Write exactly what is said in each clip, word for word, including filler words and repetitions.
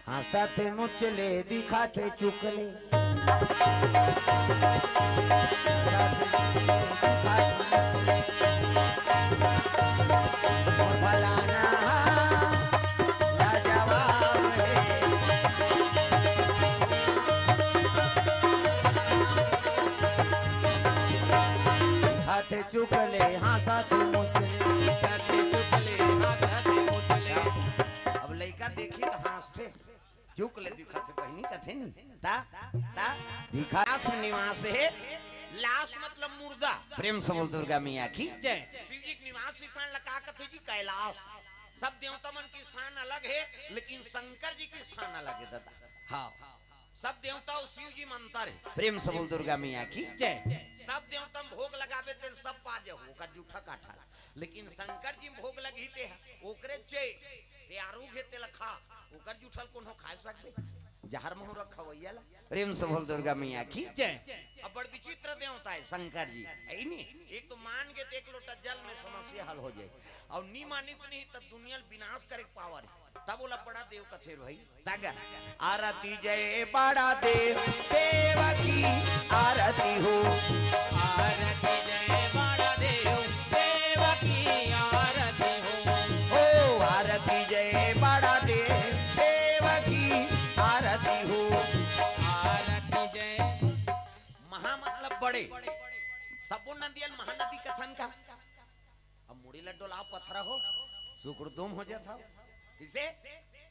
हाँसत मुचले दिखाथे चुकले। मोर फलाना हा लाजवाब हे। हाथे चुकले, हाँसत मुचले। हाथे चुकले, हाँसत मुचले। अब लइका देखी त हाँसथे। चुकले दिखाथे बहिनी कथे नी। ता, ता, दिखा। लास निवास हे। लास मतलब मुर्दा। प्रेम से बोल दुर्गा मैया की। जय। शिव जी के निवास स्थान ला का कथे जी? कैलाश। सब देवता मन के स्थान अलग हे, लेकिन शंकर जी के स्थान अलग हे दादा। हाँ। सब देवता अउ शिव जी म अंतर हे। प्रेम से बोल दुर्गा मैया की। जय। सब देवता म भोग लगाबे तेल सब पा जाहू, ओकर जूठा काठा ला। लेकिन शंकर जी म भोग लगही ते ह, ओकरे चे, ते आरुग हे तेला खा, ओकर जूठा ल कोनो खाय सकबे? जहर महू रख खवैया ला। प्रेम से बोल दुर्गा मैया की। जय। अब बड़ विचित्र देवता हे शंकर जी, हे नी? एक तो मान गे ते एक लोटा जल में समस्या हल हो जाय, अउ नी मानिस नहीं तब दुनिया ल विनाश करे के पावर हे। तब ओला बड़ा देव कथे भाई। तग आरती जय बड़ा देव, देव की आरती हो। आरती जय बड़ा देव, देव की आरती हो। ओ आरती जय बड़ा देव, देव की आरती हो। आरती जय। महा मतलब बड़े। सबो नदियन महानदी कथन का। अब मुड़ी ल डोलाव पथरा हो, सुकुड़दुम हो जात हव। किसे?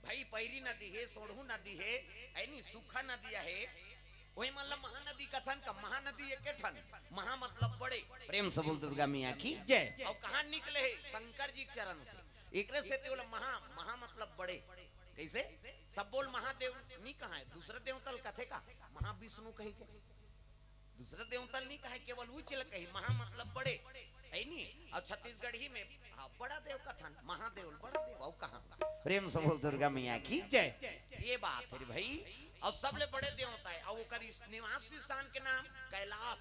भाई पैरी नदी हे, सोढ़ू नदी हे, हे नी, सूखा नदी हे, ओही मन ल महानदी कथन का। महानदी एके ठन, महा मतलब बड़े। प्रेम से बोल दुर्गा मैया की। जय। अउ कहाँ निकले हे? शंकर जी के चरण से। एकरे सेती ओला महा, महा मतलब बड़े। कइसे? सब बोल महादेव नी कहाय, दूसरा देवता ल कथे का? महाविष्णु कहिके। दूसरा देवता ल नी कहाय, केवल उही ल कही, महा मतलब बड़े, हे नी? अउ छत्तीसगढ़ी में, हाँ, बड़ा देव कथन, महादेव ल बड़ा देव, अउ कहाँ? प्रेम से बोल दुर्गा मैया की। जय। ये बात हे रे भाई। अउ सबले बड़े देवता हे, अउ ओकर इस निवास स्थान के नाम कैलाश।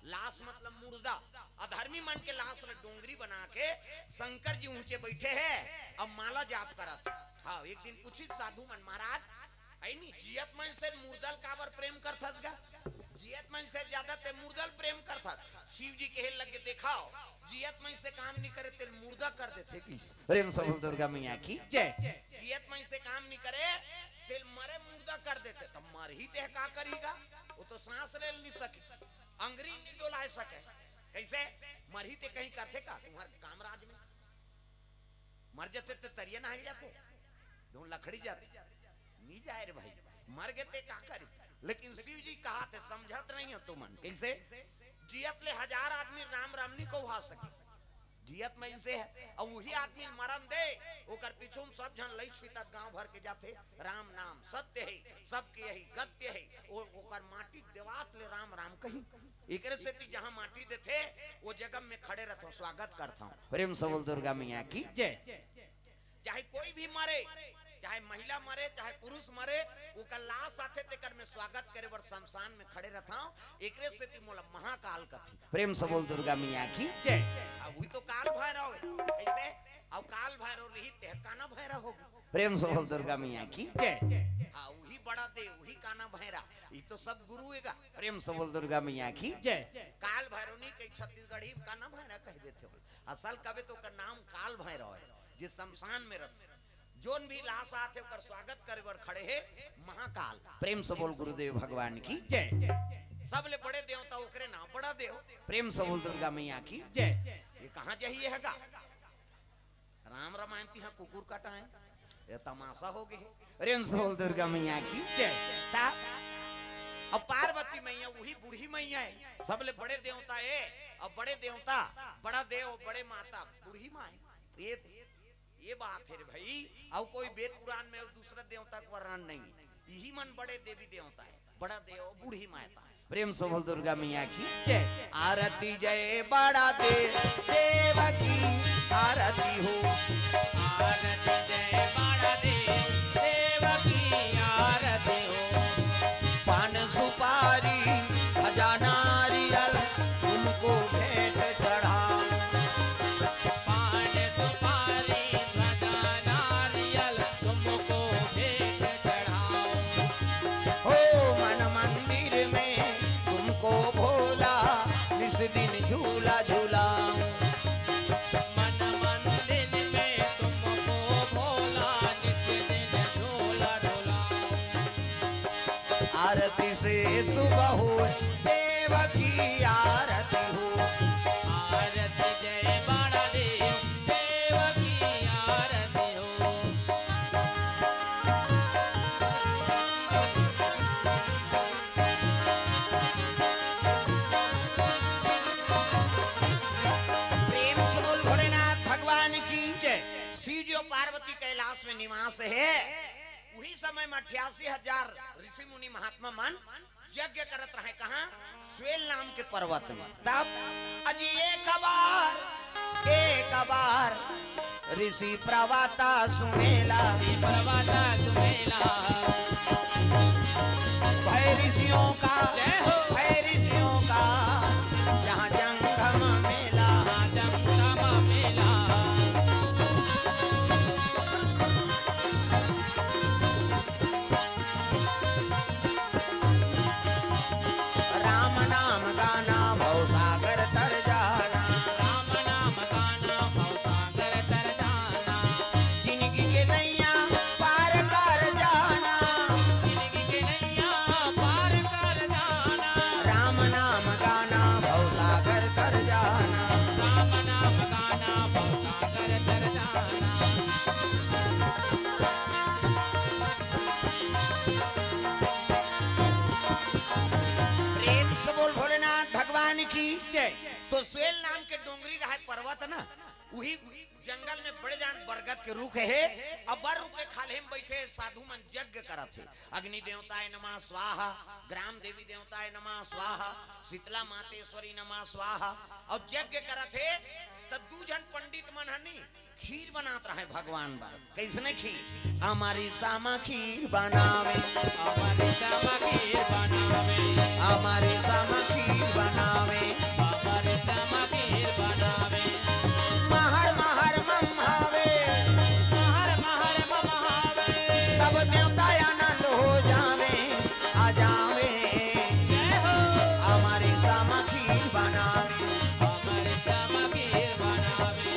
लाश मतलब मुर्दा। अधर्मी मन के लाश ल डोंगरी बना के शंकर जी ऊंचे बइठे हे, अब माला जाप करत हे। हाँ, एक दिन पूछिस साधु मन, महाराज, हे नी, जियत मन से मुर्दा ल काबर प्रेम करथस गा? जियत मन से ज्यादा ते मुर्दा ल प्रेम करथस। शिव जी कहे लगे, देखाव, जियत मन से काम नी करे, तेल मुर्दा कर देथे किस। प्रेम से बोल दुर्गा मैया की। जय। जियत मन से काम नी करे, तेल मरे मुर्दा कर देथे। त मरही ते का करही गा? वो तो सांस ले नी सके, अंगरी नी डोलाय सके। कइसे? मरही ते कहीं करथे का तुम्हर काम राज में? मर जाथे ते तरिया नहाय जाथे, धुन लखड़ी जाथे, नी जाय रे भाई, मर गे ते का करी? लेकिन शिव जी कहाथे, समझत नहीं हो तुमन। कइसे? जियत ले हजार आदमी राम राम नी कहा सके। जियत मइनसे हे, अउ उही आदमी ल मरन दे, ओकर पीछू म सब झन लई छितत गांव भर के जाथे, राम नाम सत्य हे, सबके यही गत्य हे। ओ-, ओकर माटी देवात ले राम राम कही। एकरे सेती जहां माटी देथे, ओ जगह में खड़े रथंव, स्वागत करथंव। प्रेम से बोल दुर्गा मैया की। जय। चाहे कोई भी मरे, चाहे महिला मरे, चाहे पुरुष मरे, ओकर लाश आथे तेकर में स्वागत करे बर शमशान में खड़े रथंव। एकरे सेती मोला महाकाल कथे। प्रेम से बोल दुर्गा मैया की। जय। आ, उही तो काल भैरव हे। कइसे? अउ काल भैरव रही ते काना भैरा होगे। प्रेम से बोल दुर्गा मैया की। जय। हाँ, उही बड़ा देव, उही काना भैरा। ई तो सब गुरु हे गा। प्रेम से बोल दुर्गा मैया की। जय। काल भैरव नी कही, छत्तीसगढ़ी म काना भैरा कह देथे हो। असल कबे तो ओकर नाम काल भैरव हे, जे शमशान में रथे। जोन भी लाश आथे, ओकर स्वागत करे बर खड़े हे महाकाल। प्रेम से बोल गुरुदेव भगवान की। जय। सबले बड़े देवता ओकरे नाम बड़ा देव। प्रेम से बोल दुर्गा मैया की। जय। ये कहाँ जाही ये हे गा? राम रमायन तिहा कुकुर कटाए, ये तमाशा होगे हे। प्रेम से बोल दुर्गा मैया की। जय। ता अब पार्वती मैया उही बूढ़ी मैया हे, सबले बड़े देवता हे, अउ बड़े देवता, बड़ा देव, बड़े माता, बूढ़ी माँ हे। ये, ये बात हे रे भाई, अउ कोई वेद पुराण में अउ दूसरा देवता के वर्णन नहीं हे। इही मन बड़े देवी देवता हे, बड़ा देव, बूढ़ी माता। प्रेम से बोल दुर्गा मैया की। जय। आरती जय बड़ा देव, देव की आरती हो। आरती जय बड़ा देव, देव की आरती हो। पान सुपारी गजा नारियल तुमको भेंट चढ़ा। पान सुपारी गजा नारियल तुमको भेंट चढ़ा। आरती से शुभ होय, देव की आरती हो। आरती जय बाणा देव, देव की आरती हो। प्रेम से बोल भोलेनाथ भगवान की जय। शिव जो पार्वती कैलाश में निवास हे, उही समय में अट्ठासी हजार ऋषि मुनि महात्मा मन यज्ञ करत रहे। कहाँ? स्वेल नाम के पर्वत में। तब अजी एक बार, एक बार ऋषि प्रवक्ता सुनेला। ऋषि प्रवक्ता सुनेला। भय ऋषियों का, जय हो। भय ऋषियों का जहाँ जंगम मेला। जहाँ जंगम मेला। राम नाम गाना भव सागर तर जाना। राम नाम गाना भव सागर तर जाना। जिंदगी के नैया पार कर जाना। जिंदगी के नैया पार कर जाना। राम नाम गाना भव सागर तर जाना। राम नाम गाना भव सागर तर जाना। प्रेम से बोल भोलेनाथ भगवान की जय। तो स्वेल नाम के डोंगरी रहे पर्वत ना, उही जंगल में बड़े जान बरगद के रुख हे। अब बर रुख के खाल्हे में बैठे साधु मन यज्ञ करत हे। अग्नि देवताय नमः स्वाहा, ग्राम देवी देवताय नमः स्वाहा, शीतला मातेश्वरी नमः स्वाहा। अब यज्ञ करत हे, त दू झन पंडित मन हनी खीर बनात रहे भगवान बर। कइसने खीर? अमरी सामा खीर बनावे। अमरी सामा खीर बनावे। अमरी सामा खीर बनावे। अमरी सामा खीर बनावे। महर महर मम्हावे। महर महर मम्हावे। सब देवता आनंद हो जावे, आ जावे। जय हो। अमरी सामा खीर बनावे। अमरी सामा खीर बनावे।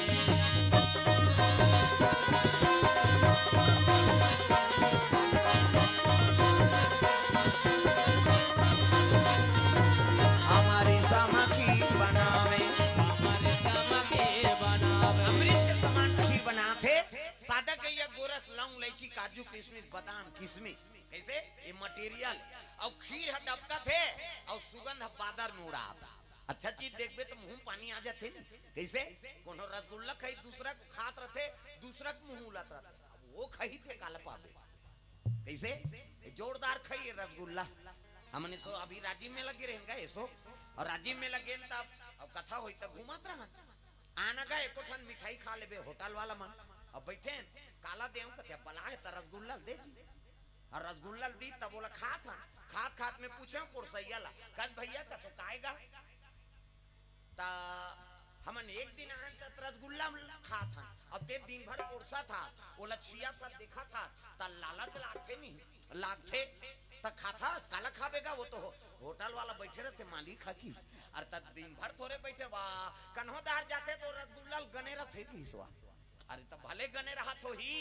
अमरी सामा खीर बनावे। अमरी सामा खीर बनावे। अमृत के समान खीर बनाथे। सादा गइया, गोरस, लौंग, इलायची, काजू, किशमिश, बादाम, किशमिश, कइसे ये मटेरियल, अउ खीर ह डबकत हे, अउ सुगंध ह बादर में उड़ात। अच्छा चीज देखबे त मुंह में पानी आ जाथे नी। कइसे? कोनो रसगुल्ला खाही, दूसरा के खात रथे, दूसरा के मुंह उलत रथे। अब वो खाही ते काला पाबे। कइसे? जोरदार खाही ये रसगुल्ला। हमने सो अभी राजिम मेला गे रहेन गा, एसो। अउ राजिम मेला गेन तब, अब कथा होई त घूमत रहन। आना गा एको ठन मिठाई खा लेबे होटल वाला मन। अब बइठेन, काला देहूं कथे, बला हे त रसगुल्ला ल दे जी। अउ रसगुल्ला ल दी तब ओला खात हन। खात खात में पूछेंव कोरसइया ला, कस भइया कथो काय गा? त हमन एक दिन आहन त रसगुल्ला खात हन, अउ ते दिन भर कोरसत हस, ओला छियत हस, देखत हस, त लालच लागथे नी, लागथे, त खाथस, काला खाबे गा, वो तो हो-, होटल वाला बइठे रथे, मालिक ह किहिस, अरे त दिन भर थोरे बइठे वा, कन्हो डहर जाथे त रसगुल्ला ल गने रथे किहिस वा। अरे त भले गने रहत होही,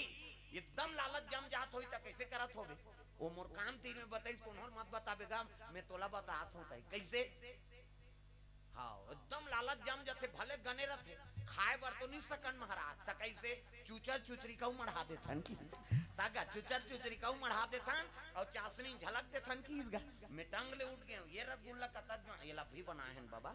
एकदम लालच जम जात होही त कइसे करत होबे? ओ मोर कान तीर में बताइस, कोनो ल मत बताबे गा, मैं तोला बतात हंव तहीं। कइसे? हाँ, एकदम लालच जम जाथे, भले गने रथे, खाय बर तो नी सकन महाराज, त कइसे? चुचर चुचरी कहूं मढ़ा देथन कि, त गा चुचर चुचरी कहूं मढ़ा देथन, अउ चासनी झलक देथन किहिस गा। मैं टंग ले उठ गेंव, ये रसगुल्ला कतक जवान, एला भी बनाए हन बाबा।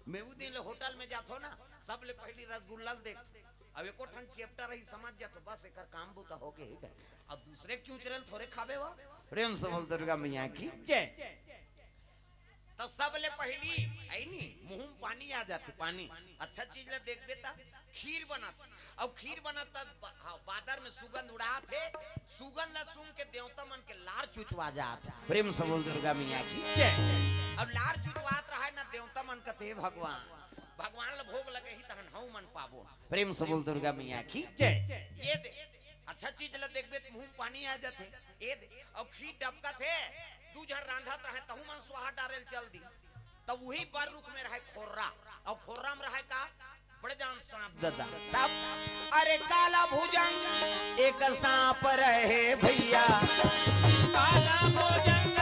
मैं उ दिन ले होटल में जाथों ना, सबले पहिली रसगुल्ला ल देखथों। अब एको ठन चैप्टर ही समझ जाथों, बस एकर काम बुता हो गे हे। अब दूसरे के चुचरे ल थोरे खाबे वा। प्रेम से बोल दुर्गा मैया की जय। त सबले पहिली, अइ नी, मुंह में पानी आ जाथे, पानी। अच्छा चीज ल देखबे त खीर बनत, अउ खीर बनत त ब-, हाँ, बादर में सुगंध उड़ात हे, सुगंध ल सूंघ के देवता मन के लार चुचवा जात हे। प्रेम से बोल दुर्गा मैया की जय। अब लार चुचवात रहय न, देवता मन कथे, "हे भगवान, भगवान ल भोग लगही तहन हऊ मन पाबो।" प्रेम से बोल दुर्गा मैया की जय। ये दे, अच्छा चीज ल देखबे त मुंह में पानी आ जाथे। ए दे, अउ खीर डबकत हे, दू झन रांधत रहय, तहू मन स्वाहा डारे ल चल दी। त उही बर रुख में रहय खोर्रा, अउ खोर्रा में रहय का? बड़े जान सांप ददा। तब, अरे काला भुजंग एक सांप रहे भइया। काला भुजंग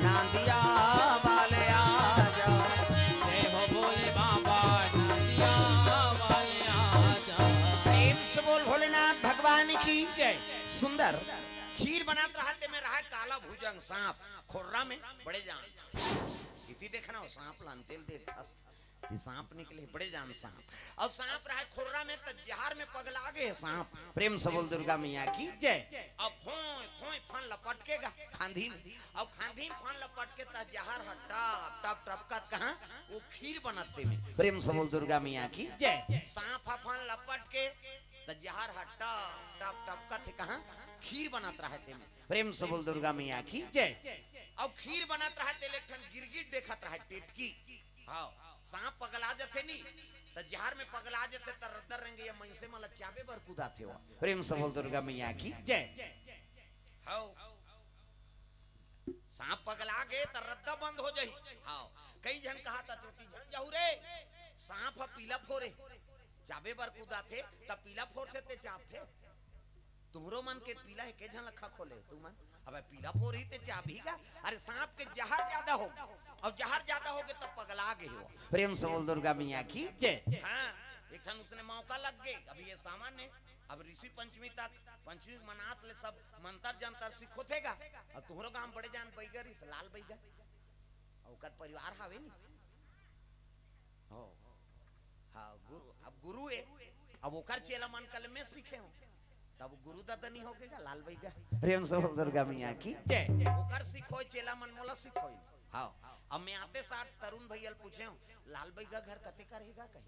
नांदिया वाले आजा। जय हो भोले बाबा, नांदिया वाले आजा। प्रेम से बोल भोलेनाथ भगवान की जय। सुंदर खीर बनात रहा, तेमे रहा काला भुजंग सांप, खोर्रा में बड़े जान। इति देखना हो, सांप ला अंतेल देख थस। ये सांप निकले, बड़े जान सांप। अउ सांप रहा खोर्रा में, त जहर में पगला गे हे सांप। प्रेम से बोल दुर्गा मैया की जय। अब फोंय फोंय फन लपटकेगा खांधी में। अब खांधी में फन लपटके त जहर ह टप टप टपकत कहाँ, वो खीर बनत तेमे। प्रेम से बोल दुर्गा मैया की जय। सांप ह फन लपटके त जहर ह टप टप टपकत हे कहाँ, खीर बनत रहा तेमे। प्रेम से बोल दुर्गा मैया की जय। अउ खीर बनत रहा तेले एक ठन गिरगिट देखत रहा, टिटकी। हाँ, सांप पगला जथे नी, त जहर में पगला जथे, त रद्दा रेंगइया मइनसे मन ला चाबे बर कुदाथे वो। प्रेम से बोल दुर्गा मैया की जय। हाँ, सांप पगला गे त रद्दा बंद हो जाही। हाँ, कई झन कहा त चोटी झन जाहू रे, सांप ह पीला फोरे, चाबे बर कुदाथे, त पीला फोरथे ते चाबथे। तुमरो मन के पीला हे, के झन लखा खोले तुमन? अबे पीला फोरी ते चाबही गा। अरे सांप के जहर ज्यादा हो, अउ जहर ज्यादा हो गे तब पगला गे हो। प्रेम से बोल दुर्गा मैया की जय। हाँ, एक ठन उसने मौका लग गे। अभी ये सावन हे, अब ऋषि पंचमी तक, पंचमी मनात ले सब मंतर जंतर सिखोथे गा। अउ तुहरो गांव बड़े जान बइगा रिस, लाल बइगा, अउ ओकर परिवार हावे नी। हो। हाँ, गुरु, अब गुरु हे, अब ओकर चेला मन कल में सीखे हो, तब गुरु ददनी हो गे गा, लाल बइगा। प्रेम से बोल दुर्गा मैया की जय। ओकर सिखोय चेला मन मोला सिखोय। हाँ, अब मैं आते साथ तरुण भैया ल पूछे हो, लाल बइगा घर कते का रहेगा कही,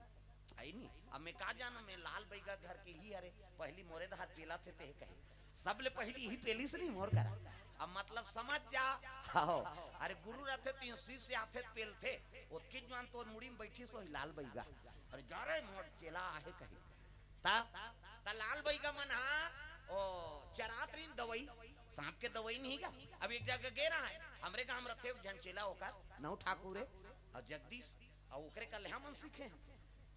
है नी? अब मैं का जानो, मैं लाल बइगा घर के ही हरे, पहली मोरे धार पेला थे ते कहे। सबले पहिली ही पेलिस नहीं मोर करा। अब मतलब समझ जा। हाँ। अरे गुरु रथे तो शिष्य आथे पेलथे। ओतकी जुआन तोर मुड़ी में बैठी सो ही लाल बइगा। अरे जा रे मोर चेला आहे कही। ता, ता लाल बइगा मन हा, ओ, चरात रहिन दवई, सांप के दवई नहीं गा। अब एक जगह गे रहा है, हमरे गांव रथे एक झन चेला ओकर, नौ ठाकुर है, और जगदीश, और ओकरे कल्हा मन सीखे हैं।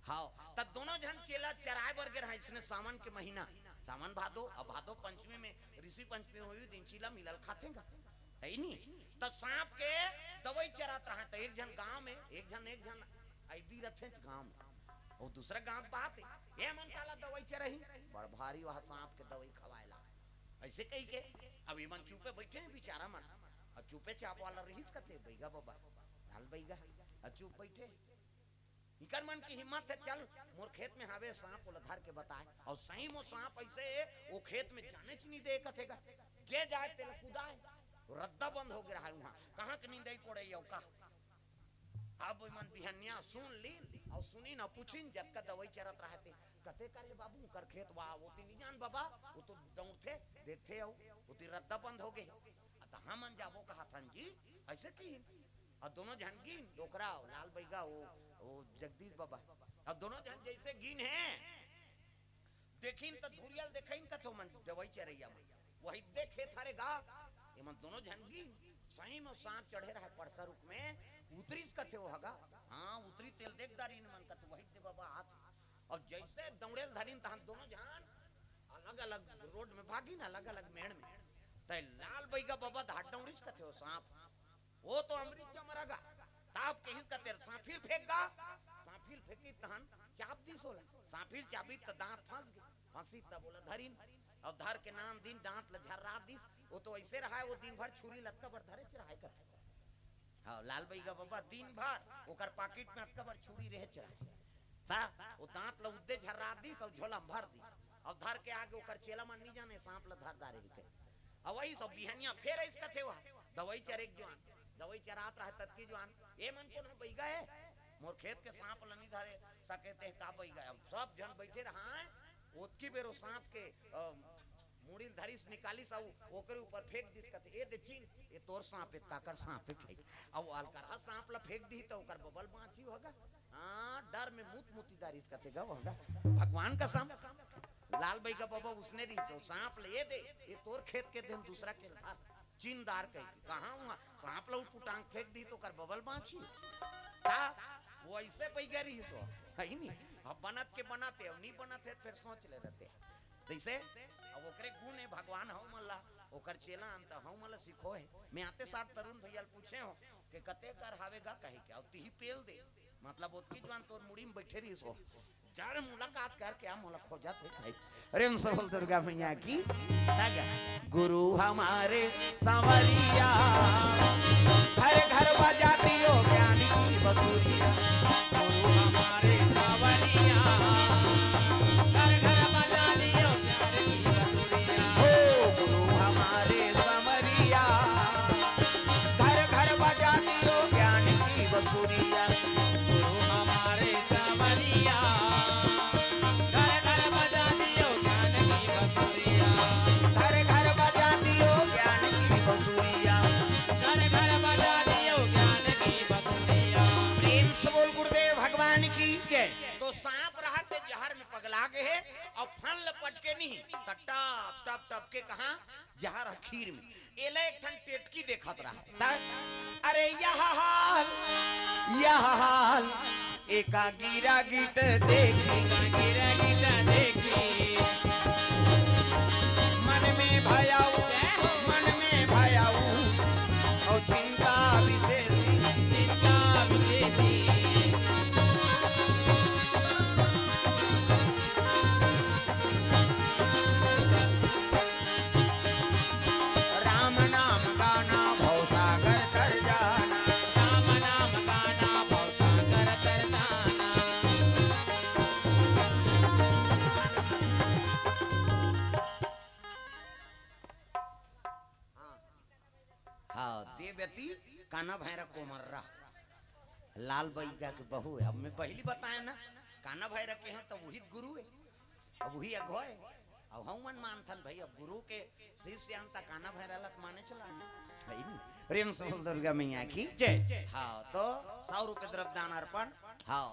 हाँ, त दोनों झन चेला चराए बर गे रहा, इसने सावन के महीना, सावन भादो, अब भादो पंचमी में, ऋषि पंचमी होई, दिन चीला मिलल खाथे गा, है नी? त सांप के दवई चरात रहा, त एक झन गांव में, एक झन, एक झन अइबी रथे गांव में, वो दूसरा गांव बात है, ये मन काला दवई चरही, बड़ भारी वह सांप के दवई खवाएला, ऐसे कही के। अब ये मन चुपे बैठे हैं बेचारा मन, अब चुपे चाप वाला रहीस कथे, बइगा बाबा, लाल बइगा, अब चुप बैठे हैं। इकर मन की हिम्मत है, चल मोर खेत में हावे सांप, ओला धर के बताए। और सही में सांप ऐसे है, वो खेत में जाने च नहीं दे कथेगा, जे जाए तेला कुदाए। रद्दा बंद हो गया है वहाँ, कहाँ के निंदई कोड़ई अउ का। अब मन बिहनिया सुन लीन और सुनिन और पूछिन, जतका दवाई चरत रहे थे, कते करे बाबू कर खेत, वाह, वो ती नहीं जान बाबा, वो तो दौड़थे, देखथे, और वो ती रद्दा बंद हो गए। त हमन जाबो कहाथन जी, ऐसे की। और दोनों झन गिन, डोकरा, लाल बइगा, वो, वो जगदीश बाबा, और दोनों झन जैसे गिन है, देखिन त धुरियल देखाइन कथो मन दवाई चरैया मन, वही दे खेत हरे गा। ये मन दोनों झन गिन, सही में सांप चढ़े रहे परसा रुख में, उतरीस कथे वो हगा। हाँ, उतरी तेल देख दारी मन कथे, वही दे बाबा हाथ। और जैसे दौड़ेल धरिन तहन दोनों झन अलग-अलग रोड में भागिन, अलग-अलग मेड़ में। तै लाल बइगा बाबा धार दौड़ीस कथे वो सांप। वो तो अमृत चमरा गा। ताप के हिस कथे सांफिल फेंक गा। सांफिल फेंकी तहन चाप दीस ओला। सांफिल चाबी त दांत फंस गे। फंसी तब ओला धरिन। और धर के नान दिन दांत ल झर्रा दीस। वो तो ऐसे रहा है, वो दिन भर छुरी लतका बर धरे च रहा है कथे। हाँ, लाल बइगा बाबा दिन भर ओकर पाकिट में अतका बर छुरी रहेच रहे। ता, वो दांत ल उद्दे झर्रा दीस और झोला में भर दीस। और धर के आगे ओकर चेला मन नहीं जाने सांप ल धर दारे ही कहे। और वही सब बिहनिया फेर अइस कथे वह, दवाई चरे के जुआन, दवाई चरात रहे ततकी जुआन, ये मन कोन बइगा है? मोर खेत के सांप ल नहीं धरे सके ते का बइगा है? अब सब झन बैठे रहा है, ओतकी बेर वो सांप के, अ, मुड़ी ल धरिस निकालिस अउ ओकरे ऊपर फेंक दिस कथे, "ए दे चिन, ए तोर सांप ए, काकर सांप ए," कहि। अउ अलकरहा सांप ल फेंक दिही त ओकर बबल बांची होगा। हाँ, डर में मुत मुती दारिस कथे गा होगा। भगवान कसम, लाल बइगा बाबा उसने रहिस, ओ सांप ल ए दे, ए तोर खेत के दे, हम दूसरा के ल धर। चिन्हदार कहिके। कहाँ हुआ? सांप ल उटपुटांग फेंक दी त ओकर बबल बाँची। ता, वो ऐसे पै गए रहिस हो, है नी? अब बनत के बनत हे, अब नहीं बनत हे, फिर सोच ले रहते। तैसे, अब ओकरे गुण हे, भगवान हव मन ला, ओकर चेला अंत हव मन ला सिखो हे। मैं आते साथ तरुण भैया ल पूछे हो कि कते कर हावे गा कहिके, अउ तिही पेल दे। मतलब ओतकी जुवान तोर मुड़ी में बैठे रहिस हो। जर मुलाकात करके आ, मोला खोजत हे भाई। प्रेम से बोल दुर्गा मैया की। तग गुरु हमारे सांवरिया, घर घर बजा दियो ज्ञान की बसुरिया। गुरु हमारे सांवरिया, घर घर बजा दियो ज्ञान की बसुरिया। हो गुरु हमारे सांवरिया, घर घर बजा दियो ज्ञान की बसुरिया। गुरु हमारे सांवरिया, घर घर बजा दियो ज्ञान की बसुरिया। घर घर बजा दियो ज्ञान की बसुरिया। घर घर बजा दियो ज्ञान की बसुरिया। प्रेम से बोल गुरुदेव भगवान की जय। तो सांप रहा ते जहर में पगला गए हे अउ फन ल पटके नहीं, त टप टप टप के कहाँ जहर ह खीर में। एला एक ठन टेटकी देखत रहा। त, अरे यह हाल, यह हाल, एका गिरा गिट देखी। एका गिरा गिट देखी। मन में भयाऊ, मन में भयाऊ, अउ चिंता विशेष। चिंता विशेष। राम नाम गाना भवसागर तर जाना। राम नाम गाना भवसागर तर जाना। हाँ, दे बेटी, काना भैरा कोमर्रा, लाल बैगा के बहू हे। अब मैं पहली बताया ना, काना भैरा के हैं तो वही गुरु हे, अब वही अगुवा हे। अब हम मन मानथन भाई, अब गुरु के शिष्य अंत काना भैरा लत माने चला, है नी? प्रेम से बोल दुर्गा मैया की जय। हाँ, तो सौ रुपये द्रव्य दान अर्पण। हाँ,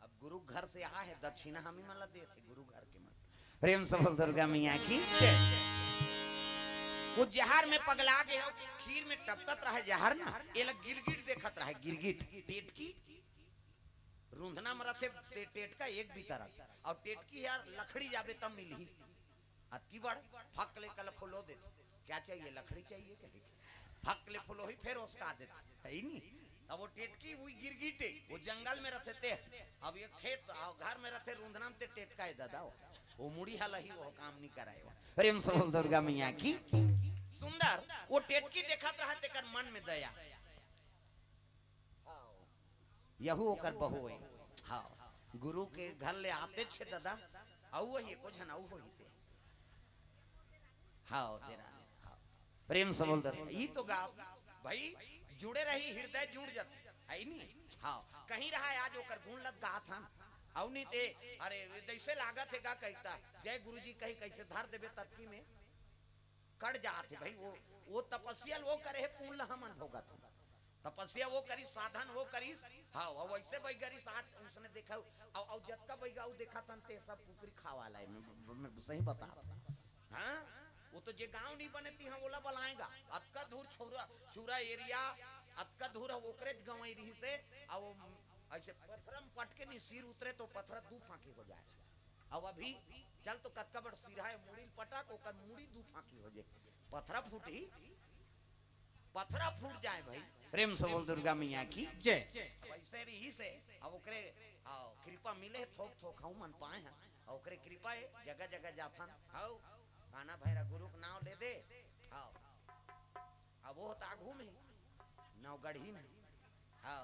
अब गुरु घर से आ हे, दक्षिणा हम ही मन ला देथे गुरु घर के मन। प्रेम से बोल दुर्गा मैया की जय। वो जहर में पगला गए हो, खीर में टपकत रहे जहर ना, एला गिरगिट देखत रहे, गिरगिट, टेटकी, रुंधना में रथे, टे-, टेटका एक बीता रथे, अउ टेटकी यार लकड़ी जाबे तब मिलही। अतकी बड़ फक ले कल फुलो देथे, क्या चाहिए, लकड़ी चाहिए कहे के। फक ले फुलो ही फेर उसका देथे, है ही नहीं। अब वो टेटकी हुई गिरगिटे, वो जंगल में रथे ते, अब ये खेत अउ घर में रथे रुंधना में ते टेटका हे दादा, वो, वो मुड़ी हला ही वो काम नहीं कराए वो। प्रेम से बोल दुर्गा मैया की। सुंदर, वो टेटकी देखत रहा तेकर मन में दया। यहू ओकर बहू हे। हाँ, गुरु के घर ले आते छे दादा, अउ वही एको झन अउ होही ते। हाँ, तेरा, हाँ। प्रेम से बोल दे। ई तो गा, भाई, जुड़े रही, हृदय जुड़ जाथे, है नी? हाँ, कहीं रहा आज ओकर गुण लग गात हन, अउ नहीं ते, अरे, जैसे लागत हे गा कहता, जय गुरु जी कहीं कैसे धर देबे ततकी में, कट जात हे भाई, वो, वो तपस्या वो करे हे, पुण्य ल हमन भोगत हन। तपस्या वो करिस, साधन वो करिस, हाँ, अउ वैसे बैगरिस आठ उसने देखा, अउ, अउ जतका बैगा अउ देखा तन ते सब कुकरी खावा ला, मैं, मैं सही बता। हाँ, वो तो जे गांव नहीं बने ती, हाँ, ओला बलाएगा। अतका दूर छौरा, छुरा एरिया, अतका दूर ओकरे ज गंवई रही से, अउ ऐसे पथरा में पटके नहीं सिर उतरे तो पथरा दू फांकी हो जाए। अब अभी चल तो कतका बड़ सिरा हे, मुड़ी ल पटक, ओकर मुड़ी दू फांकी हो जाए, पथरा फूटही, पथरा फूट जाए भाई। प्रेम से बोल दुर्गा मैया की जय। वैसे रही से, अब ओकरे, हाँ, कृपा मिले, थोक थोक हम मन पाए हैं, अउ ओकरे कृपा हे, जगह जगह जाथन, हाँ, काना भैरा गुरु के नाम ले दे, हाँ। अब वो त आघू में, नवगढ़ी में। हाँ,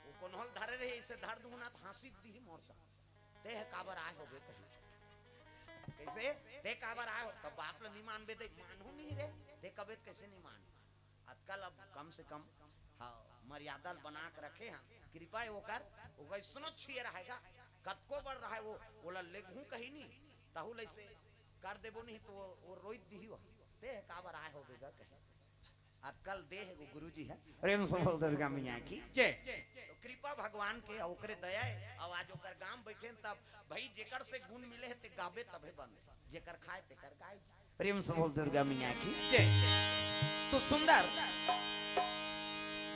वो कोनो ल धरे रही, इसे धर दूं ना त हाँसी दिही मोर सा। ते ह काबर आए होबे कही। कैसे? ते काबर आए हो? तब बात ल नहीं मानबे, ते मानहू नहीं रे। ते कबे त कैसे नहीं मान? आजकल अब कम से कम, हाँ, मर्यादा ल बना के रखे हैं। कृपा हे ओकर, ओकर इसनो छिए रहेगा। कतको बड़ रहे वो, ओला लेगहू कही नहीं, तहू लैसे कर देबो नहीं तो वो, वो रोइत दिही वो। ते ह काबर आए होबे गा कही। अक्कल दे हे वो गुरु जी हे। प्रेम से बोल दुर्गा मैया की जय। तो कृपा भगवान के, ओकरे दया हे। अब आज ओकर गांव बैठे तब भाई जेकर से गुण मिले हे ते गाबे तभे बनथे, जेकर खाए तेकर गाए। प्रेम से बोल दुर्गा मैया की। जय। तो सुंदर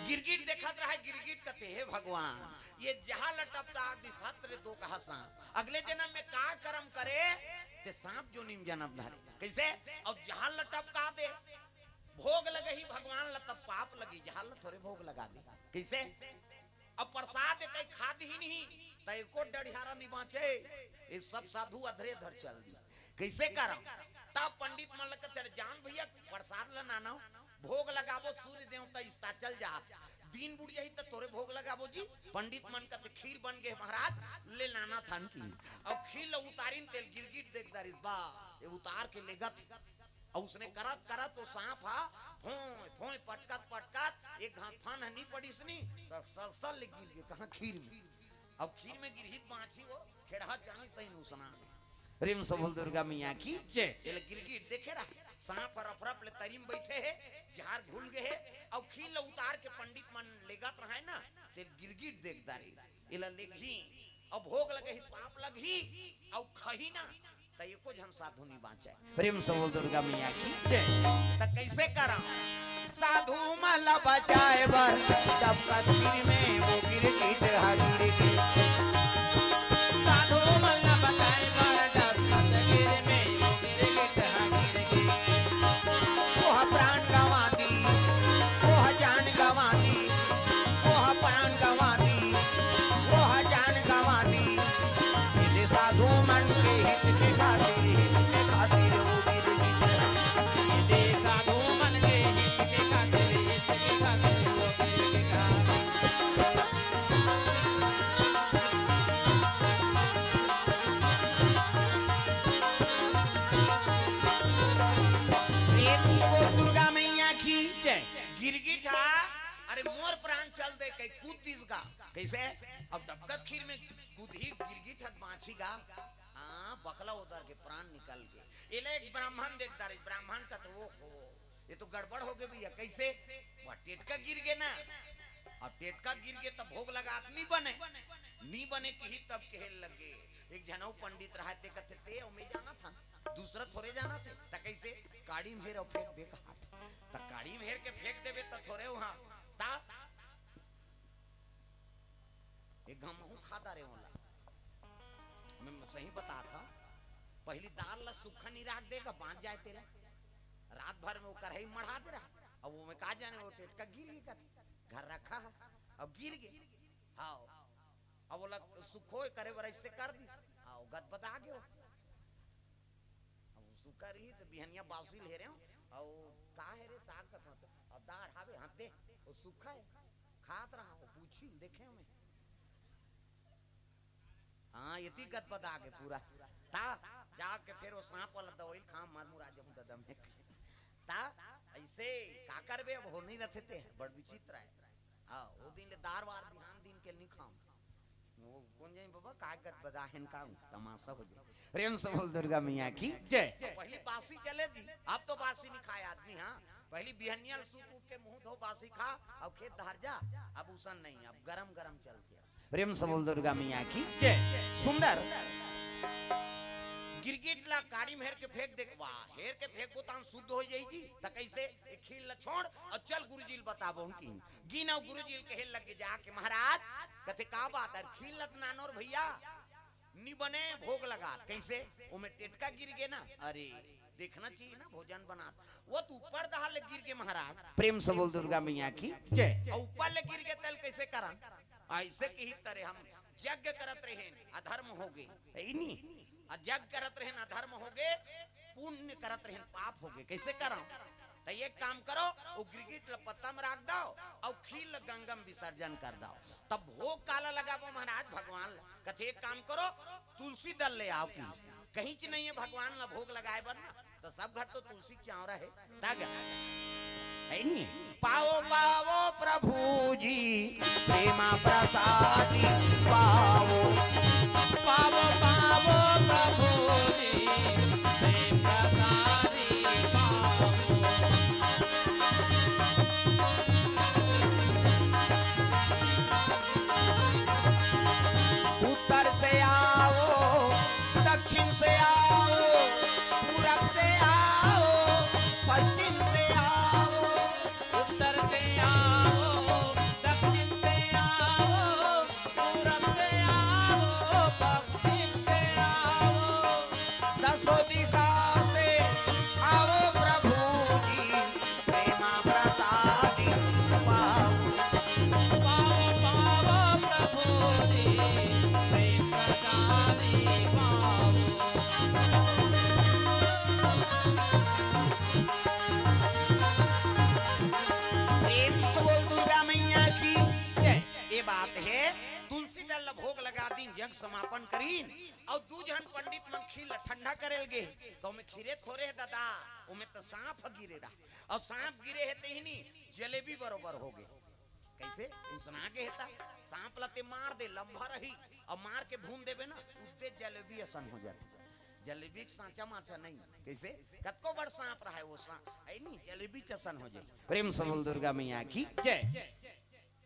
गिरगिट देखत रहा, गिरगिट कथे, "हे भगवान, ये जहाँ लटपता दिस हत रे दो कहा सांप, अगले जन्म में का करम करे, ते सांप जोनी म जनम धरे।" कइसे? अउ जहाँ लटपका दे, भोग लगही भगवान ला, तब पाप लगही, जहाँ ला थोरे भोग लगा दे। कइसे? अब प्रसाद कहीं खाद ही नहीं, त एको डढ़ियारा नहीं बाँचे। ये सब साधु अधरे अधर चल दी। कइसे करम? तब पंडित मन ल कथे, "जान भइया, प्रसाद ल नानव, भोग लगाबो, सूर्य देवता इस्ता चल जात, दिन बुड़ जाही त तोरे भोग लगाबो जी।" पंडित मन कथे, "खीर बन गे महाराज, ले नाना थन की।" अउ खीर ल उतारिन, तेल गिरगिट देख दारिस, बा, ये उतार के लेगत। अउ उसने करत करत वो सांप हा भोंय भोंय पटकत पटकत एक घांव फन ह नी पड़िस नी, त सलसल ले गिर गे कहाँ खीर में। अब खीर में गिरही त बाँचही वो, खेड़हा चानी सही नुसना। प्रेम से बोल दुर्गा मैया की। जय। ये ले गिरगिट देखे रहा, सांप ह रफ रफ ले तरी म बइठे हे, झार घुल गे हे, अउ खीर ल उतार के पंडित मन लेगत रहा हे ना, ते गिरगिट देख दारे, एला लेगही, अउ भोग लगही, पाप लगही, अउ खही ना, त एको झन साधु नी बाँचय। प्रेम से बोल दुर्गा मैया की। जय। त कइसे करम? साधु मन ल बचाए बर डबकत गिर में वो गिरगिट हा गिर गे। साधु मन ल बचाए बर डबकत गिर में वो गिरगिट हा गिर गे। ओह प्राण गंवा दी, ओह जान गंवा दी, ओह प्राण गंवा दी, ओह जान गंवा दी। ये दे साधु मन के हित के खातिर, हित के खातिर वो गिरगिट। ये दे साधु मन के हित के खातिर, हित के खातिर वो गिरगिट। प्रेम से बोल दुर्गा मैया की। जय। गिरगिट हा, अरे मोर प्राण चल दे, कहीं कूद दिस गा। कइसे? अब डबकत खीर में कूदही, गिरगिट हा त बाँचही गा। हाँ, बकला उतर के प्राण निकल गे। एला एक ब्राह्मण देख दारे, ब्राह्मण कथे, "ओ हो, ये तो गड़बड़ हो गे भइया।" कइसे? वह टेटका गिर गे ना, अउ टेटका गिर गे त भोग लगात नी बने, नी बने किही तब कहे लगे। एक झन अउ पंडित रहा हे, ते कथे, "ते अउ मैं जानत हन, दूसरा थोरे जानत हे।" त कइसे? काड़ी म हेर अउ फेंक दे कहा त। त काड़ी म हेर के फेंक देबे त थोरे उहाँ। त एक घांव महूँ खा दारेंव ओला। मैं सही बतात हँव, पहिली दार ला सूखा नी राख दे गा, बाँच जाय तेला। रात भर में वो करही मढ़ा दे रहा, अब वो में का जाने वो टेटका गिर गे कथे, घर रखा हे, अब गिर गे। हाँ, अब ओला सुखोय करे बर अइसे कर दिस, हाँ, वो गदबदा गे वो। अब वो सूखा रहिस, बिहनिया बासी ल हेरेंव, अउ का हे रे साग कथों, अउ दार हावे, हाँ दे, वो सूखा हे। खात रहा, वो पूछी, देखेंव मैं। हाँ, एती गदबदा गे पूरा। त जाके फेर वो सांप वाला दवाई खा, मर मुरा जाहूँ ददा मैं। त अइसे का करबे, अब होनी रथे ते, बड़ विचित्र हे। हाँ, वो दिन ले दार वार बिहान दिन के नी खाऊं। वो कोन जानी बाबा, का गदबदा हेन का, तमाशा हो जाय। प्रेम से बोल दुर्गा मैया की। जय। पहली बासी चले जी, अब तो बासी नी खाय आदमी। हाँ, पहली बिहनिया ल सूत उठ के मुंह धो, बासी खा, अब खेत धार जा। अब उसन नहीं, अब गरम गरम चलथे। प्रेम से बोल दुर्गा मैया की। जय। सुंदर गिरगिट ला काड़ी में हेर के फेंक दे, वाह, हेर के फेंकबो तान शुद्ध हो जाई जी। त कइसे? ए खीर ला छोड़ अउ चल गुरुजी ल बताबो उनकी। गिन अउ गुरुजी ल कहे लगे जाके, महाराज, कथे, "का बात हे? खीर ल त नानोर भइया, नी बने भोग लगात।" कइसे? ओमे टेटका गिर गे ना। अरे, देखना चाहिए ना, भोजन बनात। वो तो ऊपर डहर ले गिर गे महाराज। प्रेम से बोल दुर्गा मैया की। जय। अउ ऊपर ले गिर गे तेला कइसे करन? अइसे किही तरे हम यज्ञ करत रहेन, अधर्म हो गे, हे नी? अ यज्ञ करत रहेन, अधर्म हो गे, पुण्य करत रहेन, पाप हो गे। कइसे करंव? त एक काम करो, वो गिरगिट ल पत्ता में राख दव, अउ खीर ल गंगा में विसर्जन कर दव। तब भोग काला लगाबो महाराज भगवान ल? कथे, एक काम करो, तुलसी दल ले आव किस। कहीं च नहीं हे भगवान ल भोग लगाय बर ना, त सब घर तो तुलसी के चांवरा हे। तागा। हे नी? पावो, पावो प्रभु जी, प्रेमा प्रसादी पावो। पावो, पावो प्रभु जी, प्रेम प्रसादी पावो। उत्तर से आओ, दक्षिण से आओ, पूरब से आओ, भोग लगा दीन, यज्ञ समापन करीन, अउ दू झन पंडित मन खीर ल ठंडा करे ल गे, त ओमे खीरे थोरे हे ददा, ओमे त सांप ह गिरे रहा, अउ सांप गिरे हे तेहनी जलेबी बरोबर हो गे। कइसे? उसना गे हे त सांप ल ते मार दे, लम्बा रही, अउ मार के भून देबे ना, उद्दे जलेबी असन हो जाथे। जलेबी के सांचा माचा नहीं, कइसे? कतको बड़ सांप रहे, वो सांप है नहीं, जलेबी के असन हो जाही। प्रेम से बोल दुर्गा मैया की जय।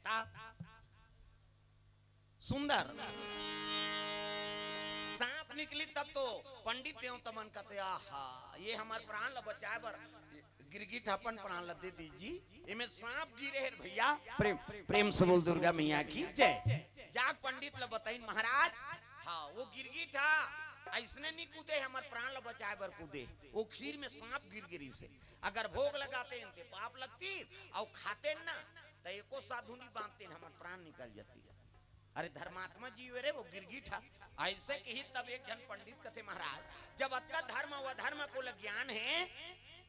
ता सुंदर सांप निकली तब तो पंडित देवता मन कहते, "आहा, ये हमर प्राण ल बचाए बर गिरगिट अपन प्राण ल दे दीस जी, एमे सांप गिरे हे भैया।" प्रेम, प्रेम से बोल दुर्गा मैया की जय। जाग पंडित ल बताइन महाराज, हाँ, वो गिरगिट हा अइसने नी कूदे, हमर प्राण ल बचाए बर कूदे। वो खीर में सांप गिर गिरिस हे, अगर भोग लगातेन ते पाप लगतिस, अउ खातेन ना त एको साधु नी बांचतेन, हमर प्राण निकल जातिस। अरे धर्मात्मा जीव रे, वो गिरगिट हा। अइसे किही तब एक झन पंडित कथे, महाराज, जब अतका धर्म अउ अधर्म के ओला ज्ञान हे,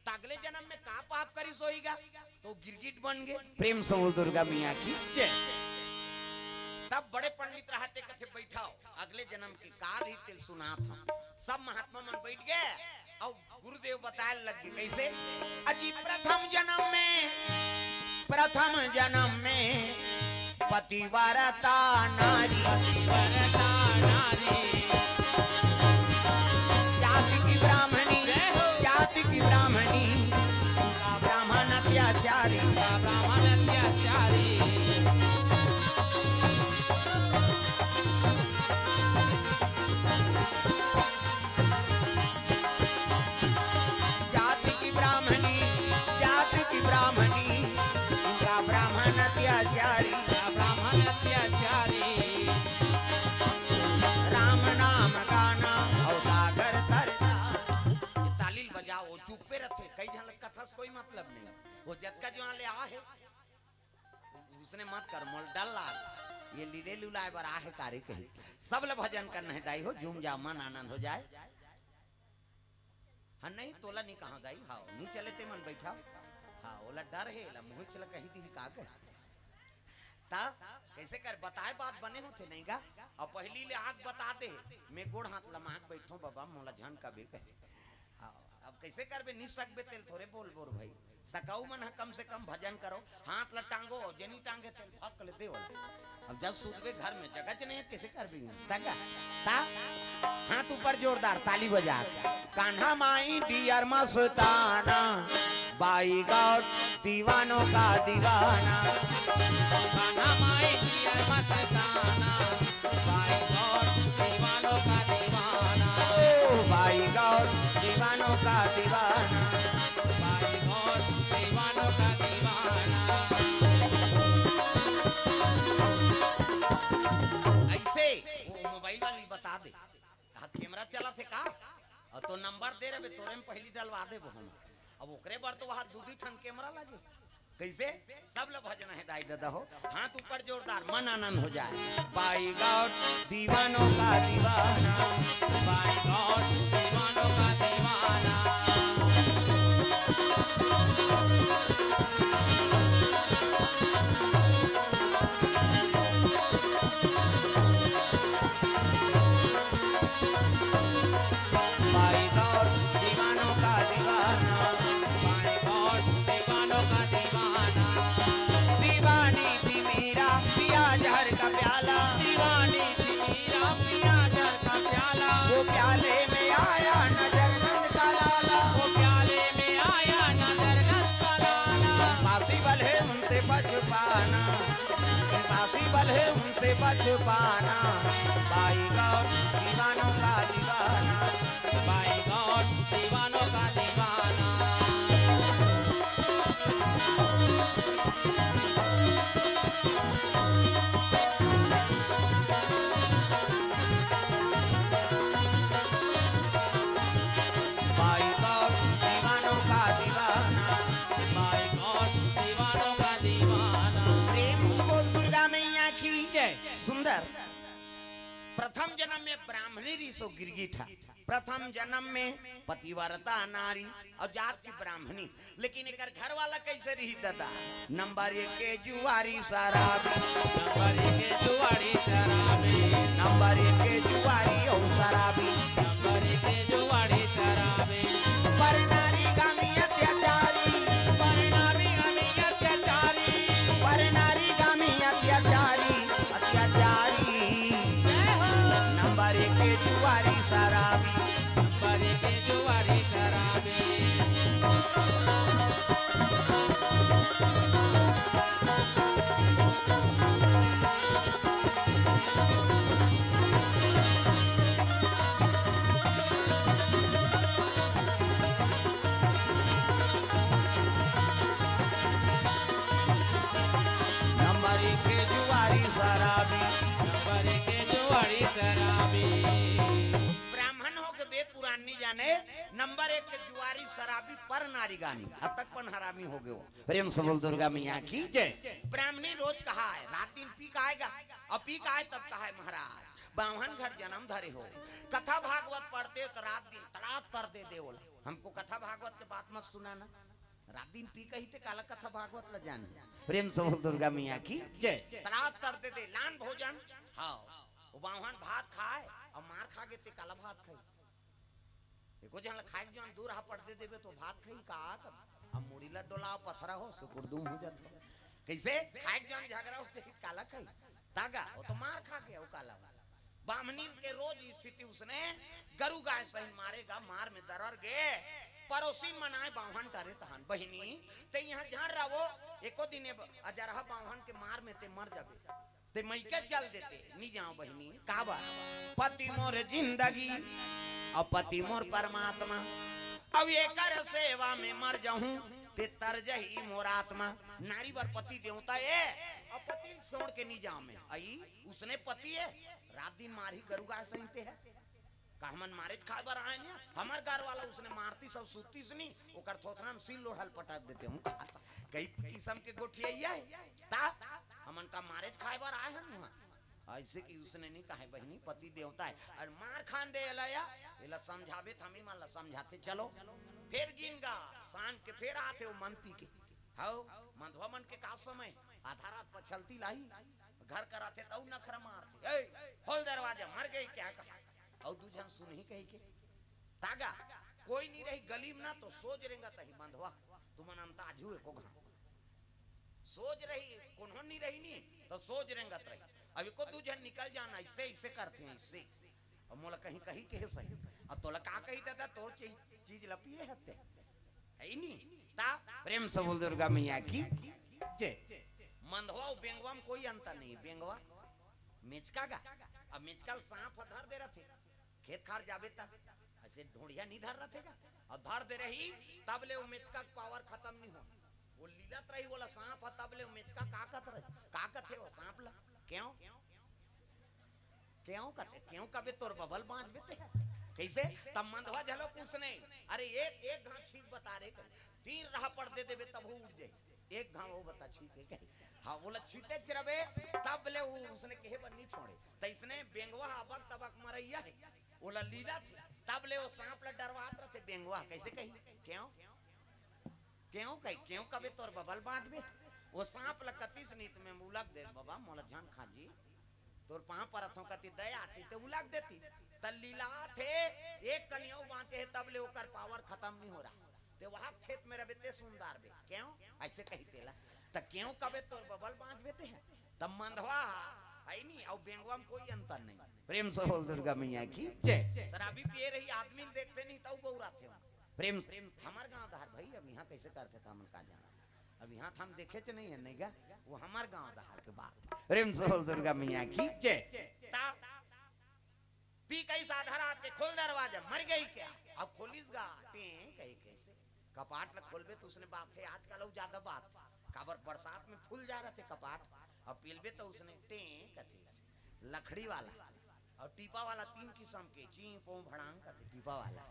त अगले जनम में का पाप करिस होही गा? त वो गिरगिट बन गे। प्रेम से बोल दुर्गा मैया की जय। तब बड़े पंडित रहा ते कथे, "बइठव, अगले जनम के का रही तेला सुनात हंव।" सब महात्मा मन बइठ गे, अउ गुरुदेव बताए लग गे, कइसे? अजी प्रथम जनम में, प्रथम जनम में पतिव्रता नारी, पतिव्रता नारी। जाति की ब्राह्मणी, जय हो। जाति की ब्राह्मणी, ब्राह्मण अत्याचारी। ब्राह्मण अत्याचारी। जाति की ब्राह्मणी, जाति की ब्राह्मणी, इनका ब्राह्मण अत्याचारी। इनका ब्राह्मण अत्याचारी। राम नाम गाना अउ सागर तरता। ताली ल बजाओ, वो चुप्पे रथे, कई झन ल कथा से कोई मतलब नहीं। वो जतका जुआर ले आ हे, उसने मत कर, मोला डर लाग। ये लीले लुलाए बर आ हे का रे कही। सब ल भजन करना हे दाई हो, झूम जा, मन आनंद हो जाए। हाँ, नहीं, तोला नी कहा दाई, हाँ, नी चले ते मन बइठा। हाँ, ओला डर हे, एला मुँह चला कही दिही का कहे। ता, कइसे कर बताए बात बने होथे नहीं गा? अउ पहिली ले आग बता दे, मैं गोड़ हाथ लमाक बइठों बाबा, मोला झन कबे कहे। हाँ, अब कइसे करबे, नी सकबे तेला थोरे बोल बोर भाई। सकऊ मन ह कम से कम भजन करो, हाथ ल टांगो, अउ जेनी टांगे तेला भक ले दे वाला। अब जब सुतबे घर में जगह च नहीं हे, कइसे करबे? तगा, ता, हाथ ऊपर जोरदार, ताली बजा। कान्हा माई डियर मस्ताना, बाई गॉड दीवानों का दीवाना। कान्हा माई डियर मस्ताना, बाई गॉड दीवानों का दीवाना। ओ बाई गॉड दीवानों का दीवाना। बाई गॉड दीवानों का दीवाना। अइसे वो मोबाइल वाली बता दे, हाँ, कैमरा चलत हे का? अउ तो नंबर दे रहे, तोरे में पहिली डलवा देबो हम। अब ओकरे बर तो वहाँ दू दू ठन कैमरा लगे। कइसे? सब ल भजना हे दाई ददा हो। हाथ ऊपर जोरदार, मन आनंद हो जाए। बाई गॉड दीवानों का दीवाना। बाई गॉड दीवानों का दीवाना। बाई गॉड दीवानों का दीवाना। बाई गॉड दीवानों का दीवाना। दीवानी थी मीरा, पिया जहर का प्याला। दीवानी थी मीरा, पिया जहर का प्याला। वो प्याले में आया नजरबंद का लाला। वो प्याले में आया नजरबंद का लाला। Impossible है उनसे बच पाना। Impossible है उनसे बच पाना। बाई गॉड दीवानों का दीवाना। बाई गॉड दीवानों का दीवाना। बाई गॉड दीवानों का दीवाना। बाई गॉड दीवानों का दीवाना। प्रेम से बोल दुर्गा मैया की जय। सुंदर। प्रथम जनम में ब्राह्मणी रिहिस वो गिरगिट हा। प्रथम जनम में पतिव्रता नारी अउ जात की ब्राह्मणी, लेकिन एकर घर वाला कइसे रिहिस ददा? नंबर एक के जुआरी शराबी। नंबर एक के जुआरी शराबी। नंबर एक के जुआरी अउ शराबी। नंबर एक के जुआरी शराबी। पर नारी गामी अत्याचारी। पर नारी गामी अत्याचारी। पर नारी गामी अत्याचारी, अत्याचारी। जय हो। नंबर एक के जुआरी शराबी। नंबर एक के जुआरी शराबी। नंबर एक के जुआरी शराबी। नंबर एक के जुआरी शराबी। ब्राह्मण होके वेद पुराण नहीं जाने, नंबर एक के जुआरी शराबी पर नारी गामी, अतक पण हरामी हो गयो। प्रेम से बोल दुर्गा मैया की जय। ब्राह्मणी रोज कहाय, रात दिन पी के आएगा, अउ पी के आए तब कहाय, महाराज, बाम्हन घर जन्म धरे हो, कथा भागवत पढ़ते हो तो रात दिन तड़ात तर दे दे ओला। हमको कथा भागवत के बात मत सुनाना। रात दिन पी कही ते काला कथा भागवत ला जान। प्रेम से बोल दुर्गा मैया की जय। तड़ात तर दे दे, लान भोजन। हाँ, वो बाम्हन भात खाय अउ मार खा गे ते काला भात खाई। एको झन ला खाए के जौन दूर हा पट दे देबे तो भात खाई का? अब मुड़ी ला डोलाव, पथरा हो, सुकुड़दुम हो जाथे। कइसे? खाए के जौन झगरा हो, ते काला खाई? तागा, वो तो मार खा के, वो काला वाला। बाम्हनी के रोज स्थिति उसने, गरु गाय सहिन मारेगा, मार में दरर गे, परोसी मनाए बाम्हन टरे तहान। बहिनी, ते इहाँ झन रहो, एको दिन ए ब-, अजरहा बाम्हन के मार में ते मर जाबे। ते मइके चल देते, नी जांव बहिनी, काबर? पति मोर जिंदगी अउ पति मोर परमात्मा, अउ एकर सेवा में मर जाहूं, ते तर जही मोर आत्मा। नारी बर पति देवता ए, अउ पति छोड़ के नी जांव मैं। अई, उसने पति ए, रात दिन मारही गरु गाय सहिते हे। का हमन मारेच खाए बर आए हन? हमर घर वाला उसने मारतिस अउ सुततिस नी, ओकर थोथना में सील लोढ़ा ल पटक देते हूँ। कई किसम के गोठियाइया हे। ता हमन का मारेच खाए बर आए हन उहाँ? अइसे कि उसने नहीं कहे, बहिनी, पति देवता हे। अउ मार खान दे एला या, एला समझाबे त हमी मन ला समझाथे। चलो, फेर गिन गा, सांझ के फेर आथे वो मन पी के। हव, मंधवा मन के का समय, आधा रात पछलती लाही, घर कर आथे त अउ नखरा मारथे। ए, खोल दरवाजा, मर गई क्या कहा? अउ दू झन सुनही कही के। तागा, कोई नहीं रही गली में ना तो सोज रेंगत रही मंधवा, तुमन अंता आजू एको घाव। सोज रही, कोनो नहीं रही नी, तो सोज रेंगत रही। अब एको दू झन निकल जाना, अइसे, अइसे करथे, अइसे। अब मोला कहीं कही के सही। अब तोला का कही दादा, तोर चीज, चीज लपिए हते। है ही नहीं। ता प्रेम से बोल दुर्गा मैया की जय। मंधवा अउ बेंगवा में कोई अंतर नहीं। बेंगवा मेचका गा, अब मेचका ल सांप ह धर दे रथे। खेत खार जाबे त अइसे ढोंढ़िया नहीं धर रथे गा, अउ धर दे रही, तब ले वो मेचका के पावर खतम नहीं हो। वो लीलत रही, वोला सांप ह, तब ले वो मेचका का कत रही, का कथे वो सांप ला? क्यों? क्यों कथे? क्यों कबे तोर बबल बांचबे ते? कइसे? तब मंधवा झलो कुछ नहीं। अरे एक, एक घांव छींक बता रे, तीन राह पड़ दे देबे तब वो उठ जाए। एक घांव वो बता छींक हे कहे। हाँ, वोला छींटे चिरबे, तब ले वो उसने कहे बर नहीं छोड़े। त इसने बेंगवा अबक तबक मरैया हे। वोला लीलत हे, तब ले वो सांप ला डरवात रथे बेंगवा। कइसे कही? क्यों? क्यों कही? क्यों कबे तोर बबल बांचबे? वो सांप ला कतिस नीत में उलग दे, बाबा, मोला झन खा जी। तोर पांव परत हंव कति दया आती, ते उलग देती। त लीलात हे, एक कनियौ बांचे हे, तब ले ओकर पावर खतम नहीं हो रहा। ते वहां खेत में रहबे, ते सुंदर बे। क्यों? अइसे कही तेला। त क्यों कबे तोर बबल बांचबे ते हे? त मंधवा हे नी, अउ बेंगवा में कोई अंतर नहीं। प्रेम से बोल दुर्गा मैया की जय। शराबी पिए रही, आदमी ल देखते नहीं, तउ बउराथे। प्रेम से, हमर गांव डहर भाई, अब इहाँ कइसे करथे, त हमन का जाना। अब इहाँ त हम देखेच नहीं हे, नहीं गा, वो हमर गांव डहर के बात। प्रेम से बोल दुर्गा मैया की जय। ता पी कइस आधा रात के, खोल दरवाजा, मर गई क्या? अब खोलिस गा, टें कही कइसे? कपाट ला खोलबे त उसने बात हे, आजकल अउ ज्यादा बात हे। काबर बरसात में फूल जा रथे कपाट, अब पेलबे त उसने टें कथे, लकड़ी वाला। अउ टीपा वाला तीन किसम के, चीं, पों, भड़ांग कथे टीपा वाला।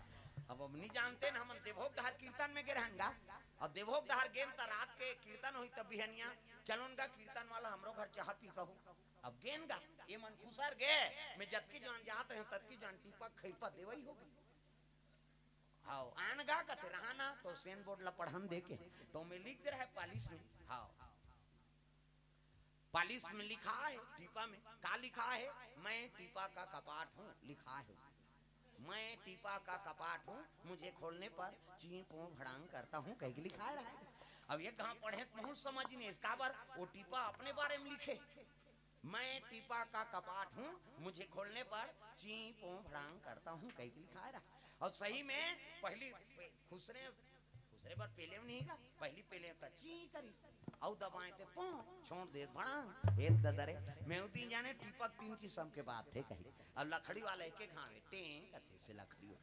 अब, अब नहीं जानते न, हमन देवभोग डहर कीर्तन में गे रहन गा। अब देवभोग डहर गेन त रात के कीर्तन होही, त बिहनिया चलोन गा कीर्तन वाला, हमरो घर चाह पी कहू। अब गेन गा, ये मन खुसर गे, मैं जतकी जान जात रहे, ततकी जान टीपा खैपा देवई होगी। हाव, आन गा कथे रहा ना, तो सेन बोर्ड ला पढ़न दे के, तो मैं लिख दे रहा है पालिश में। हाव। पालिश में लिखा है, टीपा में का लिखा है? "मैं टीपा का कपाट हूँ", लिखा है। "मैं टीपा का कपाट हूँ, मुझे खोलने पर चीं पों भड़ांग करता हूँ" कह के लिखा रहा है। अब ये कहाँ पढ़े तो बहुत समझ नहीं इसका, बर वो टीपा अपने बारे में लिखे, "मैं टीपा का कपाट हूँ, मुझे खोलने पर चीं पों भड़ांग करता हूँ" कह के लिखा रहा। और सही में पहली खुसरे, खुसरे बर पेले नहीं का, पहली पेले त चीं करिस, अउ दबाए ते पों, छोड़ दे भड़ांग। ए ददरे, मैं उती जाने टीपक तीन किस्म के बात है कही। अब लकड़ी वाला एक एक घावे, टें कथे से लकड़ी हो।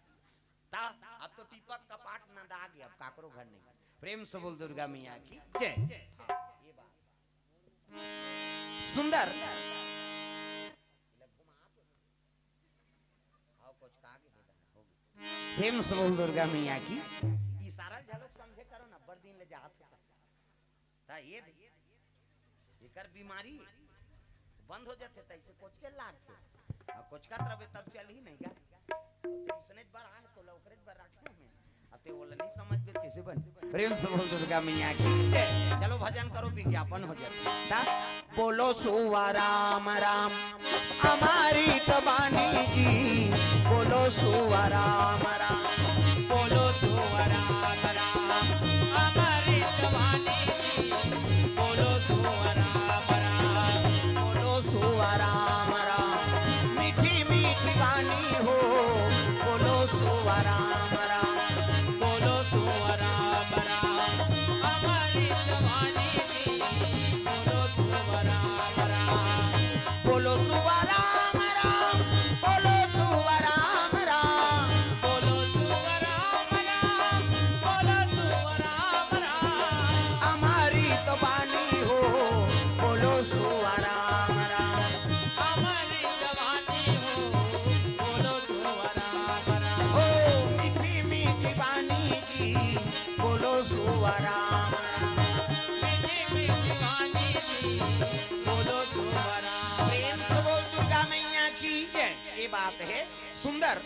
ता, अब तो टीपक कपाट न दागे, अब काकरो घर नहीं। प्रेम से बोल दुर्गा मैया की जय। हाँ, ये बात। सुंदर। आओ, कुछ का आगे हे, हो गई। प्रेम से बोल दुर्गा मैया की। इशारा झलक समझे करो ना, बड़ दिन ले जात हो। ता ये दे। एकर बीमारी बंद हो जाथे, तैसे कुछ के लागथे। अब कुछ का तरफ तब चल ही नहीं गा। तो इसने बार आए तो लौकरे बार रखे हमें। अब ते ओला नहीं समझ बे कैसे बन। प्रेम से बोल दुर्गा मैया की जय। चलो भजन करो, विज्ञापन हो जाता। ता? बोलो सुवा राम राम, हमारी तबानी जी। बोलो सुवा राम राम, बोलो सुवा राम राम, हमारी तबानी जी। बोलो सुवा राम राम, बोलो सुवा राम राम, मीठी मीठी बानी हो। बोलो सुवा राम राम, बोलो सुवा राम राम, हमारी जवानी जी। बोलो सुवा राम राम, बोलो सुवा राम राम, बोलो सुवा राम राम, बोलो सुवा राम राम, बोलो सुवा राम राम, हमारी तो बानी हो। बोलो सुवा राम राम, हमारी जवानी हो। बोलो सुवा राम राम, ओ मीठी मीठी बानी जी। बोलो सुवा राम राम, मीठी मीठी बानी जी। बोलो सुवा राम। प्रेम से बोल दुर्गा मैया की जय। ये बात है सुंदर।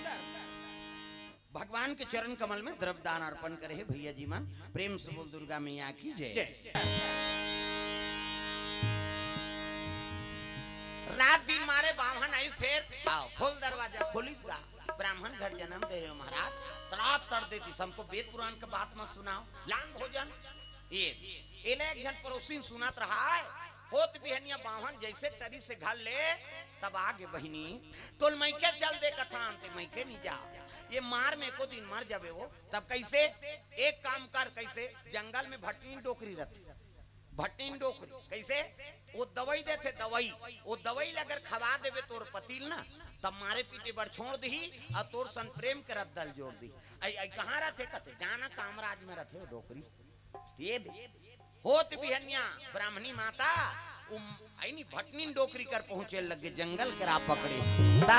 भगवान के चरण कमल में द्रव्य दान अर्पण करे हे भैया जी मन। प्रेम से बोल दुर्गा मैया की जय। जय। रात दिन मारे बाम्हन आइस, फेर आओ, खोल दरवाजा, खोलिस गा। ब्राह्मण घर जन्म दे रहे हो महाराज, तड़ा तड़ दे दिस, हमको वेद पुराण के बात मत सुनाओ, लान भोजन। ये, एले एक झन पड़ोसी सुनत रहा है, होत बिहनिया बाम्हन जैसे टरी से घर ले, तब आगे बहिनी, तोल मइके चल दे कथान ते मइके नहीं जा, ये मार में को दिन मर जाबे वो। तब कैसे? एक काम कर, कैसे? जंगल में भटनीन डोकरी रथे, भटनीन डोकरी कैसे? वो दवाई देथे, दवाई, वो दवाई ल अगर खवा देबे तोर पति ल ना, तब मारे पीटे बर छोड़ दिही, अउ तोर सन प्रेम के रद्दा ल जोड़ दिही। आई, आई कहाँ रथे? कथे जाना कामराज में रथे वो डोकरी। ये भी होत बिहनिया ब्राह्मणी माता, उम, आइनी भटनीन डोकरी कर पहुंचे लगे, जंगल के राह पकड़े। ता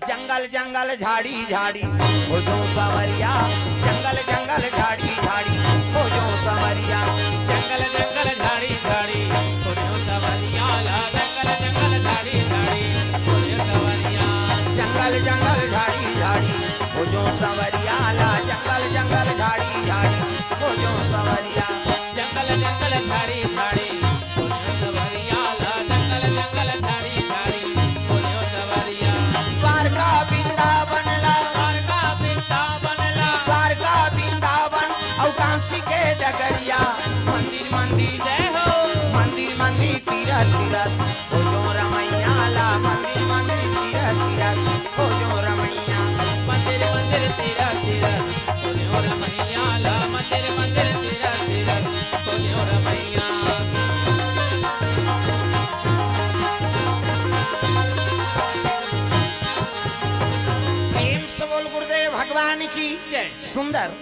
जंगल जंगल झाड़ी झाड़ी खोजो सवरिया, जंगल जंगल झाड़ी झाड़ी खोजो सवरिया, जंगल जंगल झाड़ी झाड़ी खोजो सवरिया ला, जंगल जंगल झाड़ी झाड़ी खोजो सवरिया, जंगल जंगल झाड़ी झाड़ी खोजो सवरिया ला, जंगल जंगल झाड़ी झाड़ी खोजो सवरिया। जंगल जंगल झाड़ी झाड़ी खोजो सवरिया ला, जंगल जंगल झाड़ी झाड़ी खोजो सवरिया। द्वारका वृंदावन ला, द्वारका वृंदावन ला, द्वारका वृंदावन अउ काशी के डगरिया। मंदिर मंदिर जय हो, मंदिर मंदिर तीरथ तीरथ खोजो रमैया ला, मंदिर मंदिर तीरथ तीरथ खोजो रमैया। मंदिर मंदिर तीरथ तीरथ खोजो रमैया ला, मंदिर मंदिर तीरथ तीरथ खोजो रमैया। प्रेम से बोल गुरुदेव भगवान की जय। सुंदर।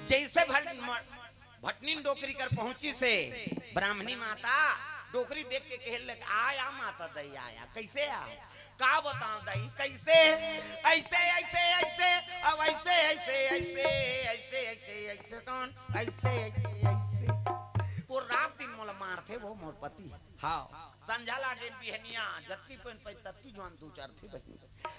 जैसे भल-, म-, भटनीन डोकरी कर पहुंचिस हे ब्राह्मणी माता, डोकरी देख के कहे लग, "आया माता दई आया।" कैसे आया? का बताओ दई, कैसे? ऐसे, ऐसे, ऐसे, अब ऐसे, ऐसे, ऐसे, ऐसे, ऐसे, ऐसे, कौन? ऐसे, ऐसे, ऐसे। वो रात दिन मोला मारथे, वो मोर पति। हाँ, संझा लागे बिहनिया, जतकी पेन पे ततकी जुआन दू चार थे बहिनी।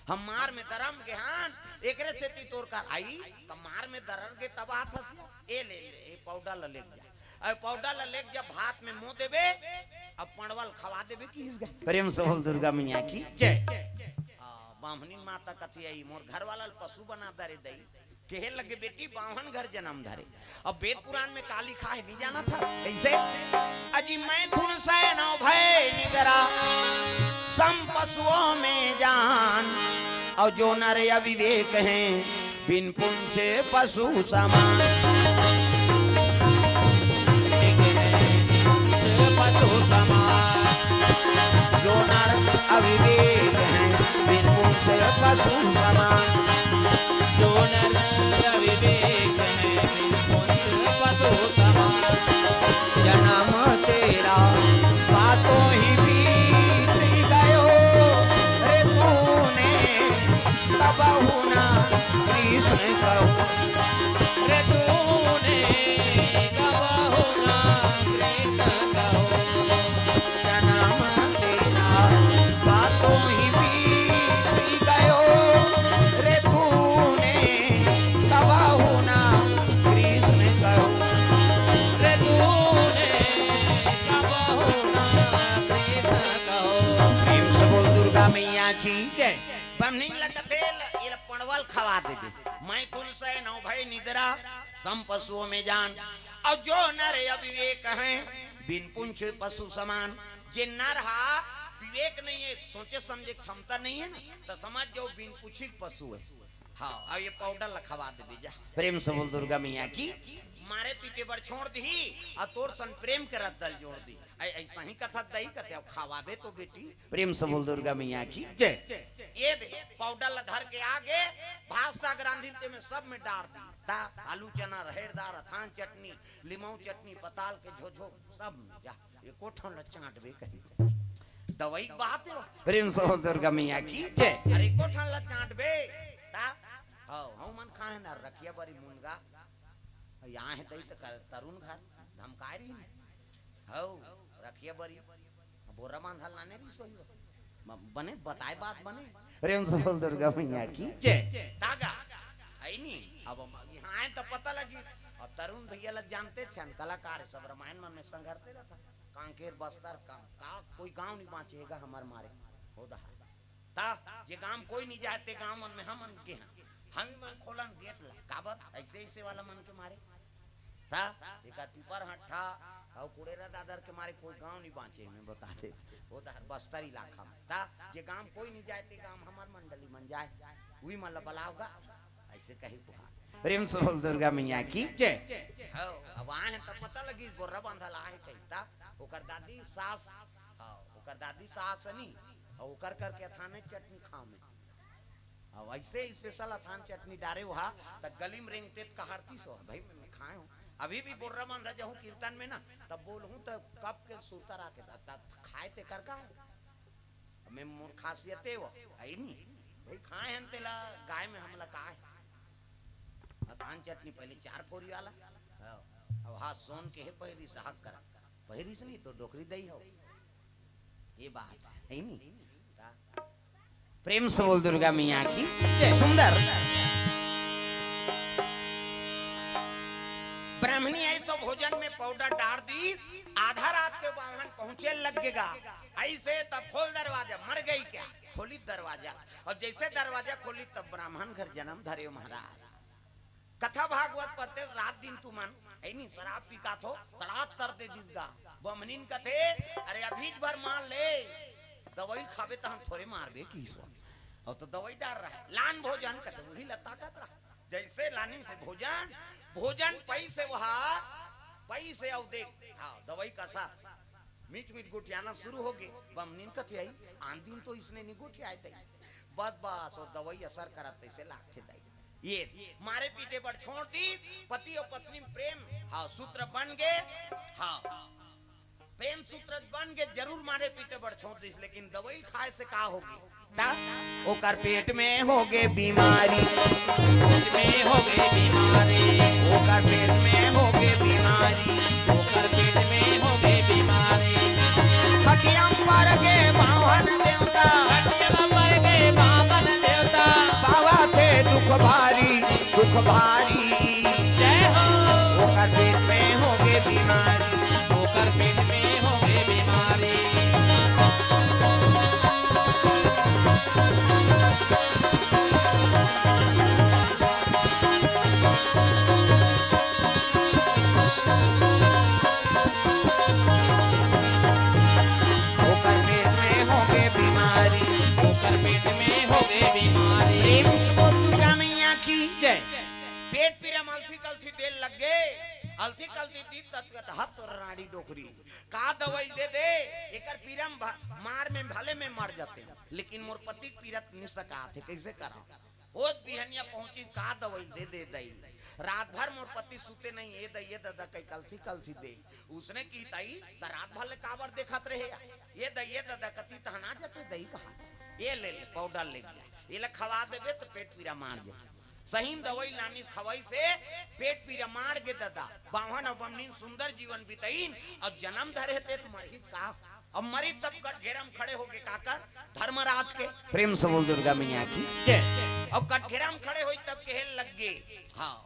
हम मार में दरम गे हन, एकरे सेती तोर कर आई, त मार में दरर गे तब आत हस या। ए ले, ले, ए पाउडर ल लेके जा। अउ पाउडर ला लेके जब भात में मो देबे, अब पंडवा ल खवा देबे किहिस गा। प्रेम से बोल दुर्गा मैया की। जय। आ, बाम्हनी माता कथी आई, मोर घर वाला ल पशु बना दरे दई। कहे लगे, "बेटी, बाम्हन घर जनम धरे।" अब वेद पुराण में का लिखा है, नहीं जाना था। कैसे? अजी मैथुन सै नौ भय निदरा, सम पशुओं में जान। और जो नर अविवेक हैं, बिन पुंछ पशु समान। पशु समान। जो नर अविवेक हैं, बिन पुंछ पशु समान। जो नर अविवेक हैं, बिन पुंछ पशु समान। जन्म तेरा बातों ही बीत गयो रे तूने, कबहु ना कृष्ण कहो। रे तूने कबहु ना कृष्ण कहो। जन्म तेरा बातों ही बीत गयो रे तूने, कबहु ना कृष्ण कहो। रे तूने कबहु ना कृष्ण कहो। प्रेम से बोल दुर्गा मैया की। जय। बमनिन ल कथे ल, ये ल पंडवा ल खवा देबे। मैथुन सै नौ भय निदरा, सम पशुओं में जान। और जो नर अविवेक हैं, बिन पुंछ पशु समान। जे नर हा विवेक नहीं है, सोचे समझे क्षमता नहीं है ना, तो समझ जाओ बिन पुछी के पशु है। हाँ, अब ये पाउडर ल खवा देबे जा। प्रेम से बोल दुर्गा मैया की। मारे पीटे बर छोड़ दी, और तोर सन प्रेम के रद्दा ल जोड़ दी। ऐ-, ऐसा ही कथा दई कथे, अब खवाबे तो बेटी। प्रेम से बोल दुर्गा मैया की। जय। ये दे, पाउडर ल धर के आगे, भात साग रांधिन ते में सब में डार दी। ता, आलू चना, रहेर दार, अथान चटनी, लिमाऊ चटनी, पताल के झोझो, सब में जा। एको ठन ल चांटबे कही। दवाई के बात है। प्रेम से बोल दुर्गा मैया की। जय। अरे एको ठन ल चांटबे। ता, हौ, हौ मन खाए ना रखिया बरी मुनगा। यहाँ है दई त कर-, तरुण घर, धमकाए रही। हौ, रखिया बरी। बोरा बांधल लाने रही सोई हो। म-, बने बताए बात बने। प्रेम से बोल दुर्गा मैया की। जय। तागा। है नी। अब हम यहाँ आए तो पता लगी। अब तरुण भैया ल जानते छन, कलाकार है, सब रामायण मन में संघरते रहता। कांकेर बस्तर का, का कोई गांव नहीं बांचे हेगा हमर मारे। हो दहा। ता, जे गांव कोई नहीं जाए, ते गांव मन में हमन गे हन। हम मन खोलन गेट ला। काबर? ऐसे, ऐसे वाला मन के मारे। ता, एकर पीपर हट्ठा, अउ कुड़ेरा दादर के मारे कोई गांव नहीं बांचे, मैं बता दे। वो तो हर बस्तर इलाका में। ता, जे गांव कोई नहीं जाए, ते गांव हमर मंडली मन जाए। उही मन ला बलाओगा। ऐसे कही कुहा। प्रेम से बोल दुर्गा मैया की। जय। हौ, अब आए हैं तब पता लगी, बोर्रा बांधल आए कही। ता, ओकर दादी सास, हाँ, ओकर दादी सास हनी, अउ ओकर करके अथाने चटनी खाओ में। अब ऐसे special अथान चटनी डारे हुआ, त गली में रेंगते त कहारती सो, भाई मैं, मैं खाए हूँ। अभी भी बोर्रा बांधा जाऊँ कीर्तन में ना, तब बोलूँ त कब के सुरता राखे, त, त खाए ते कर का है? मैं मोर खासियते वो, है नी? भाई खाए हन तेला, गाय में हमला का है? अथान चटनी पहले चार फोरी वाला, हाँ, अब हाँ सोन के है पहिरी सहक करा, पहिरी से नहीं तो डोकरी दई हो। ये बात है नी? ता प्रेम से बोल दुर्गा मैया की जय। सुंदर। ब्राह्मणी ऐसो भोजन में पाउडर डार दी, आधा रात के बाम्हन पहुंचे लगेगा। ऐसे तब खोल दरवाजा, मर गई क्या? खोली दरवाजा। और जैसे दरवाजा खोली तब ब्राह्मण घर जनम धरे महाराज। कथा भागवत पढ़ते रात दिन तुमन, है नी, शराब पी का थो, तड़ात तर दे दिस गा। बमनिन कथे, "अरे अभीच भर मार ले, दवाई खाबे त हम थोरे मारबे की सो।" और तो दवाई डार रहा है, लान भोजन कथे, वही लता कत रहा। जैसे लानिन से भोजन, भोजन पई से वहा, पई से अउ देख, हाँ, दवाई का साथ। मीठ मीठ गोठियाना शुरू हो गे। बमनिन कथे आई, आन दिन तो इसने नहीं गोठियाए तई। बस बस, और दवाई असर करत तैसे लागथे दाई। ये मारे पीटे बर छोड़ दी, पति और पत्नी में प्रेम, हाँ, सूत्र बन गे, हाँ, प्रेम सूत्र बन गे, जरूर मारे पीटे बर छोड़ दी, लेकिन दवाई खाए से का होगी? ता ओकर पेट में होगे बीमारी। पेट में होगे बीमारी। ओकर पेट में होगे बीमारी। ओकर पेट में होगे बीमारी। खटिया पर के बावन देवता। खटिया पर के बावन देवता। पावा थे दुख भारी, दुख भारी। जय हो। ओकर पेट में होगे बीमारी। पेट पीरा म अलथी कलथी दे लग गे, अलथी कलथी दीस तक हत तोर राड़ी डोकरी, का दवई दे दे, एकर पीरा म भ-, मार में भले में मर जाते, लेकिन मोर पति के पीरा त नि सकात हे, कइसे करंव? होत बिहनिया पहुंचिस, का दवई दे दे दई, रात भर मोर पति सुते नहीं, ए दई, ए ददा, कई कलथी कलथी दे। उसने किहिस, दई, त रात भर ले काबर देखत रहे? ए दई, ए ददा, कति तहना जाते दई कहा, ए ले ले, पाउडर ले गया, एला खवा देबे त पेट पीरा मार जाही। सही म दवई लानिस, खवइस, पेट पीरा मार गे ददा। बाम्हन अउ बमनीन सुंदर जीवन बितइन अउ जनम धरे हे ते त मरहिच का? अब मरी तब कटघेरा म खड़े होगे काकर? धर्मराज के। प्रेम से बोल दुर्गा मैया की। जय। अब कटघेरा म खड़े होई तब कहे लग गे, हाँ,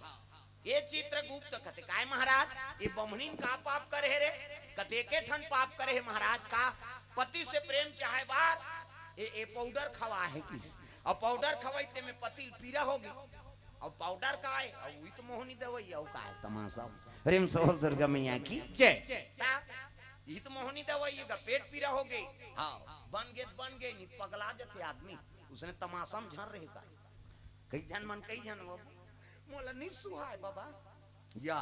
ए चित्रगुप्त कथे, काय महाराज, ए बमनीन का पाप करे हे रे? कथे, एके ठन पाप करे हे महाराज। का? पति से प्रेम चाहे बर ए, ए पाउडर खवा हे किस। अब पाउडर खवाई ते में पति ल पीरा होगे। अब पाउडर काय? अब उही त मोहनी दवई, अउ काय तमाशा। प्रेम से बोल दुर्गा मैया की। जय। ता, इही त मोहनी दवई, एकर पेट पीरा होगे। हाँ, बन गे त बन गे, नि त पगला जथे आदमी। उसने तमाशा म झन रहे का। कई झन मन, कई झन वो, मोला नि सुहाय बाबा। या,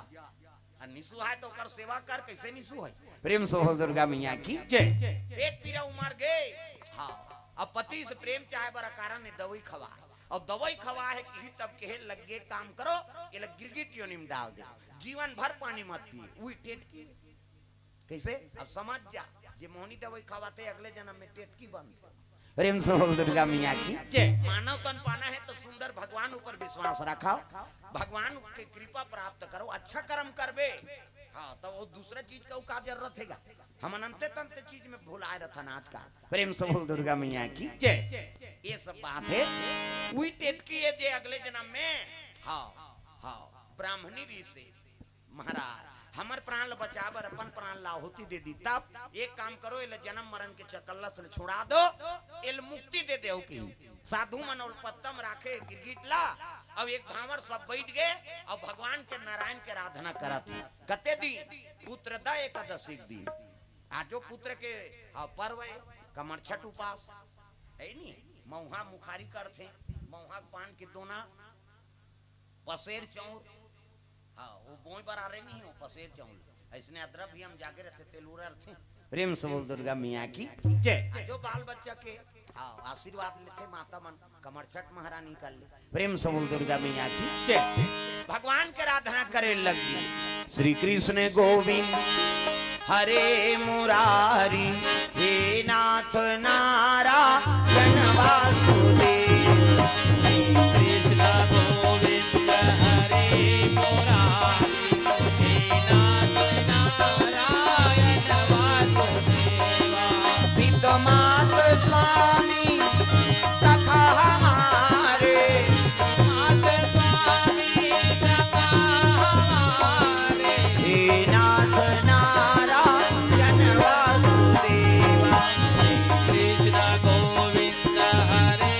आ नि सुहाय त ओकर सेवा कर, कइसे नि सुहाय? प्रेम से बोल दुर्गा मैया की। जय। पेट पीरा उमर गे। हाँ, अब पति से प्रेम चाहे बर अकारण ए दवई खवा। अब दवई खवा हे किही तब कहे लग गे, काम करो, एला गिरगिट योनि म डाल दे, जीवन भर पानी मत पिए। उही टेटकी। कइसे? अब समझ जा, जे मोहनी दवई खवाथे अगले जनम में टेटकी बनथे। प्रेम से बोल दुर्गा मैया की। जय। मानव तन पाना हे त सुंदर भगवान ऊपर विश्वास रखव, भगवान के कृपा प्राप्त करो, अच्छा कर्म करबे, हाँ, त वो दूसरा चीज का का जरूरत हे गा? हमन अंते तंते चीज में भुलाए रथन आजकल। प्रेम से बोल दुर्गा मैया की। जय। ए सब बात हे, उही टेटकी हे जे अगले जनम में, हाँ, हाँ, ब्राह्मणी ऋषि महाराज, हमर प्राण ल बचाए बर अपन प्राण ल आहुति दे दी। तब एक काम करो, एला जनम मरन के चकल्लस ले छुड़ा दो, एला मुक्ति दे देव कि। साधु मन ओला पत्ता म राखे गिरगिट ला, अउ एक भांवर सब बइठ गे, अउ भगवान के नारायण के आराधना करत हे। कते दिन? पुत्र दा एकादशी के दिन। आजो पुत्र के, हाँ, पर्व हे, कमरछठ उपास, हे नी? मउहा मुखारी करथे, मउहा के पान के दोना, पसेर चौर, हाँ, वो बोए बर आ रहे नहीं हो, पसेर चौर। अइसने अदरा भी हम जागे रथे, तेलुरा रथे। प्रेम से बोल दुर्गा मैया की। जय। जो बाल बच्चा के, हाँ, आशीर्वाद लेथे माता मन, कमरछठ महारानी कर ले। प्रेम से बोल दुर्गा मैया की। जय। भगवान के आराधना करे लगी। श्री कृष्ण गोविंद हरे मुरारी, हे नाथ नारायण वासुदेव। कृष्ण गोविंद हरे मुरारी, हे नाथ नारायण वासुदेवा। पित मात स्वामी सखा हमारे, मात स्वामी सखा हमारे। हे नाथ नारायण वासुदेवा। कृष्ण गोविंद हरे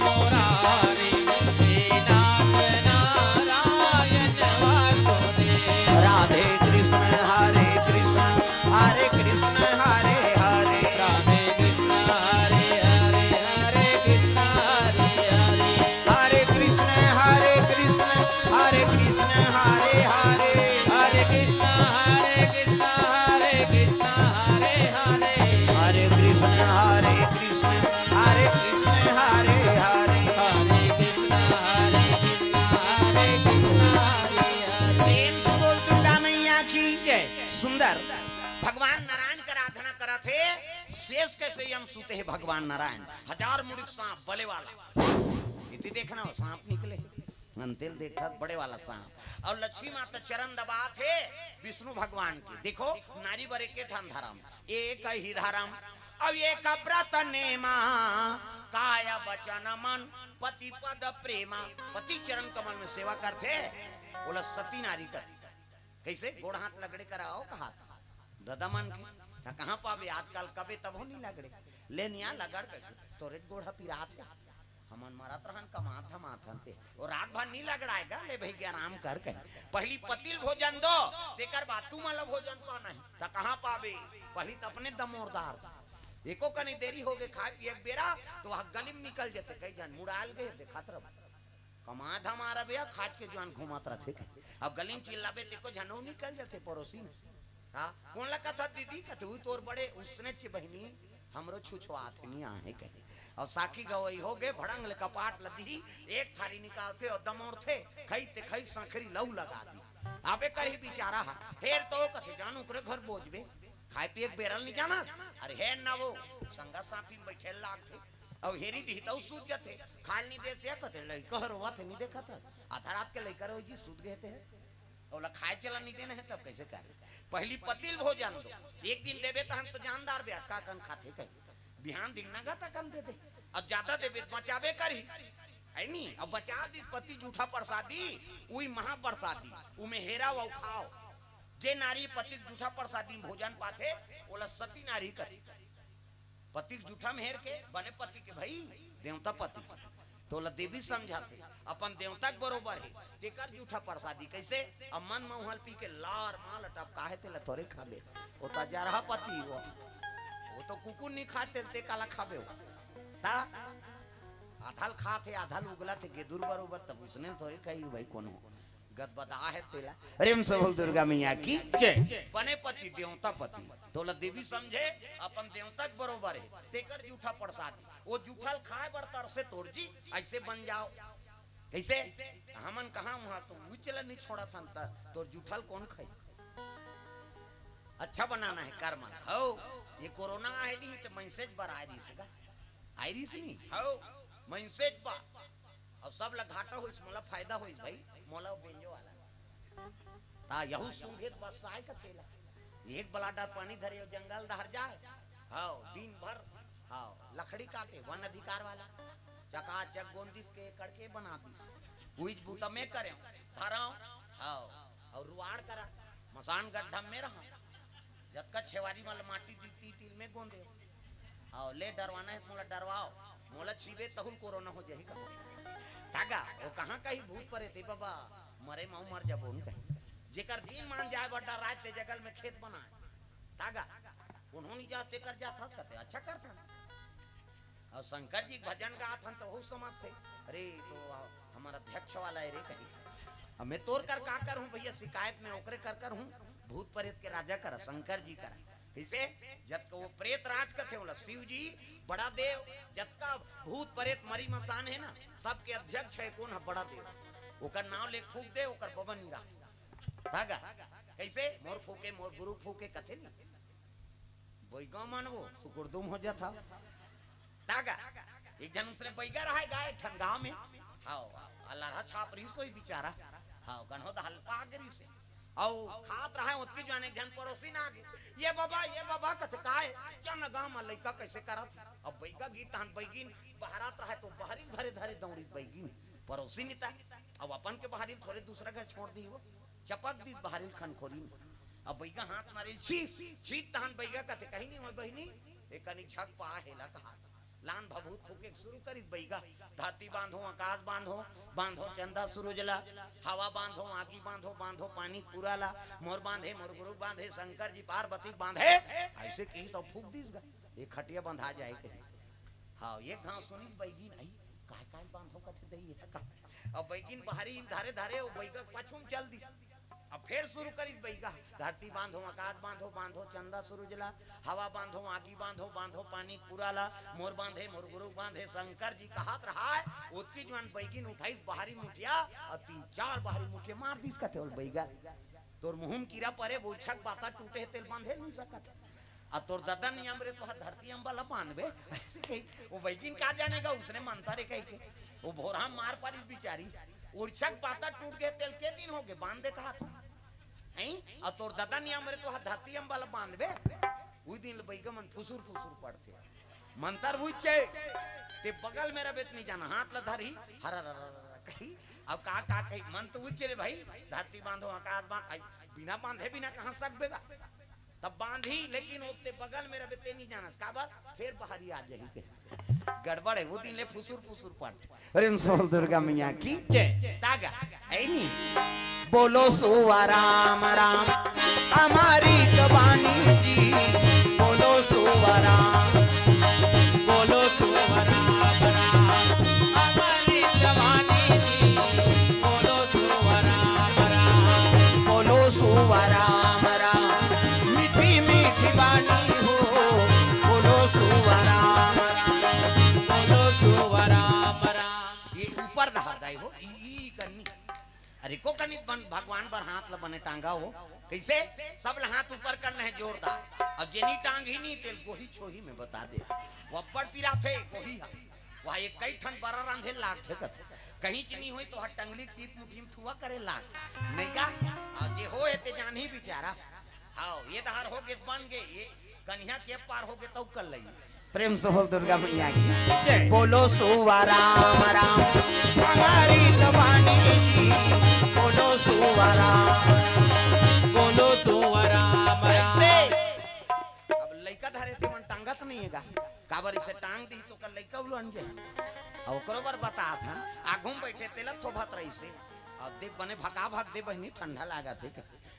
मुरारी, हे नाथ नारायण वासुदेवा। राधे कृष्ण हरे कृष्ण, हरे कृष्ण हरे हरे। राधे कृष्ण हरे हरे, हरे कृष्ण हरे हरे। हरे कृष्ण हरे कृष्ण, हरे कृष्ण हरे हरे। हरे कृष्ण हरे कृष्ण, हरे कृष्ण हरे हरे। हरे कृष्ण हरे कृष्ण, हरे कृष्ण हरे हरे। हरे कृष्ण हरे कृष्ण, हरे कृष्ण हरे हरे। प्रेम से बोल दुर्गा मैया की जय। सुंदर भगवान नारायण के आराधना करत हे, शेष के सैया म सुते हे भगवान नारायण, हजार मुड़ी के सांप बले वाला। इति देखना हो, सांप निकले, अंते ल देखत बड़े वाला सांप। अउ लक्ष्मी माता चरण दबात हे विष्णु भगवान के। देखो, नारी बर एके ठन धरम, एक ही धरम, अउ एक व्रत नेमा, काय वचन मन पति पद प्रेमा। पति चरण कमल में सेवा करथे, ओला सती नारी कथे। कइसे? गोड़ हाथ लगड़े कराओ कहात। ददा मन के, त कहाँ पाबे आजकल, कबे तभो नि लगड़े। ले निया लगड़ के, तोरे गोड़ ह पिरात हे। हमन मरत रहन, कमात धमात हन ते। ओ रात भर नि लगड़ाय गा, ले भई आराम कर कहे। पहिली पति ल भोजन दो, तेकर बाद तुमन ल भोजन पाना हे। त कहाँ पाबे? पहिली त अपने दमोरदार था। एको कनी देरी होगे खाय पिये के बेरा, त वह गली म निकल जथे, कई झन मुड़ाल गे, देखात रह। कमा धमा रबे, खाज के जुआन घूमत रथे। अब गली म चिल्लाबे, तेको झनो निकल जथे पड़ोसी में। हाँ, कोन ला कथस दीदी? कथे, "उही तोर बड़े उसने चे बहिनी, हमरो छुछुआत नहीं आहे," कहे। अउ साखी गवई होगे, भड़ंग ले कपाट ल दिही, एक थारी निकालथे अउ दमोरथे, खई ते खई, संखरी लहू लगा दी। आबे करही बिचारा हा, हेर तो कथे, "जान ओकरे घर बोजबे, खाए पिए के बेरा ल नहीं जानस?" अरे हेर ना वो, संगत साथी में बइठे ल लागथे। अउ हेरी दिही तउ सूझ जथे, खाए ल नहीं देस या कथे, "लइका ह रोवत हे, नहीं देखत हस? आधा रात के लइका रोही जी, सूत गे हे ते ह।" ओला खाए चला नहीं देना है, तब कैसे करे? पहली पति ल भोजन दो, एक दिन देबे तहन तो जानदार बे, अतका कन खाथे कही, बिहान दिन नगा तकन दे दे। अब ज्यादा देबे त बचाबे करही, है नी? अब बचा दिस पति जूठा प्रसादी, उही महाप्रसादी, उमे हेरा अउ खाओ। जे नारी पति के जूठा प्रसादी में भोजन पाथे, ओला सती नारी कथे। पति के जूठा में हेर के, बने पति के भाई, देवता पति के। तोला देवी समझाथे, अपन देवता के बरोबर हे, तेकर जूठा प्रसादी। कैसे? अब मन मउहा ल पी के लार माल टपकाहे, तेला थोरे खाबे। वो त जरहा पति वो, वो तो कुकुर नहीं खाथे, ते काला खाबे वो? ता आधा ल खाथे, आधा ल उगलथे, गेदुर बरोबर, तब उसने थोरे खाही भाई कोनो। गदबदा हे तेला। प्रेम से बोल दुर्गा मैया की जय। बने पति देवता पति, तोला देवी समझे, अपन देवता के बरोबर हे, तेकर जूठा प्रसादी। वो जूठा ल खाए बर तरसे तोर जी, ऐसे बन जाओ। कैसे? हमन कहाँ वहाँ तो उचल नहीं छोड़त हन, त तोर जूठा ल कौन खाई? अच्छा बनाना है कर्म। हो, ये कोरोना आहे नहीं तो मैसेज बर आए रहिस गा। आए रहिस नहीं? हो, मैसेज बर। अउ सब ला घाटा होइस, मोला फायदा होइस भाई, मोला बेंजो वाला। ता यहू सूंघे त बस आए कथे ला। एक बलाडर पानी धरे अउ जंगल डहर जाए। हाव, दिन भर, हाव, लकड़ी काटे, वन अधिकार वाला। चकाचक गोंदिस के कड़के बना दिस। उहीच बूता में करेंव, धरंव, हाव, अउ रुआड़ करा, मसान गड्ढा में रहा। जतका छेवारी वाला माटी दिखती, तिल में गोंदे। हाव, ले डरवाना हे, मोला डरवाओ, मोला छीबे तहू ल कोरोना हो जाही कहो। तागा, वो कहाँ कही भूत परेत हे बाबा, मरे माऊ मर जाबो न कही। जेकर दिन मान जाए बड्डा राज ते जगल में खेत बनाए। तागा, उन्होंने जा तेकर जात हस कथे, अच्छा करथन। अउ शंकर जी के भजन गात हन तो हो समझथे, अरे तो हमारा अध्यक्ष वाला है रे कही। अब मैं तोर कर का करहूँ भैया, शिकायत में ओकरे कर करहूँ, भूत प्रेत के राजा करा, शंकर जी करा। किसे? जब तो वो प्रेत राज कथे, बोला शिव जी बड़ा देव, जतका भूत प्रेत मरी मसान है ना, सबके अध्यक्ष है कौन है? बड़ा देव। ओकर नाव ले फूंक दे, ओकर बबन नहीं रहा। धागा। कैसे? मोर फूके, मोर गुरु फूके, कथे नहीं। बैगा मन वो सुकुरदुम हो जात हव। तागा, एक झन उसने बैगा रहा हे गा, एक ठन गांव में। हाव, हाव, अलरहा छाप रहिस होही बिचारा। हाव, कन्हो दहल पाग रहिस हे। अउ खात रहा हे, ओतकी जुआन एक झन पड़ोसी ना आगे। ये बाबा, ये बाबा, कथे काय? चल ना गांव में लइका कैसे करत हे? अब बैगा गे तहन बैगिन बहरात रहा हे, तो बहरी धरे धरे दौड़ी बैगिन। पड़ोसी नहीं ता। अब अपन के बहरी थोरे दूसरा घर छोड़ दी हो। चपक दिस बहरी ल खनखोरी में। अब बैगा हाथ मारे ल छीस, छीस तहन बैगा कथे, कहीं नहीं होय बहिनी, एकनी झक पा हेला कहात। लान भभूत फूके शुरू करिस बैगा, धरती बांधो, आकाश बांधो, बांधो चंदा सूरज ला, हवा बांधो, आगी बांधो, बांधो पानी पूरा ला, मोर बांधे, मोर गुरु बांधे, शंकर जी पार्वती बांधे, ऐसे कही सब फूक दिस गा, ये खटिया बंधा जाए कही। हाँ, एक घाव सुनिस बैगिन, आई, काय काय बांधो कथे दई है का? अब बैगिन बहरी धरे धरे, वो बैगा पाछू में चल दिस। अब फेर शुरू करिस बैगा, धरती बांधो, आकाश बांधो, बांधो चंदा सूरज ला, हवा बांधो, आगी बांधो, बांधो पानी पूरा ला, मोर बांधे, मोर गुरु बांधे, शंकर जी कहात रहा हे, ओतकी जुआन बैगिन उठाइस बहरी मुठिया, अउ तीन चार बहरी मुठिया मार दिस कथे ओला बैगा। तोर मुहूं म कीरा परे, बोलछक बाता टूटे हे, तेला बांधे नहीं सकत। अब तोर ददा नियम रे, तो धरती अम्बा ला बांधबे, ऐसे कही। वो बैगिन का जानेगा, उसने मंतर हे कही के। वो भोरहा मार पारिस बिचारी। उरछक बाता टूट गे, तेला के दिन हो गे, बांध दे कहात हूँ। हैं? अउ तोर ददा नियम रे, तो धरती अम्बा ला बांधबे। उही दिन ले बैगा मन फुसुर फुसुर पड़थे। मंतर उही चे, ते बगल में रबे त नहीं जाना, हाथ ला धरही, हर हर हर हर कही। अब का का कही, मन तो उही चे रे भाई, धरती बांधो, आकाश बांध, आई, बिना बांधे बिना कहाँ सकबे गा? तब बांधी, लेकिन ओते बगल में रबे ते नहीं जानस, काबर? फेर बहरी आ जाही के। गड़बड़ हे, वो दिन ले फुसुर फुसुर पड़थे। प्रेम से बोल दुर्गा मैया की जय। तागा, है नी? बोलो सुवा राम राम, हमारी जवानी जी। बोलो सुवा राम, बोलो सुवा राम राम, हमारी जवानी जी। एको कनिक बन भगवान बर हाथ ल बने टांगा हो। कइसे? सब ल हाथ ऊपर करना हे जोरदार। अउ जेनी टांगही नहीं, तेला गोही छोही में बता दे। वो अब्बड़ पिराथे गोही ह। वह एक कई ठन बरा रांधे लागथे कथे। कहीं च नहीं होई तो हर टंगली टीप मुठी में ठुआ करे लाग। नहीं का? अउ जे होय हे ते जानही बिचारा। हव, ये डहर होगे बन गे, ये कनिहा के पार होगे तउ कर लई। प्रेम से बोल दुर्गा मैया की। जय। बोलो सुवा राम राम, हमारी तो बानी जी। बोलो सुवा राम, बोलो सुवा राम राम। ऐसे। अब लइका धरे ते मन टांगत नहीं हे गा। काबर इसे टांग दी तो कर लइका उलन जाए। अउ ओकरो बर बतात हन, आगू में बैठे तेला थोभत रहिसे। अउ दे बने भका भक दे बहिनी, ठंडा लागत हे।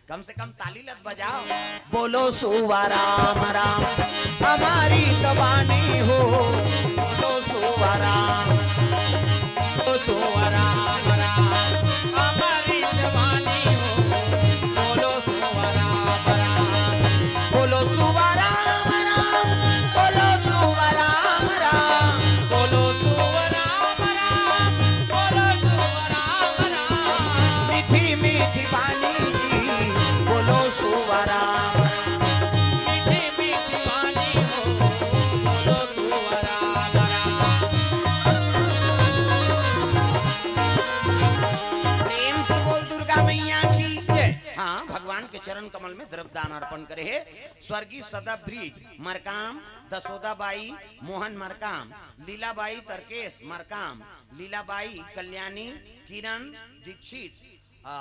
कम से कम ताली लत बजाओ। बोलो सुवा राम राम, हमारी तो बानी हो। बोलो सुवा राम, बोलो सुवा राम राम, हमारी तो बानी हो। बोलो सुवा राम राम, बोलो सुवा राम राम, बोलो सुवा राम राम, बोलो सुवा राम राम, बोलो सुवा राम राम। मीठी मीठी बानी जी, बोलो सुवा राम। मीठी मीठी बानी हो, बोलो सुवा राम राम। प्रेम से बोल दुर्गा मैया की जय। हाँ, भगवान के चरण कमल में द्रव्य दान अर्पण करे हे स्वर्गीय सदा ब्रिज मरकाम, दसोदा बाई मोहन मरकाम, लीलाबाई तरकेश मरकाम, लीलाबाई कल्याणी, किरण दीक्षित, आ,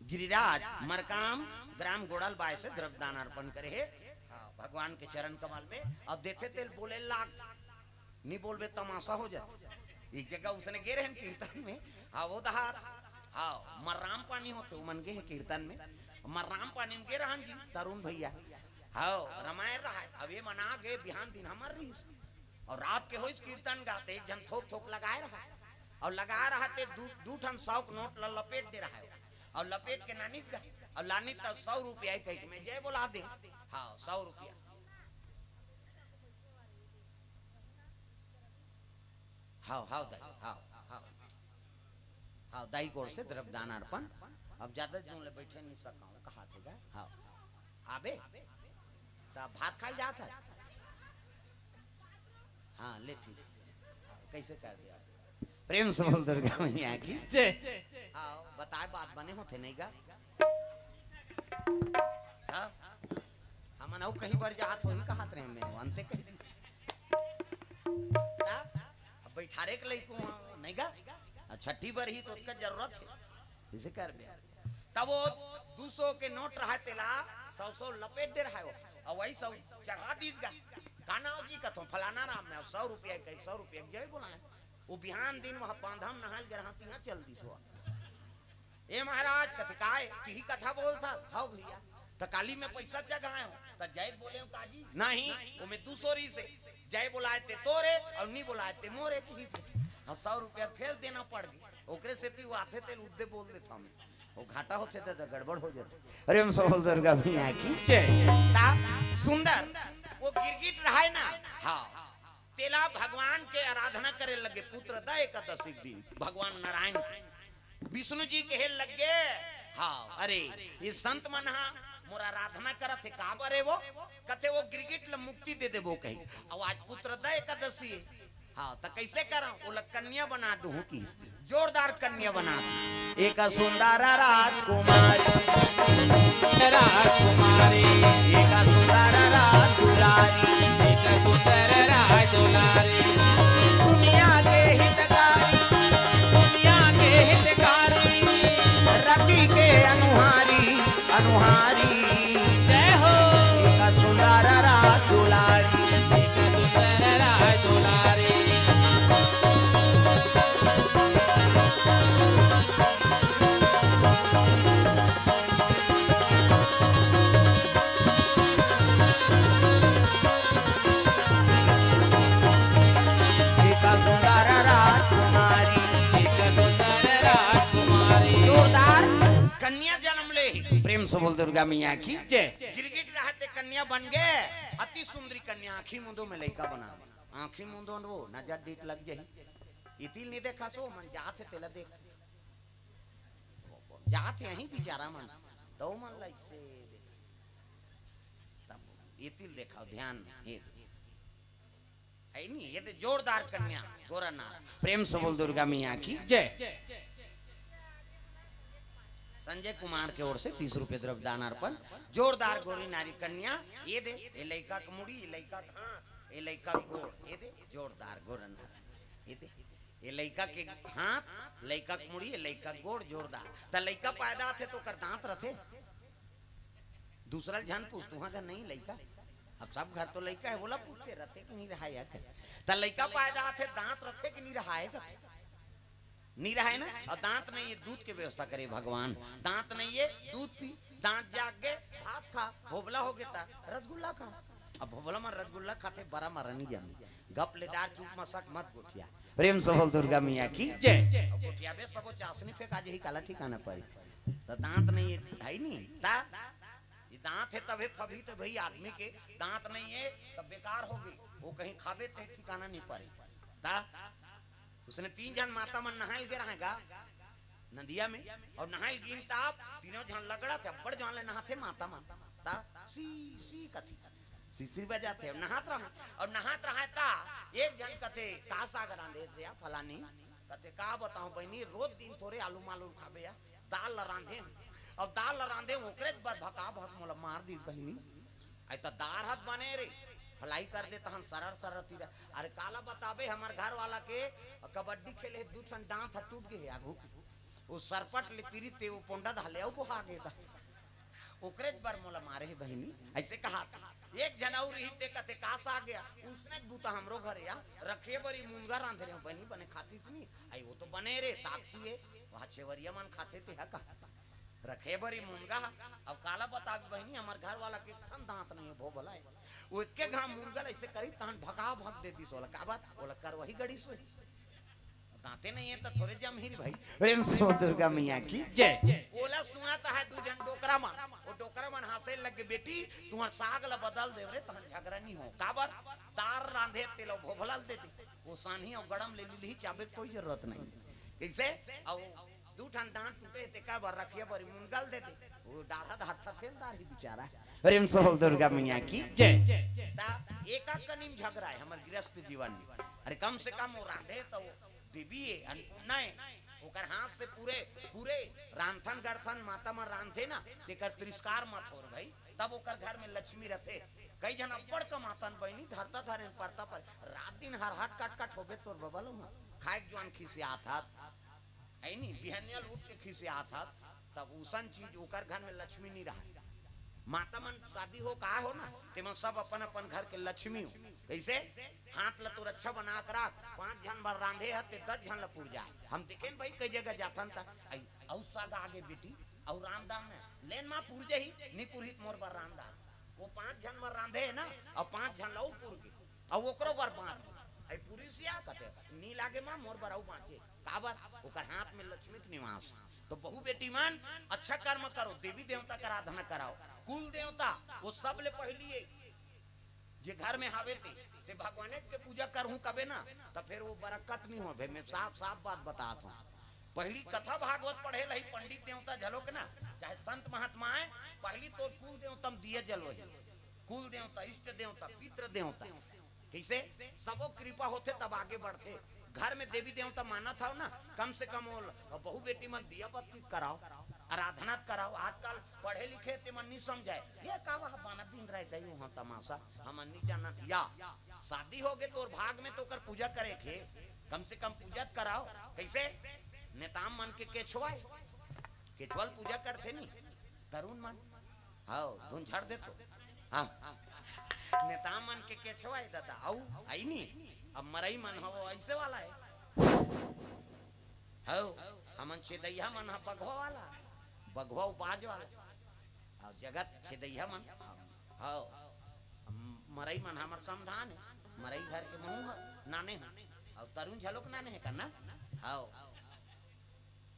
गिरिराज मरकाम, ग्राम गोड़ल बाय से द्रव्य दान अर्पण करे हे। हाँ, भगवान के चरण कमल में। अब देथे तेला बोले लाग, नहीं बोलबे तमाशा हो जाथे। एक जगह उसने गे रहन कीर्तन में, हाँ, वो दहार, हाँ, मर्राम पानी होथे, वो मन गे हे कीर्तन में, मर्राम पानी में गे रहन जी, तरुण भैया, हाँ, रमायन रहा है। अब ये मन आ गे, बिहान दिन हमर रहिस, अउ रात के होइस कीर्तन गाते, एक झन थोक थोक लगाए रहा, अउ लगा रहा ते दू, दू ठन सौ के नोट ल लपेट दे रहा है, अउ लपेट के नानिस गा, अउ लानिस त सौ रुपया ही कहिके मैं जय बोला दे, हाँ, सौ रुपया। हाव, हाव दाई, हाव, हाव। हाव दाई गोड़ से द्रव्य दान अर्पण। अब ज्यादा जून ले बैठे नहीं सकूं, कहा थे गा? हाव। आबे? त भात खाए जात है? हाँ, ले ठीक। कैसे कर दिया? प्रेम से बोल दुर्गा मैया की जय। हाव, बताए बात बने होथे नहीं गा? हाँ? हमन अउ कहीं बर जात होही कहत रहे मैं, अंते कह दी। अब बैठारे के लइको हंव, नहीं गा? अब छठी बर ही तो ओतका जरूरत हे। इसे कर बे। तब वो दू सौ के नोट रहा तेला, सौ सौ लपेट दे रहा है वो। अउ वही सौ चढ़ा दीस गा। का नाव जी कथों, फलाना राम में, सौ रुपया के, सौ रुपया के जय बोलाए। वो बिहान दिन वहाँ बांधा म नहाय गे रहा, तिहाँ चल दीस वो। ए महाराज, कथे काय, तिही कथा बोलथस? हव भैया। त काली में पैसा जगाए हंव, त जय बोले हंव काजी? नहीं, ओमे दू सौ रहिसे, जय बोलाए ते तोरे अउ नी बोलाए ते मोरे कहिसे। हाँ, सौ रुपया फेर देना पड़ गे। ओकरे सेती वो आथे तेला उद्दे बोल देथंव मैं। वो घाटा होथे त गड़बड़ हो जाथे। प्रेम से बोल दुर्गा मैया की जय। ता सुंदर, वो गिरगिट रहाय ना, हाँ, तेला भगवान के आराधना करे लगे, पुत्रदा एकादशी के दिन भगवान नारायण के। विष्णु जी कहे लगे, हाँ, अरे, ये संत मन हा मोर आराधना करत हे, काबर हे वो? कथे वो गिरगिट ल मुक्ति दे देबो कही। अउ आज पुत्रदा एकादशी हे। हाँ, त कैसे करंव? ओला कन्या बना दूं कहिस। जोरदार कन्या बना दे। एक सुंदर राजकुमारी, राजकुमारी, एक सुंदर राजदुलारी, एक सुंदर राजदुलारी, दुनिया के हितकारी, दुनिया के हितकारी, रति के अनुहारी, अनुहारी। जय हो। एक सुंदर राजदुलारी, एक सुंदर राजदुलारी। एक सुंदर राजकुमारी, एक सुंदर राजकुमारी। जोरदार कन्या जन्म ले। प्रेम से बोल दुर्गा मैया की जय। गिरगिट रहा ते कन्या बन गे, अति सुंदरी कन्या, आंखी मुंदो में लइका बना। आंखी मुंदो वो नजर डीठ लग जाही। इतिल नहीं देखा सो, मन जात हे तेला देख। जात हे यहीं बिचारा मन, त ओमन ला अइसे देखा। तब ये तिल देखाव, ध्यान, ये दे। है नी, ये दे जोरदार कन्या, गोरा नार। प्रेम से बोल दुर्गा मैया की जय। संजय कुमार के ओर से तीस रुपये द्रव्य दान अर्पण। जोरदार गोरी नारी कन्या, ये दे, ये लइका के मुड़ी, ये लइका के हाथ, ये लइका के गोड़, ये दे, जोरदार गोरा नार। ये दे, ये लइका के हाथ, लइका के मुड़ी, ये लइका के गोड़, जोरदार। त लइका पैदा होथे त ओकर दांत रथे? दूसरा झन पूछ, तुहां घर नहीं लइका? अब सब घर तो लइका हे, ओला पूछते रथे कि नहीं रहाय या कहे। त लइका पैदा होथे, दांत रथे कि नहीं रहाय कथे? नहीं रहाय ना। अउ दांत नहीं हे, दूध के व्यवस्था करे भगवान। दांत नहीं हे, दूध पी, दांत जाग गे, भात खा, भोभला हो गे त रसगुल्ला खा। अब भोभला मन रसगुल्ला खाथे, बरा मरा नहीं जामी। गप ले डार, चुप मसक मत गोठिया। प्रेम से बोल दुर्गा मैया की जय। अब गोठियाबे सबो चासनी फेंका जही, काला ठिकाना परी। त दांत नहीं हे, है नहीं। त ये दांत हे तभे फबही, त भाई आदमी के दांत नहीं हे तब बेकार हो गे। वो कहीं खाबे ते ठिकाना नहीं परे। त उसने तीन झन माता मन नहाय ल गे रहय गा नदिया में, अउ नहाय ल गिन त तीनों झन लगड़त हे, अब्बड़ जवान ले नहाथे माता मन। त सी, सी कथे, सीसी बजाथे, अउ नहात रहय, अउ नहात रहय त एक झन कथे, "का साग रांधे हस या फलानी?" कथे, "का बतावं बहिनी, रोज दिन तोरे आलू मालू खाबे या, दाल ला रांधे हंव, अउ दाल ला रांधे हंव, ओकरेच बर भका भक मोला मार दिस बहिनी। अई त दार हत बने रे, फलाई कर दे तहन सरर सरर तीरा।" अरे काला बताबे, हमर घर वाला के कबड्डी खेले हे, दू ठन दांत ह टूट गे हे आघू के, वो सरपट ले तीरी ते वो पोंडा धाले अउ बोहा गे दा। ओकरेच बर मोला मारे हे बहिनी, अइसे कहाथे। एक झन अउ रहिस ते कथे, "का साग या?" "उसनेच बूता हमरो घरे या, रखे बरी मुनगा रांधे रेहेंव बहिनी, बने खातिस नी।" "अई वो तो बने रे, ताकती हे, वहा छेवरिया मन खाथे तेहा कहाथे।" रखे बरी मुनगा, अब काला बताबे बहिनी, हमर घर वाला के एक ठन दांत नहीं हे, भोभला हे। वो एके घांव मुनगा ल अइसे करिस, तहन भका भक दे दिस ओला, काबर? ओला करवही गड़िस होही। दांते नहीं हे त थोरे जमही रे भाई। प्रेम से बोल दुर्गा मैया की जय। ओला सुनत हे दू झन डोकरा मन, वो डोकरा मन हांसे लग गे, "बेटी, तुंहर साग ला बदल देव रे, तहन झगरा नहीं हो।" काबर? दार रांधे तेला भोभला ल दे दे, वो सानी अउ गड़म ले लिही, चाबे के कोई जरूरत नहीं। कइसे? अउ दू ठन दांत टूटे हे, तेकर बर रखे बरी मुनगा ल दे दे। वो डाढ़ा धारथा थेलदार ही बिचारा। प्रेम से बोल दुर्गा मैया की जय। त एका कनी म झगरा हे हमर गृहस्थ जीवन में। अरे कम से कम वो रांधे त वो देवी हे, अन्नपूर्णा हे। ओकर हाथ से पूरे, पूरे रांधथन गढ़थन, माता मन रांधथे ना, तेकर तिरस्कार मत होर भाई। तब ओकर घर में लक्ष्मी रथे। कई झन अब्बड़ कमाथन बहिनी, धरता धरे परता पर, रात दिन हरहट कटकट होबे तोर बबल उहाँ। खाए के जुआन खिसियात हत। है नी, बिहनिया ल उठ के खिसियात हत, तब उसन चीज ओकर घर में लक्ष्मी नहीं रहा। माता मन शादी हो, का हो ना, तेमन सब अपन अपन घर के लक्ष्मी हो। कइसे? हाथ ल तोर अच्छा बना के राख, पांच झन बर रांधे ह, ते दस झन ल पुर जाए। हम देखेन भाई, कई जगह जाथन त, "अई, अउ साग आगे बेटी, अउ रांध डार ना।" "लेन मां, पुर जही।" "नहीं पुरही त मोर बर रांध डार।" वो पांच झन बर रांधे हे ना, अउ पांच झन ल अउ पुर गे, अउ ओकरो बर बांच गे। "अई पुरी सिया?" कथे, "नी लागे मां, मोर बर अउ बांचे।" काबर? ओकर हाथ में लक्ष्मी के निवास। तो बहू बेटी मन, अच्छा कर्म करो, देवी देवता के आराधना कराओ, कुल देवता वो सब ले पहली हे। जे घर में हावे ते, ते भगवानेच के पूजा करहूं कबे ना, त फेर वो बरकत नहीं होवे। मैं साफ साफ बात बतात हूं। पहली कथा भागवत पढ़े ल ही पंडित देवता झलोक ना, चाहे संत महात्मा आए, पहली तोर कुल देवता म दिया जलवही, कुल देवता, इष्ट देवता, पितृ देवता। कइसे? सबो कृपा होथे तब आगे बढ़थे। घर में देवी देवता मानत हव ना, कम से कम वो ल-, बहू बेटी मन दिया बत्ती त कराओ, आराधना त कराओ। आजकल पढ़े लिखे ते मन नहीं समझाए, ये का वह बाना बिंद रहे दई, वहाँ तमाशा, हमन नहीं जानन। या शादी हो गे तोर भाग में, तो ओकर पूजा करे के, कम से कम पूजा त कराओ। कइसे? नेता मन के केछवा हे, केछवा ल पूजा करथे नी तरुण मन। हव, धुन झड़ देथो। हाँ, नेता मन के केछवा हे दादा, अउ अई नी। अब मरई मन हव, अइसे वाला हे। हव, हमन छेदइया मन ह बघवा वाला, बघवा अउ बाज वाला। अउ जगत छेदइया मन, हव, मरई मन हमर समधान हे। मरई घर के महूं ह, नाने ह। अउ तरुण झलोक नाने हे का ना? हव।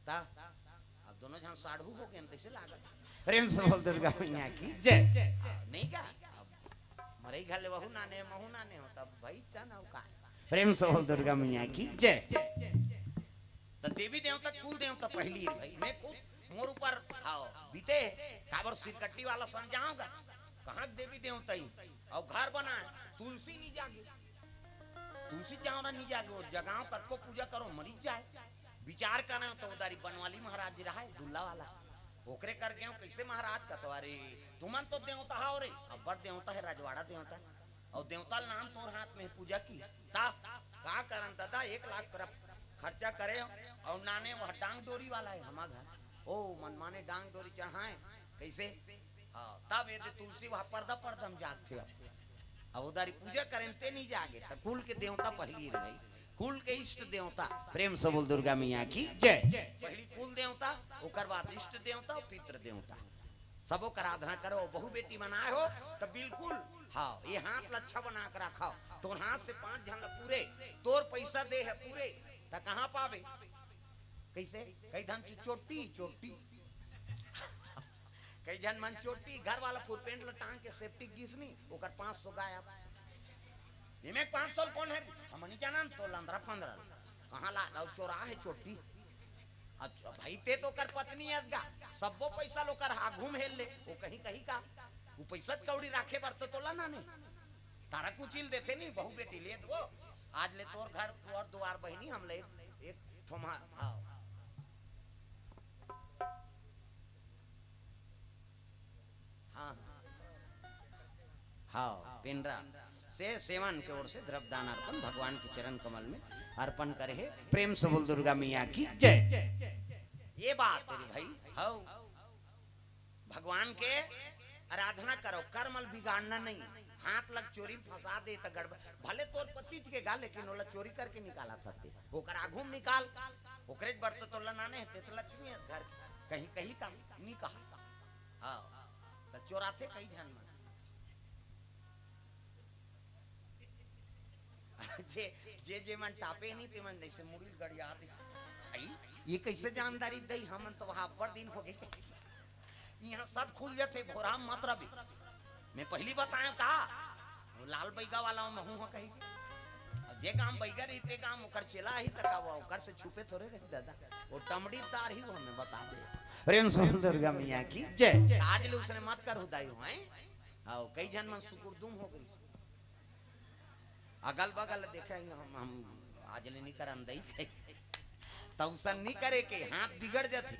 त अब दोनों झन साढ़ू हो गेन, तइसे लागत। प्रेम से बोल दुर्गा मैया की जय। नहीं का? अब मरई घर ले वहू नाने, महूं नाने हो, तब भाई चन अउ का? प्रेम से बोल दुर्गा मैया की जय। त देवी देवता, कुल देवता पहली हे भाई। मैं खुद मोर ऊपर, हाँ, बीते, काबर सिरकट्टी वाला सन जाओगा? कहाँ के देवी देवता ही? अउ घर बनाए, तुलसी नहीं जागे, तुलसी चावरा नहीं जागे, वो जगाओ कतको पूजा करो, मरी जाए। विचार करे तो उधारी बनवाली महाराज जी रहा है, दुल्ला वाला, ओकरे कर गए कैसे महाराज कथवा रे, तुमन तो देवता हो रे, अब्बड़ देवता है, रजवाड़ा देवता है। अउ देवता ल नाम तोर हाथ में पूजा की। ता, का करन दादा, एक लाख कर खर्चा करे अउ नाने वह डांग डोरी वाला है हमा घर। ओ मन माने डांग डोरी चढ़ाए, कैसे? हाँ, तब ये दे तुलसी वह पर्दा पर्दा में जागथे। अब अब उधारी पूजा करें ते नहीं जागे, त कुल के देवता पहली रे भाई, कुल के इष्ट देवता। प्रेम से बोल दुर्गा मैया की जय। पहली कुल देवता, ओकर बाद इष्ट देवता, पितृ देवता। सबो कर आराधना करो, बहू बेटी बनाए हो तो बिल्कुल, हाँ, ये हाथ ला अच्छा बना के रखो। तोर हाथ से पांच झन ला पूरे, तोर पैसा दे है पूरे, त कहाँ पावे? कैसे? कई धन चो-, चोटी, चोटी। कई झन मन चोटी, घर वाला फुल पेंट ला टांग के सेफ्टी गिस नी, ओकर पांच सौ गायब। एमे पांच सौ कौन है? हम नहीं जानन, तो लंदरा फंदरा कहाँ ला, अउ चोरा है चोटी। अब भाई, ते तो ओकर पत्नी अस गा, सब्बो पैसा ल ओकर आघू म हेर ले, वो कहीं कहीं का, वो पैसा कौड़ी राखे बर तो तोला ना नहीं। तारा कुचिल देथे नहीं, बहू बेटी ले दो। आज ले तोर घर, तोर दुआर बहिनी, हम ले एक, एक ठोमा, हाँ। हाँ, हाँ। हाँ, पेंडरा से सेवन के ओर से द्रव्य दान अर्पण भगवान के चरण कमल में अर्पण करे हे। प्रेम से बोल दुर्गा मैया की जय। ये बात तेरी भाई, हाँ, भगवान के आराधना करो, कर्म ल बिगाड़ना नहीं। हाथ लग चोरी में फंसा दे त गड़बड़। भले तोर पति के गा, लेकिन ओला चोरी करके निकाला था ते, ओकर आघू में निकाल, ओकरे बर तो तोला नाने हे, ते तो लक्ष्मी है घर की। कहीं कहीं का नहीं कहा। हाँ, त चोराथे कई झन मन। जे, जे, जे मन टापे नहीं, ते मन जैसे मुड़ी गड़िया दे। आई, ये कैसे जानदारी दई? हमन तो वहाँ अब्बड़ दिन हो गए। यहाँ सब खुल जाते, भोरा मत रबी। मैं पहली बताया का, वो लाल बैगा वाला महू हो कही। अब जे काम बैगा रही, ते काम ओकर चेला ही तका हुआ, ओकर से छुपे थोड़े रही दादा। वो टमड़ीदार ही वो हमें बता दे। प्रेम से बोल दुर्गा मैया की जय। आज ले उसने मत कर हुदाई हो, हैं? आओ, कई झन मन सुकुरदुम हो गई। अगल बगल देखे हम, हम आज ले नहीं करन दई। त उसन नहीं करे के, हाथ बिगड़ जाथे।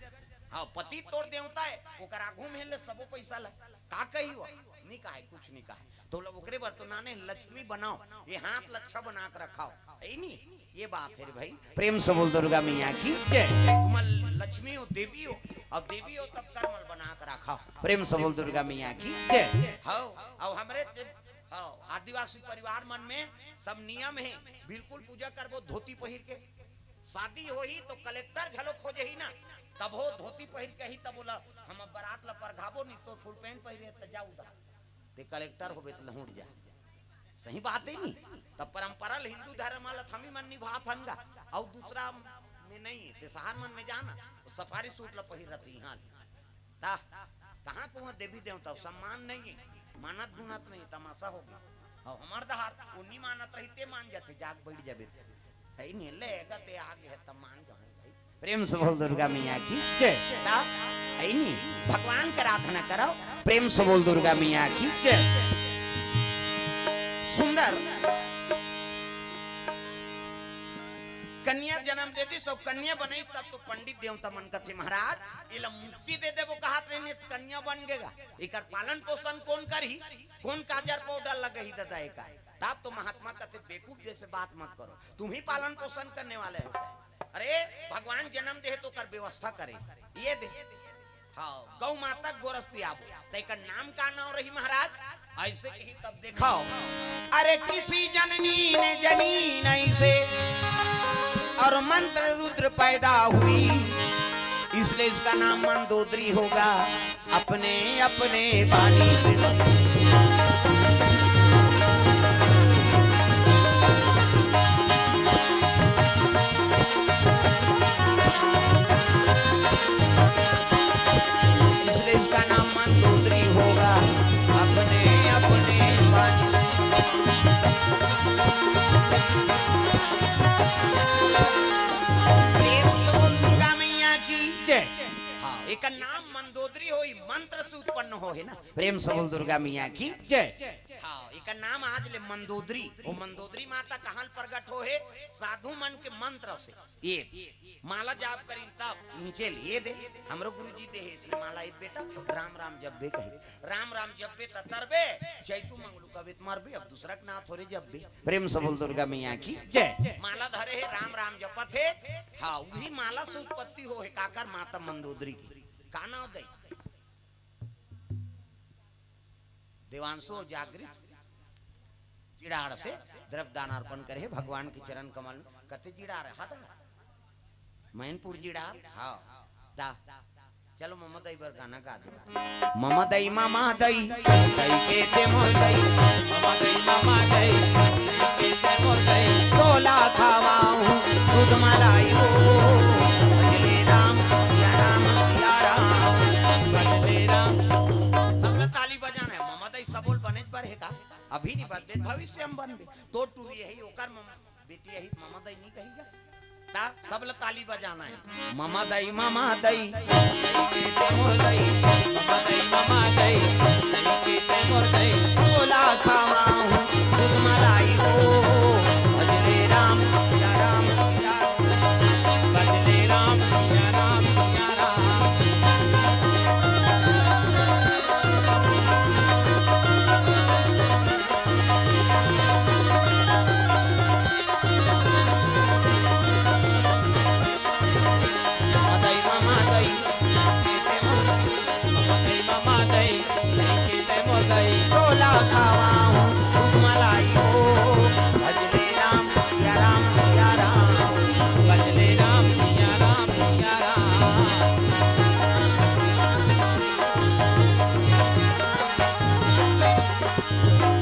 हाँ, पति तोर देवता है, ओकर आघू में ले सबो पैसा ला। का कही वो? नहीं कहा है, कुछ नहीं कहा है। तो लोग ओकरे बर तो नाने लक्ष्मी बनाओ, ये हाथ लच्छा बना के रखाओ, है नी? ये बात है रे भाई। प्रेम से बोल दुर्गा मैया की जय। तुम लक्ष्मी हो, देवी हो, अब देवी हो तब कर्मल बना के रखाओ। प्रेम से बोल दुर्गा मैया की जय। हाँ, अब हमरे च-, हाँ, आदिवासी परिवार मन में सब नियम है, बिल्कुल पूजा करबो धोती पहिर के। शादी होही तो कलेक्टर झलो खोजही ना, तब हो धोती पहिर के ही, तब बोला हम अब बारात ला परघाबो नहीं तो फुल पैंट पहिरे त जा उधार। ते कलेक्टर होबे त लहुट जा। सही बात है नी? तब परंपरा ल हिंदू धर्म वाला थमी मन निभात हन गा, अउ दूसरा में नहीं, ते शहर मन में जाना, वो सफारी सूट ला पहिर रथे यहाँ। ता, कहाँ को वहाँ देवी देवता, सम्मान नहीं है, मानत गुनत नहीं, तमाशा हो गया। और हमार दहार, वो नहीं मानत रही, ते मान जाते, जाग बैठ जाबे। है नहीं, ले, गते आगे है, तब मान जाए भाई। प्रेम से बोल दुर्गा मैया की जय। ता, है नहीं, भगवान का आराधना करो, प्रेम से बोल दुर्गा मैया की जय। सुंदर कन्या जन्म दे दिस, अउ कन्या बनई तब तो पंडित देवता मन कथे, महाराज, एला मुक्ति दे देबो कहत रहिन, त कन्या बन गेगा। एकर पालन पोषण कौन करही? कौन काजर पाउडर लगही ददा एकर? तब तो महात्मा कथे, बेकूफ जैसे बात मत करो, तुम ही पालन पोषण करने वाले हो। अरे, भगवान जन्म दे तो ओकर व्यवस्था करे, ये दे। हाँ, गौ माता गोरस पियाबो। त एकर नाम का नाम रही महाराज? ऐसे कही तब देखाओ। अरे किसी जननी ने जनी नहीं से और मंत्र रुद्र पैदा हुई, इसलिए इसका नाम मंदोदरी होगा। अपने अपने पानी से इसलिए इसका नाम मंदोदरी होगा। अपने अपने पानी से प्रेम से बोल दुर्गा मैया की जय। हाँ, एक हे ना, प्रेम से बोल दुर्गा मैया की। जय। हाँ, एकर नाम आज ले मंदोदरी। वो मंदोदरी माता कहाँ प्रगट हो हे? साधु मन के मंत्र से। ये माला जाप करिन तब इहिंचे ले ये दे। हमरो गुरुजी दे हे, इसलिए माला ये बेटा राम राम जपबे कही। राम राम जपबे त तरबे, चैतू मंगलू कबे त मरबे, अब दूसरा के नाथ हो रे जपबे। प्रेम से बोल दुर्गा मैया की। जय। माला धरे हे, राम राम जपत हे। हाँ, वही माला से उत्पत्ति हो हे काकर माता मंदोदरी की। का नाव दई? देवांशु अउ जागृत जिड़ार से द्रव्य दान अर्पण करे हे भगवान के चरण कमल में। कते जिड़ार हे? हद मैनपुर जिड़ार। हाँ, दा। चलो ममा दई बर गाना गा दे। ममा दई, ममा दई, दई के ते मोर दई। ममा दई, ममा दई, दई के ते मोर दई। तोला खवाऊं दूध मलाई हो। भजले राम, सिया राम, सिया राम। भजले राम। सब ला ताली बजाना हे। ममा दई सबो ल बनेच बर हे का? अभी नहीं बनबे, भविष्य में बनबे। तो टूरी यही ओकर ममा, बेटी यही ममा दई नहीं कही गा। ता सब ला ताली बजाना हे। ममा दई, ममा दई, ममा दई, ममा दई, तोला खवाऊं दूध मलाई हो। भजले राम, सिया राम, सिया राम। भजले राम, सिया राम, सिया राम। मदई ममा दई, मदई ममा दई, तोला खवाऊं दूध मलाई हो। भजले राम, सिया राम, सिया राम। भजले राम, सिया राम, सिया राम।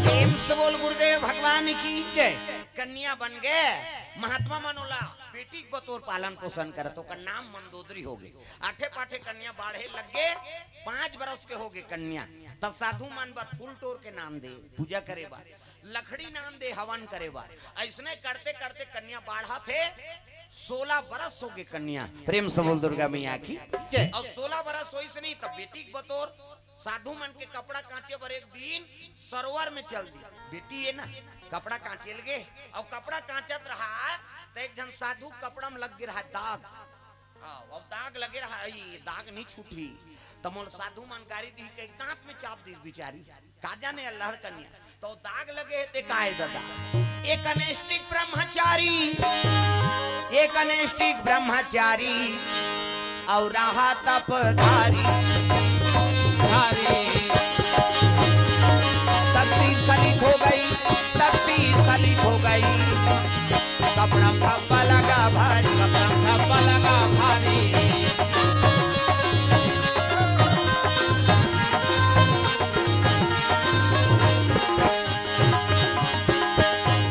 प्रेम से बोल गुरुदेव भगवान की जय। कन्या बन गे, महात्मा मन ओला बेटी के बतोर पालन पोषण करत, ओकर नाम मंदोदरी हो गे। आठे पाठे कन्या बाढ़े लग गे, पाँच बरस के हो गे कन्या, तब साधु मन बर फूल टोर के नाम दे, पूजा करे बर, लकड़ी नाम दे, हवन करे बर। अइसने करते करते कन्या बाढ़त हे, सोलह बरस हो गे कन्या। प्रेम से बोल दुर्गा मैया की जय। अउ सोलह बरस होइस नहीं, तब बेटी के बतोर साधु मन के कपड़ा कांचे बर एक दिन सरोवर में चल दी। बेटी हे ना, कपड़ा कांचे लगे, अउ कपड़ा कांचत रहा, त एक झन साधु कपड़ा में लग गे रहा दाग। हाँ, अब दाग लगे रहा, ई दाग नहीं छूटी। त मोला साधु मन गारी दी, कही दांत में चाप दीस बिचारी। का जाने अल्हड़ कन्या, तो दाग लगे हे ते का हे दादा? एक नैष्ठिक ब्रह्मचारी, एक नैष्ठिक ब्रह्मचारी, अउ रहा तपधारी। धारी। शक्ति स्खलित हो गई, शक्ति स्खलित हो गई। कपड़ा में धब्बा लगा भारी, कपड़ा में धब्बा लगा भारी।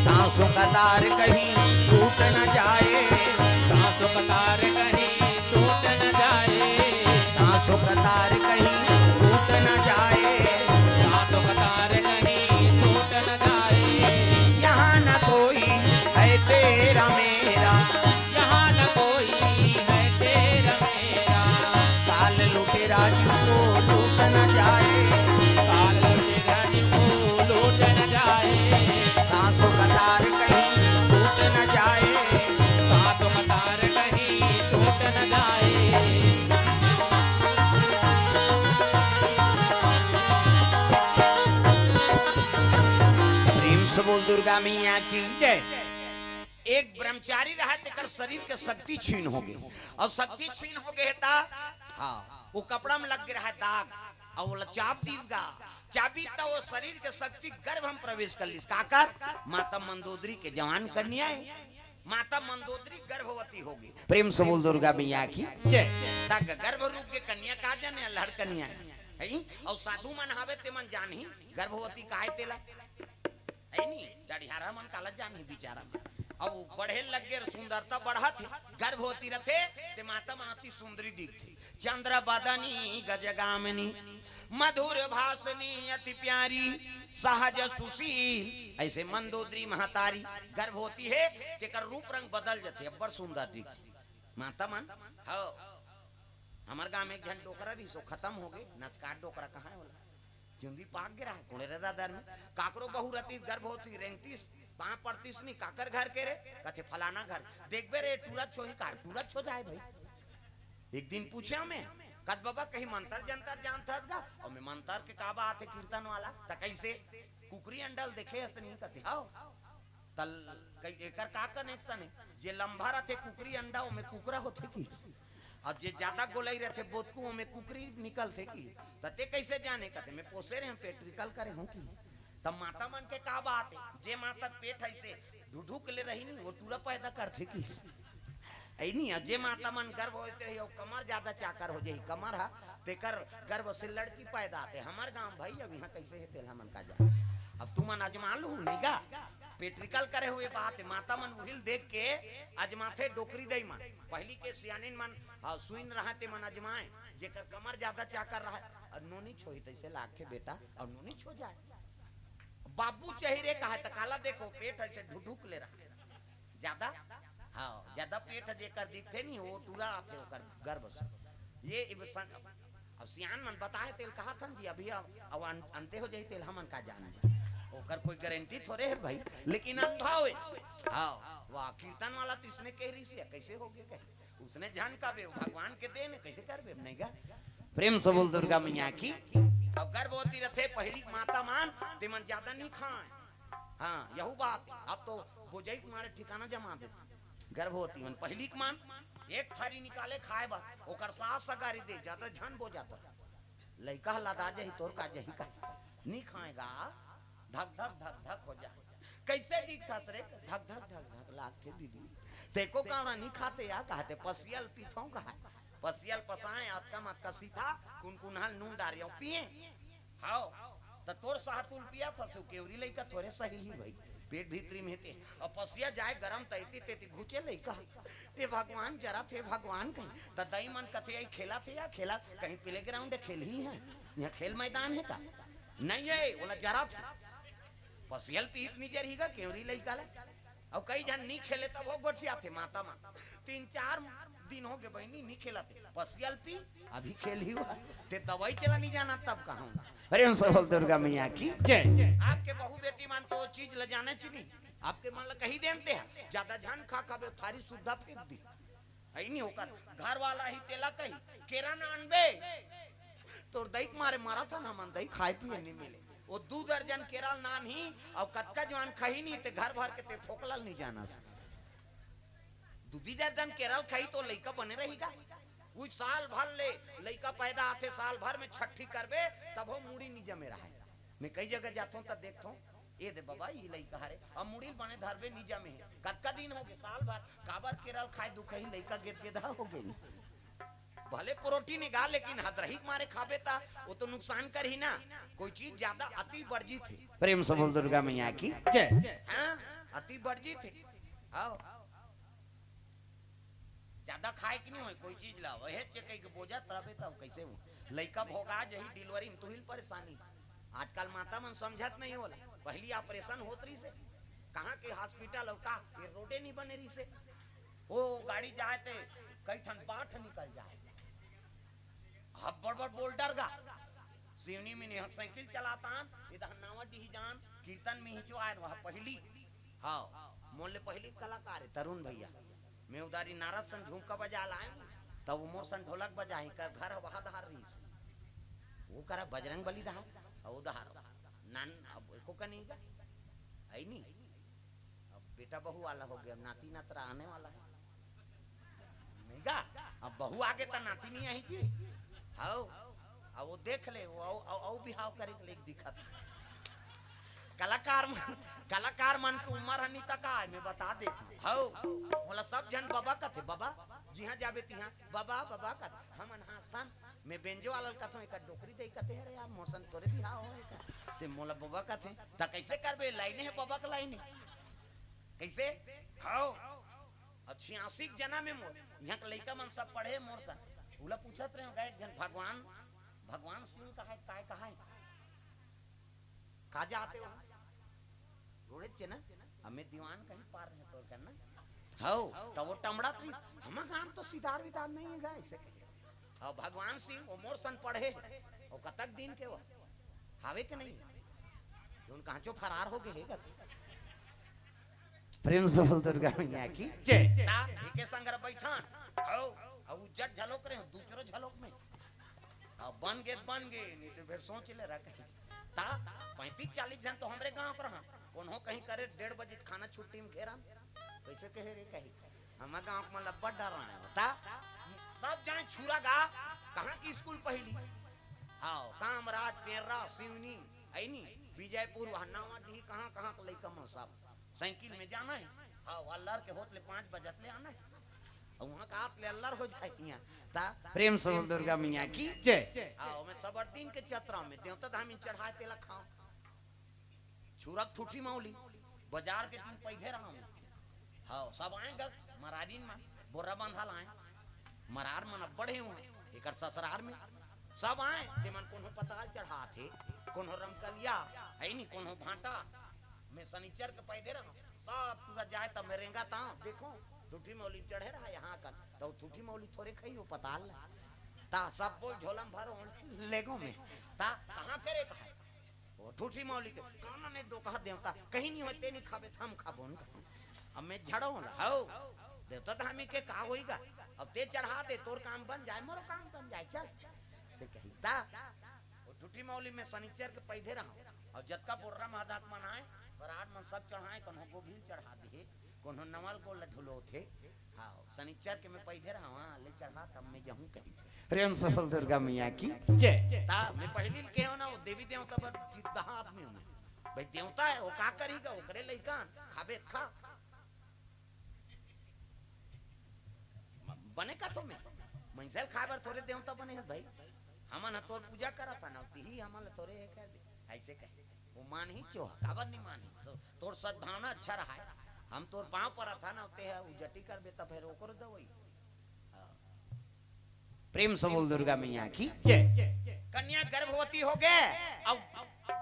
सांसों का तार कहीं टूट न जाए। सांसों का तार कहीं टूट न जाए। सांसों का तार कहीं टूट न जाए। सांसों का तार कहीं टूट न जाए। यहाँ न कोई है तेरा मेरा। यहाँ न कोई है तेरा मेरा। काल लुटेरा जी को लूट न जाए। काल लुटेरा जी को लूट न जाए। सांसों का तार कहीं टूट न जाए। सांसों का तार कहीं टूट न जाए। प्रेम से बोल दुर्गा मैया की जय। एक ब्रह्मचारी रहा, तेकर शरीर के शक्ति छीन हो गे, अउ शक्ति छीन हो गे हे ता, हाँ, वो कपड़ा में लग गे रहा दाग, अउ ओला चाप दीस गा, चाबी त वो शरीर के शक्ति गर्भ में प्रवेश कर लीस। काकर? माता मंदोदरी के जवान कन्या हे, माता मंदोदरी गर्भवती हो गे। प्रेम से बोल दुर्गा मैया की जय। तक गर्भ रूप के कन्या का जाने, अल्हड़ कन्या हे, हैं? अउ साधु मन हावे ते मन जानही गर्भवती का हे तेला। है नी, डढ़ियारा मन काला जानही बिचारा मन। अब बढ़े लग गे, सुंदरता बढ़त हे, गर्भवती रथे, ते माता मन अति सुंदरी दिखथे। चंद्र बदनी गजगामिनी, मधुर भाषिणी अति प्यारी, सहज सुशील। अइसे मंदोदरी महतारी गर्भवती हे, तेकर रूप रंग बदल जथे, अब्बड़ सुंदर दिखथे। माता मन, हव। हमर गांव में एक झन डोकरा रहिस, वो खतम हो गे, नचकार डोकरा कहाँ हे ओला? चुंदी पाक गे रहय, कोड़े रदा दर में। काकरो बहू रतिस, गर्भवती रेंगतिस, पाँव पड़तिस नी, "काकर घर के रे?" कथे, "फलाना घर।" "देखबे रे, टूरा छो ही का, टूरा छो जाय भाई।" एक दिन पूछेंव मैं, कत बबा कहीं मंतर जंतर जानत हस गा? अउ मैं मंतर के का बात हे कीर्तन वाला, त कइसे? कुकरी अंडा ल देखे हस नहीं कथे, "हव।" तल कई एकर का connection हे? जे लंबा रथे कुकरी अंडा, ओमे कुकरा होथे कि? अउ जे जादा गोलई रथे बोतकू, ओमे कुकरी निकलथे कि? त ते कइसे जाने? कथे, "मैं पोसे रहेंव, पेट रिकल करे हंव कि?" त माता मन के का बात हे? जे माता पेट अइसे ढुढुक ले रही नी, वो टूरा पैदा करथे कि? अइ नी, अउ जे माता मन गर्भ होत रही, अउ कमर जादा चाकर हो जाही, कमर ह, तेकर गर्भ से लड़की पैदा आथे। हमर गांव भाई, अब इहां कइसे हे, तेला हमन का जान। अब तुमन अजमा लू, निगा, पेट रिकल करे हुए बात हे, माता मन उहिल देख के अजमाथे डोकरी दई मन। पहिली के सियानिन मन, हाँ, सुइन रहय ते मन अजमाय, जेकर कमर जादा चाकर रहय, अउ नोनी छोही तइसे लागथे बेटा, अउ नोनी छो जाय। बाबू चहिरे कहय त काला देखो, पेट अइसे ढुढुक ले रहय। जादा, हाँ, जादा पेट जेकर दिखथे नी, वो टूरा आथे ओकर गर्भ से। ये इब सन-, अब सियान मन बताय तेल कहत हन जी, अभी अब, अब अन-, अंते हो जाही तेल हमन का जान। ओकर कोई गारंटी थोरे हे भाई, लेकिन अनुभव हे। हाँ, वाह, कीर्तन वाला त इसने कहि रहिस हे, कइसे होगे कहे? उसने झन कबे, भगवान के देन हे, कइसे करबे, नहीं गा? प्रेम से बोल दुर्गा मैया की। अब गर्भवती रथे, पहिली माता मन, ते मन जादा नी खाय। हाँ, यहू बात। अब तो बोजई के मारे ठिकाना जमा देथे। गर्भवती मन पहिली के मन एक थारी निकाले खाय बर, ओकर सास सगारी दे, जादा झन बोजा त लइका ह लदा जाही, तोर का जाही का? नी खाय गा, धक धक धक धक हो जाय। कइसे दिखथस रे? धक धक धक धक लागथे दीदी। ते को कावड़ा नी खाते या? कहते पसियल पीथों कहा। पसियल पसाय, अतका मतका सीथा, कुनकुनहा ल नून डारियंव पिए। हव, त तोर सातुल पियाथस, केवरी लइका थोरे सही ही भाई, पेट भीतरी में हे ते। अउ पसिया जाय गरम, त एती तेती घुचे लइका। ए भगवान, जरथे भगवान कही, त दई मन कथे, "अई खेलथे या खेलथे, कहीं playground खेलही हे, इहां खेल मैदान हे का?" नहीं हे, ओला जरथे। पसियल पीत नी जरही गा, केवरी लइका ला। अउ कई झन नी खेले तभो गोठियाथे माता मन। तीन चार दिन होगे बहिनी नी खेलत हे। पसियल पी, अभी खेलही हुआ। ते दवाई चला नी जानत तब कहूं। प्रेम से बोल दुर्गा मैया की जय। आपके बहू बेटी मन तो वो चीज ल जानेच नी। आपके मन ल कही देन ते ह, जादा झन खा खाबे, थारी सुद्धा फेंक दी। अइ नी ओकर घर वाला ही तेला कही, "केरा नानबे?" तोर दई के मारे मरत हन हमन, दई खाय पिये नी मिले। वो दू दर्जन केरा ल नानही, अउ कतका जुवान खही नी, ते घर भर के ते फोकला ल नी जानस। दू दी दर्जन केरा ल खही त लइका बने रही गा। उही साल भर ले लइका पैदा आथे, साल भर में छट्ठी करबे, तभो मुड़ी नी जमे रहय। मैं कई जगह जाथों त देखथों, "ए दे बबा, ई लइका हरे।" अब मुड़ी ल बने धरबे, नी जमे हे। कतका दिन होगे? साल भर। काबर केरा ल खाय दुखही, लइका गेदगेदा होगे। भले protein हे गा, लेकिन हदरही के मारे खाबे त वो तो नुकसान करही ना। कोई चीज जादा अति वर्जित हे। प्रेम से बोल दुर्गा मैया की जय। हाँ, अति वर्जित हे। हव। जादा खाय के नी होय कोई चीज ला, वहे चेकई के बोजत रहबे तब कइसे हो? लइका भोगा जही delivery में, तुहिल परेशानी। आजकल माता मन समझत नहीं होला। पहिली operation होत रहिसे, कहाँ के hospital अउ का, ये रोडे नी बने रहिसे। ओ गाड़ी जाय ते कई ठन बांठ निकल जाय। हब्बड़ बड़ boulder गा। सिवनी में निहा साइकिल चलातान, इधर नावा डिही जान, कीर्तन में ही जो आयन, वह पहिली। हाँ, मोर ले पहिली कलाकार हे तरुण भैया। मैं उधारी नारद सन झुमका बजा लाए, तब वो मोर सन ढोलक बजाही, कर घर वहा धार रहिस। वो करा बजरंग बली धार, अउ उधार। नान, अब एको का नहीं गा। अइ नी। अब बेटा बहू वाला होगे, अब नाती नतरा आने वाला हे। नहीं गा? अब बहू आगे त नाती नी आही जी। हव। अब वो देख ले, वो अउ, अउ, अउ बिहाव करे के लेक दिखत हे। कलाकार मन, कलाकार मन के उमर ह नी तकाय, मैं बता देत हंव। हव। मोला सब झन बबा कथे, बबा, जिहां जाबे तिहां, बबा, बबा कथे। हमन हांसथन, मैं बेंजो वाला ल कथों, "एकर डोकरी दई कथे हरे यार, मोर सन तोरे बिहाव होय का?" ते मोला बबा कथे, "त कइसे करबे? लाइने हे बबा के लाइने।" कइसे? हव। अउ छियासी के जनम हे मोर, इहां के लइका मन सब पढ़े मोर सन। ओला पूछत रहेंव, एक झन भगवान, भगवान सिंह कहाय, काय कहाय? का जात हे वो? रोड़ेच हे ना? हमें दीवान कहीं पार नहीं तोर करना। हव, त वो टमड़त रहिस, "हमर गांव तो सिदार विदार नहीं हे गा," अइसे कहे। हव, भगवान सिंह, वो मोर सन पढ़े हे। वो कतक दिन के वो? हावे के नहीं? जोन कांचो फरार हो गए हे गा। प्रेम से बोल दुर्गा मैया की। जय। ता एके संग बैठन। हौ, हौ उज्जर झलोक रहे, दूसरो झलोक में। अब बन गे, बन गे, नहीं तो फिर सोच ले रहा कहीं। ता पैंतीस चालीस झन तो हमरे गांव के रहा। कोनो कहीं करे डेढ़ बजे खाना छुट्टी में घेरा। कैसे कहे रे कही? हम गांव में लब्बड़ डर रहे हैं। ता सब जाने छुरा गा, कहाँ की स्कूल पहली? हाँ, कामराज, पेर्रा, सिवनी, है नी, विजयपुर, वहाँ नावा डी, कहाँ, कहाँ के लइका मन सब साइकिल में जाना है। हाँ, अल्लर के होत ले पाँच बजत ले आना है। और वहाँ का आत ले अल्लर हो जाए यहाँ। ता प्रेम से बोल दुर्गा मैया की। जय। हाँ, मैं सबर दिन के चतरा में देवता धामी चढ़ाए तेला खाओ। छुरक ठूठी मौली, बाजार के दिन पैधे रहा हूँ। हाँ, सब आए गा, मरारिन मन, बोरा बांधा लाए। मरार मन अब्बड़ हे हुआ, एकर ससरार में। सब आए, ते मन कोनो पताल चढ़ात हे, कोनो रमकलिया, है नी, कोनो भांटा। मैं सनिचर के पैधे रहा, सब पूरा जाए तब मैं रेंगा ता, देखो, ठूठी मौली चढ़े रहा यहाँ कन, तो ठूठी मौली थोरे खाई हो पताल ला। ता सब बोल झोलम भरो, लेगो में। ता कहाँ फेरे का है? वो ठूठी मौली के, कौन ने दो कहा देवता, कहीं नहीं होते नहीं खाबे, हम खाबो न। अब मैं झड़ो होला, हौ। देवता धामी के का होई गा? अब ते चढ़ा दे, तोर काम बन जाए, मोरो काम बन जाए, चल। से कही ता। वो ठूठी मौली में सनिचर के पैधे रहा। और जतका बोर्रा महादात मन आए, बरात मन सब चढ़ाए, कोनो गोभिल चढ़ा दिए, कोनो नवल गोल ढुलो थे। हाँ, सनिचर के मैं पैधे रहा, हाँ, ले चढ़ा, तब मैं जाहूँ कहीं। प्रेम से बोल दुर्गा मैया की। जय। ता मैं पहली के हो ना, वो देवी देवता पर जिद्दा आदमी हूँ मैं। भाई देवता है, वो का करेगा, ओकरे लइकन, खाबे त खा। बने का तो मैं, मंसल खाए बर थोरे देवता बने है भाई। हमन ह तोर पूजा करत हन, तिही हमन ल थोरे हे कह दे, ऐसे कहे। वो मान ही क्यों है, काबर नहीं मान ही? तो, तोर सद्भावना अच्छा रहा है, हम तोर पाँव परत हन, ते ह उजटी करबे त फिर ओकर दवाई। हाँ। प्रेम से बोल दुर्गा मैया की। जय। कन्या गर्भवती हो गए, अब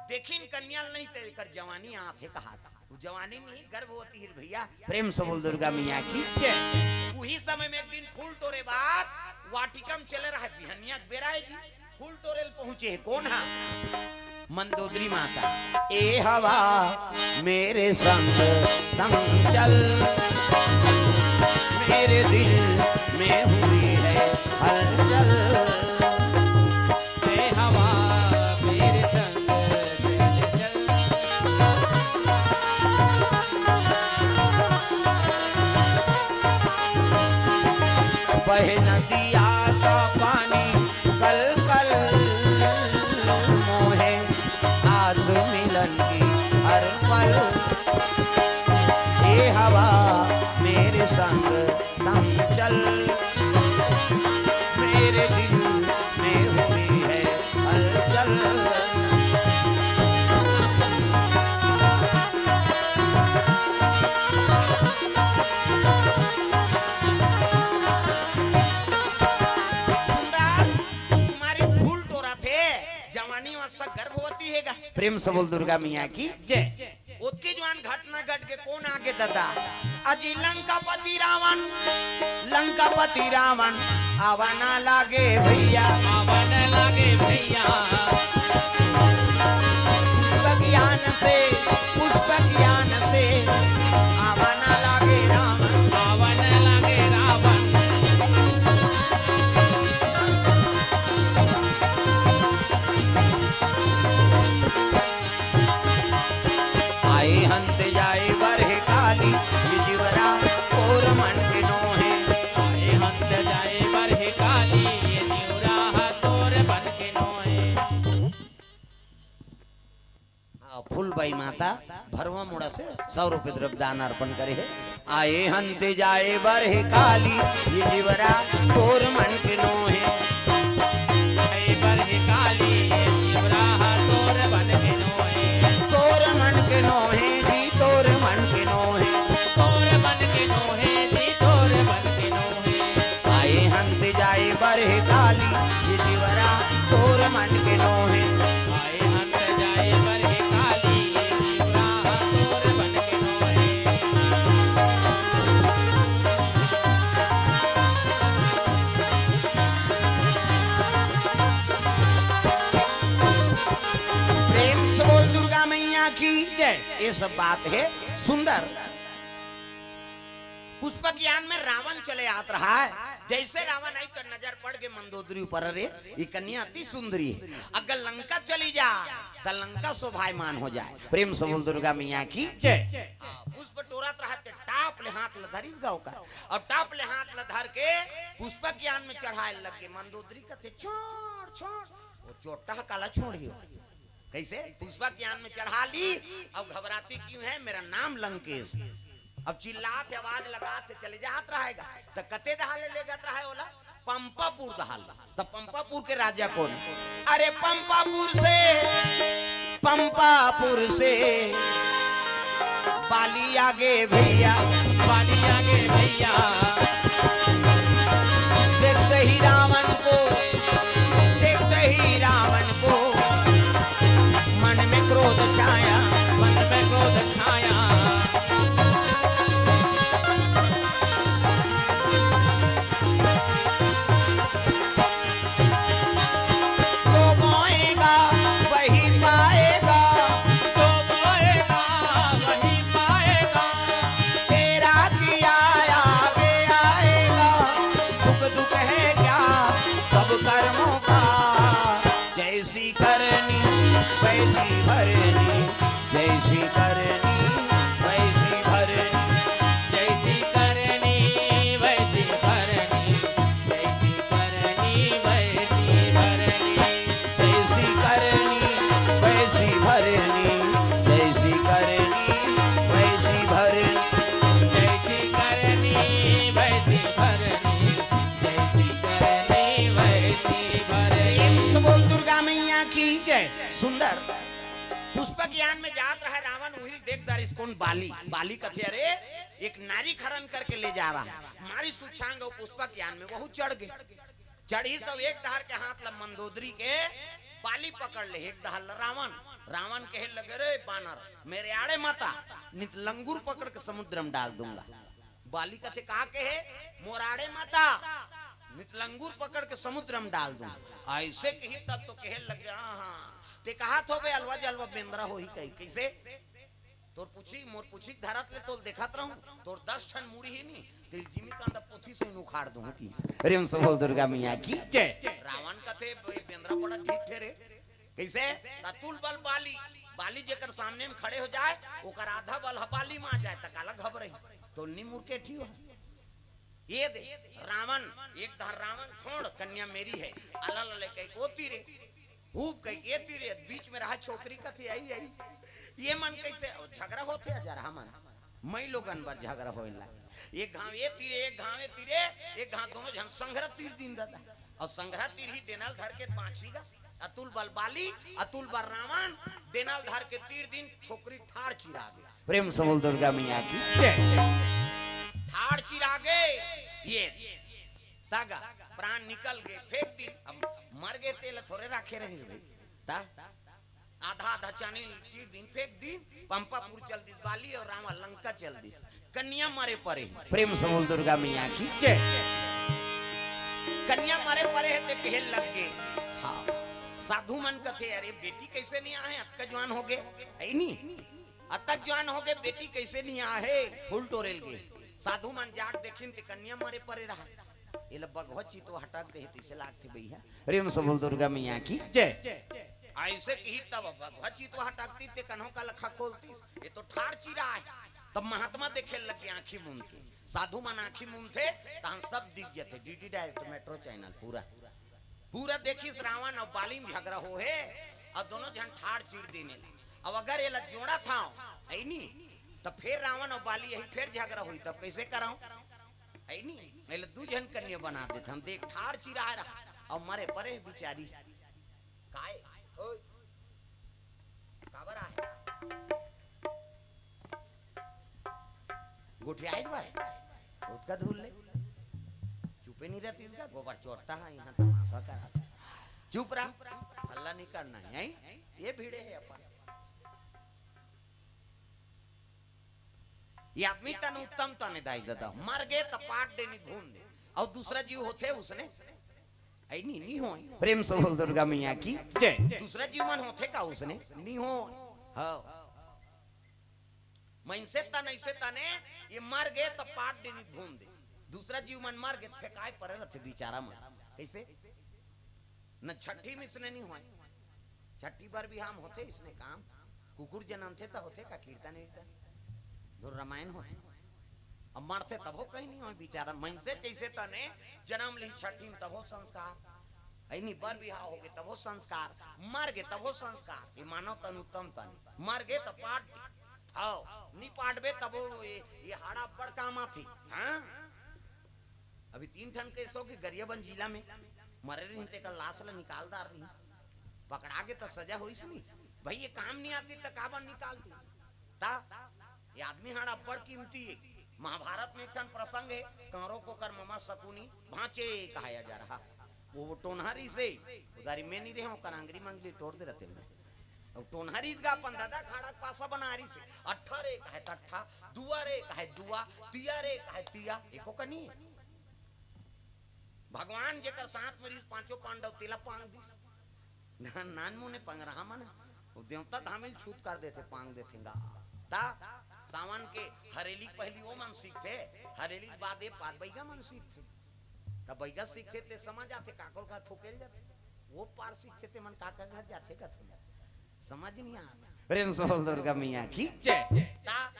देखिन कन्या नहीं ते एकर जवानी आथे कहा था। वो जवानी नहीं, गर्भवती हिर भैया। प्रेम से बोल दुर्गा मैया की। जय। उही समय में एक दिन फूल टोरे बार वाटिका में चले रहा, बिहनिया के बेरा है जी, फूल टोरे ल पहुंचे है। कौन हा? मंदोदरी माता। ए हवा मेरे संग संग चल, मेरे दिल में हुई है हलचल। ए हवा मेरे संग संग चल। बहे नदिया का पानी कल कल, मोहे आस मिलन की हर पल। ए हवा मेरे संग संग चल, मेरे दिल में हुई है हलचल। सुंदर, तुम्हारी फूल टोरा थे, जवानी अवस्था गर्भवती है गा। प्रेम से बोल दुर्गा मैया की। जय। ओतके जुवान घटना घट के कौन आगे ददा? अजी लंकापति रावण, लंकापति रावण आवा ना लागे भैया, आवा ना लागे भैया। पुष्प ज्ञान से, पुष्प ज्ञान से आवा ना लागे रावण, आवा ना लागे रावण। आए हंत जाए बर हे काली, ये जीवरा तोर मन के नोहे। आए हंत जाए बर हे काली, ये जीवरा तोर मन के नोहे। हाँ, फूलबाई माता भरवा मुड़ा से सौ रुपये द्रव्य दान अर्पण करे है। आए हंत जाए बर हे काली, ये जीवरा तोर मन के नोहे। जाए बर हे काली, ये जीवरा तोर मन के नोहे। तोर मन के नोहे जी, तोर मन के नोहे। तोर मन के नोहे जी, तोर मन के नोहे। आए हंत जाए बर हे काली, ये जीवरा तोर मन के नोहे। आए हंत जाए बर हे काली, ये जीवरा तोर मन के नोहे। ये सब बात हे सुंदर। पुष्पक यान में रावण चले आत रहा है। जैसे रावण आई तो नजर पड़ गे मंदोदरी ऊपर, अरे ये कन्या अति सुंदरी है, अगर लंका चली जा तो लंका शोभायमान हो जाए। प्रेम से बोल दुर्गा मैया की। जय। हाँ, पुष्प टोरत रहा ते टाप ले हाथ ल धरिस गा ओकर, और टाप ले हाथ ल धर के पुष्पक यान में चढ़ाए लग गे। मंदोदरी कथे, "छोड़, छोड़।" वो चोट्टा ह काला छोड़ही हो? कैसे? पुष्पक यान में चढ़ा ली, अब घबराती क्यों है? मेरा नाम लंकेश। अब चिल्लात हे, आवाज लगात हे, चले जात रहेगा। त कते डहार ले लेगत रहा है ओला? पंपापुर डहार। त पंपापुर के राजा कोन? अरे पंपापुर से, पंपापुर से बाली आगे भैया, बाली आगे भैया। देखते ही रावण को, देखते ही रावण को मन में क्रोध छाया, मन में क्रोध छाया। तो बोएगा वही पाएगा, तो बोएगा वही पाएगा। तेरा किया आगे आएगा, सुख दुख है क्या सब कर्मों का। जैसी करनी वैसी भरनी, जैसी करनी वैसी भरनी, जैसी करनी वैसी भरनी, जैसी करनी वैसी भरनी। जैसी करनी वैसी भरनी, जैसी करनी वैसी भरनी, जैसी करनी वैसी भरनी, जैसी करनी वैसी भरनी। प्रेम से बोल दुर्गा मैया की जय। सुंदर। पुष्पक यान में जात रहा रावण, उही ल देख डारिस कोन? बाली। बाली कथे, "अरे, एक नारी हरण करके ले जा रहा है।" मारिस उछांग अउ पुष्पक यान में वहू चढ़ गे। चढ़िस अउ एक डहार के हाथ ल मंदोदरी के बाली पकड़ ले, एक डहार ल रावण। रावण कहे लगे, "रे बानर, मेरे आड़े मत आ, नहीं तो लंगूर पकड़ के समुद्र में डाल दूंगा।" बाली कथे, "का कहे? मोर आड़े मत आ, नहीं तो लंगूर पकड़ के समुद्र में डाल दूंगा।" ऐसे कही तब तो कहे लगे, "हाँ, हाँ, ते कहात होबे अलवा जलवा बेंदरा होही कही, कैसे?" तोर पूछी, मोर पूछी धरत ले तोल देखत रहूं, तोर दस ठन मुड़ी ही नहीं, तेल जिमी कांदा पोथी से उखाड़ दूं की। प्रेम से बोल दुर्गा मैया की जय। रावण कथे, "ये बेंदरा बड़ा ढीठ हे रे।" कैसे? ततुल बल बाली, बाली जेकर सामने में खड़े हो जाए, ओकर आधा बल ह बाली में आ जाए, त काला घबरही? तो नी मुरकेठी हो। ये दे, रावण, एक धार रावण छोड़, कन्या मेरी है, अलल ले कह कोती रे। खूब कह के तीर, बीच में रहा छोकरी कथे, "आई, आई।" ये मन कैसे? अउ झगरा होथे, हजार हमन मई लोगन बर झगरा होइला। एक घाव ये तीरे, एक घाव ये तीरे, एक घाव दोनों झन संघरा तीर दिन दादा। अउ संघरा तीर ही डेनल धर के बांची गा। अतुल बल बाली, अतुल बल रावण, डेनल धर के तीर दिन छोकरी ठाड़ चिरा गे। प्रेम से बोल दुर्गा मैया की जय। ठाड़ चिरा गे, ये तागा, प्राण निकल गे, फेंक दिन। अब मर गे तेला थोरे राखे रही रे भाई। ता आधा आधा चानी चीर दिन, फेंक दिन, पंपापुर चल दिस बाली अउ रावण लंका चल दिस। कन्या मरे परे। प्रेम से बोल दुर्गा मैया की जय। कन्या मरे परे हे ते कहे लग गे। हाँ, साधु मन कथे, "अरे बेटी कैसे नहीं आहे, अतका जवान हो गे, है नी? अतक जवान हो गे, बेटी कैसे नहीं आहे?" फूल टोरेल गे। साधु मन जाग देखिन ते कन्या मरे परे रहा। एला बघवा चितवा हटक दे हे, तइसे लागथे भैया। प्रेम से बोल दुर्गा मैया की जय। ऐसे कही तब बघवा चितवा हटकती ते कन्हो का लखा खोलती, ये तो ठाड़ चिरा है। तब महात्मा देखे लग गे आंखी मूंद के। साधु मन आंखी मूंदथे, तहां सब दिख जथे। डीडी डायरेक्ट मेट्रो चैनल पूरा, पूरा देखिस रावण अउ बाली में झगरा हो हे, अउ दोनों झन ठाड़ चीर देने ले। अब अगर एला जोड़ा था, है नी, तब फिर रावण अउ बाली यही फिर झगरा होई, तब कैसे कराऊं? है नी, एला दू झन कन्या बना देथन। देख, ठाड़ चिरा रहा, अउ मरे परे बिचारी। काय? ओए। काबर आहे? गोठियाइल बाय। ओतका धुल ले। चुपे नहीं रहतीस का? गोबर चोट्टा है, यहाँ तमाशा करा। चुप रहा। हल्ला नहीं करना है, हैं? ये भिड़े हे अपन। ये आदमी तन उत्तम तने दाई ददा। मर गे त पाट दे, नहीं भून दे। अउ दूसरा जीव होथे उसने? है नी, नी होय। प्रेम से बोल दुर्गा मैया की जय। दूसरा जीव मन होथे का उसने? नी होय। हाँ। मइनसे तन अइसे तने, ये मर गे त पाट डे नी भून दे। दूसरा जीव मन मर गे त फेंकाय परे रथे बिचारा मन। कइसे? न छट्ठी में इसने नी होय। छट्ठी बर भी हम होथे इसने काम। कुकुर जनमथे त होथे का कीर्तन वीर्तन? धुर रामायण होथे। अब मरथे तभो कहीं नी होय बिचारा। मइनसे जइसे तने जनम ली छट्ठी में तभो संस्कार। अइनी बर बिहाव होगे तभो संस्कार। मर गे तभो संस्कार। ये मानव तन उत्तम तन। मर गे त पाट। हव, नी पाटबे तभो ये, ये हाड़ा बड़ काम आथे। हाँ? अभी तीन ठन केस होगे गरियाबंद जिला में, मरे रहिन तेकर लाश ल निकाल डार रहिन, पकड़ा गे त सजा होइस नी। भाई ये काम नी आती त काबर निकालती? ता ये आदमी हाड़ा अब्बड़ कीमती हे। महाभारत में एक ठन प्रसंग हे, कौरव कोकर ममा शकुनी भांचे कहाया जा रहा। वो, वो टोनहा रिहिसे, उधारी में नी रहे, ओकर आंगरी मंगली टोर दे रथे मैं। अब टोनहा रिहिस गा अपन ददा खाड़ा के पासा बना रिहिसे, अट्ठा रे कहे तट्ठा, दुआ रे कहे दुआ, तिया रे कहे तिया, एको कनी हे। भगवान जेकर साथ में रिहिस पांचों पांडव, तेला पांग दिस। ना-, नानमुने पंगरहा मन, वो देवता धामिल छूत कर देथे, पांग देथे गा। ता सावन के हरेली के पहली वो मन सीखथे, हरेली के बाद ये पार बइगा मन सीखथे। त बइगा सीखथे ते समझ आथे, काकर घर फुकेल जाथे। वो पार सीखथे ते मन काकर घर जाथे कथे। समझ नी आत। प्रेम से बोल दुर्गा मैया की जय। ता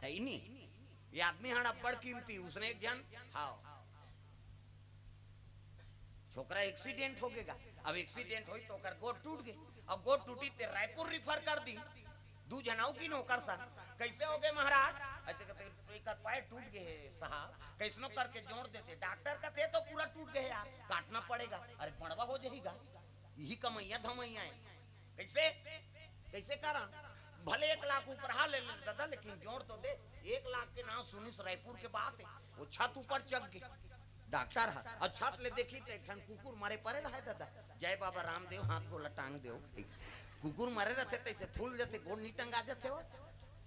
है ही नी। ये आदमी हाड़ा अब्बड़ कीमती, उसने एक जन, हाँ। छोकरा एक्सीडेंट होगे गा। अब एक्सीडेंट होई त ओकर गोड़ टूट गे। अब गोड़ टूटी ते रायपुर रिफर कर दी। दू झन अउ गिन ओकर संग, कइसे होगे महाराज? अच्छा, कथे, "एकर पैर टूट गे हे साहब।" कइसनो करके जोड़ देते। डॉक्टर कथे, "तो पूरा टूट गे हे यार, काटना पड़ेगा।" अरे बड़वा हो जाही गा, इही कमइया धमइया हे। कइसे? कइसे करन? भले एक लाख उपराहा ले ले ददा, लेकिन जोड़ तो दे। एक लाख के नाम सुनिस, रायपुर के बात हे, वो छत ऊपर चघ गे डॉक्टर ह, अउ छत ले देखिस त एक ठन कुकुर मरे परे रहय ददा। जय बाबा रामदेव, हाथ गोला टांग देव। कुकुर मरे रथे तइसे फूल जथे, गोड़ नी टंगा जथे वो।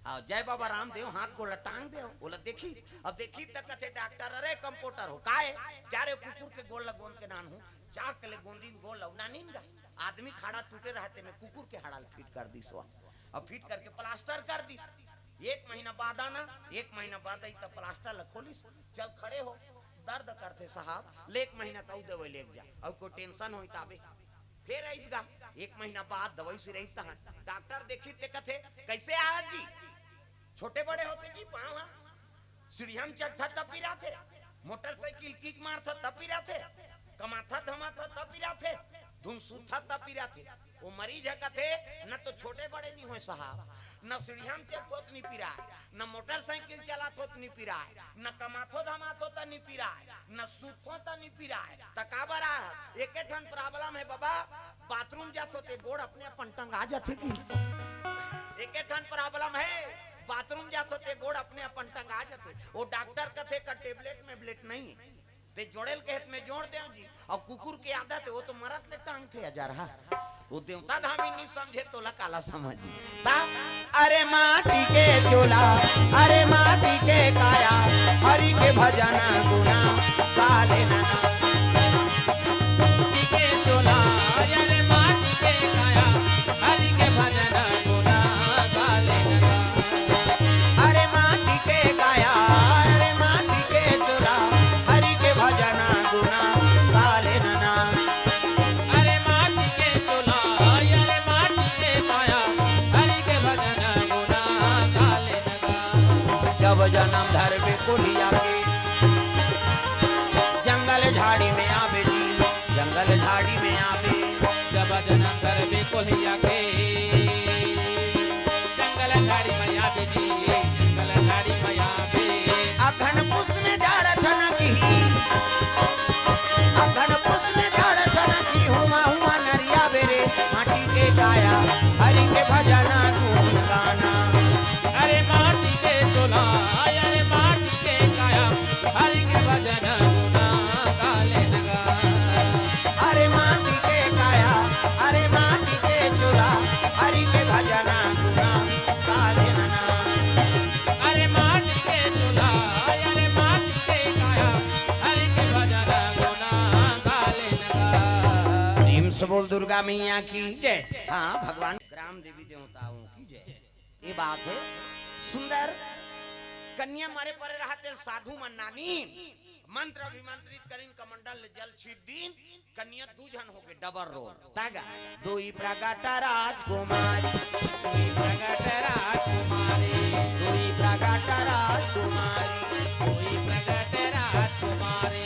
हाँ, जय बाबा रामदेव, हाथ गोला टांग देव। ओला देखिस, अब देखिस त कथे डॉक्टर, "अरे कंपाउंडर हो, का हे? का रे कुकुर के गोड़ ला गोंद के नानहूं?" चाक ले गोंदिन गोड़ ला, नानिन गा। आदमी के हाड़ा टूटे रहय तेमे कुकुर के हाड़ा ल फिट कर दिस वो। अब फिट करके प्लास्टर कर दिस। एक महीना बाद आना, एक महीना बाद आई त प्लास्टर ल खोलिस, "चल खड़े हो, दर्द करथे साहब, ले एक महीना तऊ दवाई लेके जा, अउ कोई टेंशन होई ताबे।" फेर आइस गा, एक महीना बाद दवाई सिराइस तहन डॉक्टर देखिस ते कथे, "कइसे आय जी? छोटे बड़े होथे जी पाँव ह? सीढ़िया म चढ़था त पिराथे, मोटरसाइकिल किक मारथा त पिराथे, कमाथा धमाथा त पिराथे, धुन सुतथा त पिराथे।" वो मरीज ह कथे, "न तो छोटे बड़े नी होय साहब, न सीढ़िया म चढ़थों त नी पिराय, न मोटरसाइकिल चलाथों त नी पिराय, न कमाथों धमाथों त नी पिराय, न सुतथों त नी पिराय, त काबर आय?" एके ठन प्रॉब्लम हे बाबा, बाथरूम जाथों ते गोड़ अपने अपन टंगा जाथे कि। एके ठन प्रॉब्लम हे, बाथरूम जाथों ते गोड़ अपने अपन टंगा जाथे। वो डॉक्टर कथे का टेबलेट में ब्लेट नहीं हे। ते जोड़े ल कहे त में जोड़ देव जी। अउ कुकुर के आदत हे, वो तो मरत ले टांगथे अजरहा। वो देवता धामी नी समझे त ओला काला समझ। ता अरे माटी के चोला, अरे माटी के काया, हरि के भजन गुना गाले नना। माटी के चोला, अरे माटी के काया, हरि के भजन गुना गाले नना। अरे माटी के काया, अरे माटी के चोला, हरि के भजन गुना गाले नना। अरे माटी के चोला, अरे माटी के काया, हरि के भजन गुना गाले नना। जब जनम धरबे कोलिया के, जंगल झाड़ी में आबे जी, जंगल झाड़ी में आबे। जब जनम धरबे कोलिया के, जंगल झाड़ी में आबे जी, जंगल झाड़ी में आबे। अखन पुस में जाड़ ठनकी, अखन पुस में जाड़ ठनकी, हुमा हुमा नरिया बेरे, माटी के काया, हरि के भजना गुन गाना। अरे माटी के चोला, अरे माटी के काया, हरि के भजन गुना गाले नगा। अरे माटी के काया, अरे माटी के चोला, हरि के भजन गुना गाले नगा। अरे माटी के चोला, अरे माटी के काया, हरि के भजन गुना गाले नगा। प्रेम से बोल दुर्गा मैया की जय। हाँ, भगवान ग्राम देवी देवताओं की जय। ये बात हे। सुंदर कन्या मरे परे रहत हे, साधु मन नानी मंत्र अभिमंत्रित करिन, कमंडल ले जल छीट दीन, कन्या दू झन होगे डबल रोल। तागा, दुई प्रगट राजकुमारी, दुई प्रगट राजकुमारी, दुई प्रगट राजकुमारी, दुई प्रगट राजकुमारी।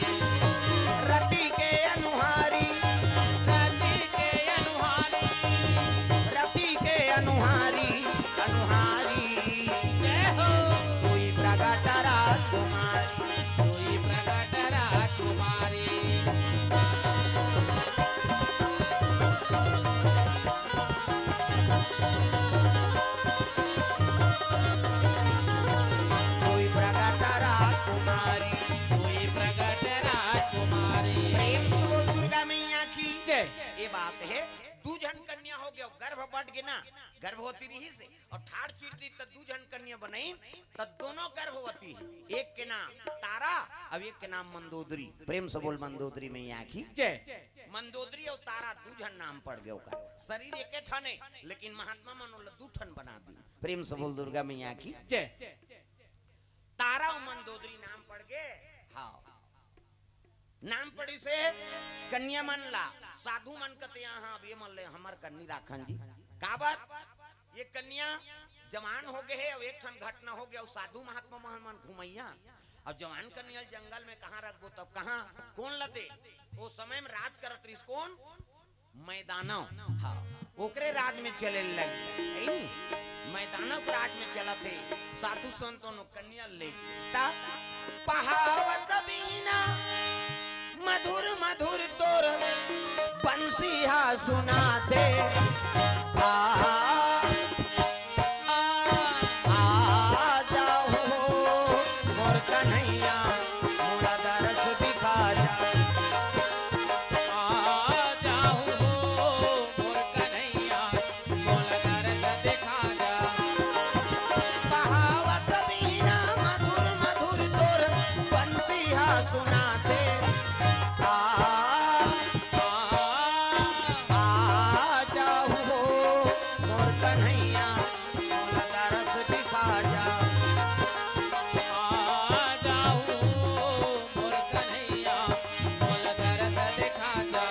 रति के अनुहारी, रति के अनुहारी, रति के अनुहारी, अनुहारी। जय हो। दुई प्रगट राजकुमारी, दुई प्रगट राजकुमारी। दुई प्रगट राजकुमारी, दुई प्रगट राजकुमारी। प्रेम से बोल दुर्गा मैया की जय। ये बात हे, दू झन कन्या होगे, गर्भ बट गे ना, गर्भवती रहिस हे, अउ ठाढ़ चीर दीन त दू झन कन्या बनइन, त दोनों गर्भवती हे। एक के नाम तारा, अउ एक के नाम मंदोदरी। प्रेम से बोल मंदोदरी मैया की जय। मंदोदरी अउ तारा दू झन नाम पड़ गे ओकर। शरीर एके ठन हे, लेकिन महात्मा मन ओला दू ठन बना दीन। प्रेम से बोल दुर्गा मैया की जय। तारा अउ मंदोदरी नाम पड़ गे। हाँ, नाम पड़िस हे कन्या मन ला। साधु मन कथे, "हाँ, अब ये मन ले हमर कन्या राखन जी।" काबर? ये कन्या जवान होगे हे, अउ एक ठन घटना होगे, अउ साधु महात्मा मन, मन घुमइया। अब जवान कन्या ल जंगल में कहाँ रखबो, तब कहाँ, कोन ल दे? ओ समय में राज करत रहिस कोन? मैदानव, हाँ, ओकरे राज में चले लगे। मैदानव के राज में चलत हे, साधु संत ओनो कन्या ले गे। त पहावत बीना मधुर मधुर तोर बंसी हा सुनाथे। आ, आ जाहू मोर कन्हैया, मोला दरस दिखा जा। आ जाहू मोर कन्हैया, मोला दरस दिखा जा। बहावत बीना मधुर मधुर तोर बंसी हा सुनाथे। आ, आ, आ जाहू मोर कन्हैया, मोला दरस दिखा जा। आ जाहू मोर कन्हैया, मोला दरस दिखा जा।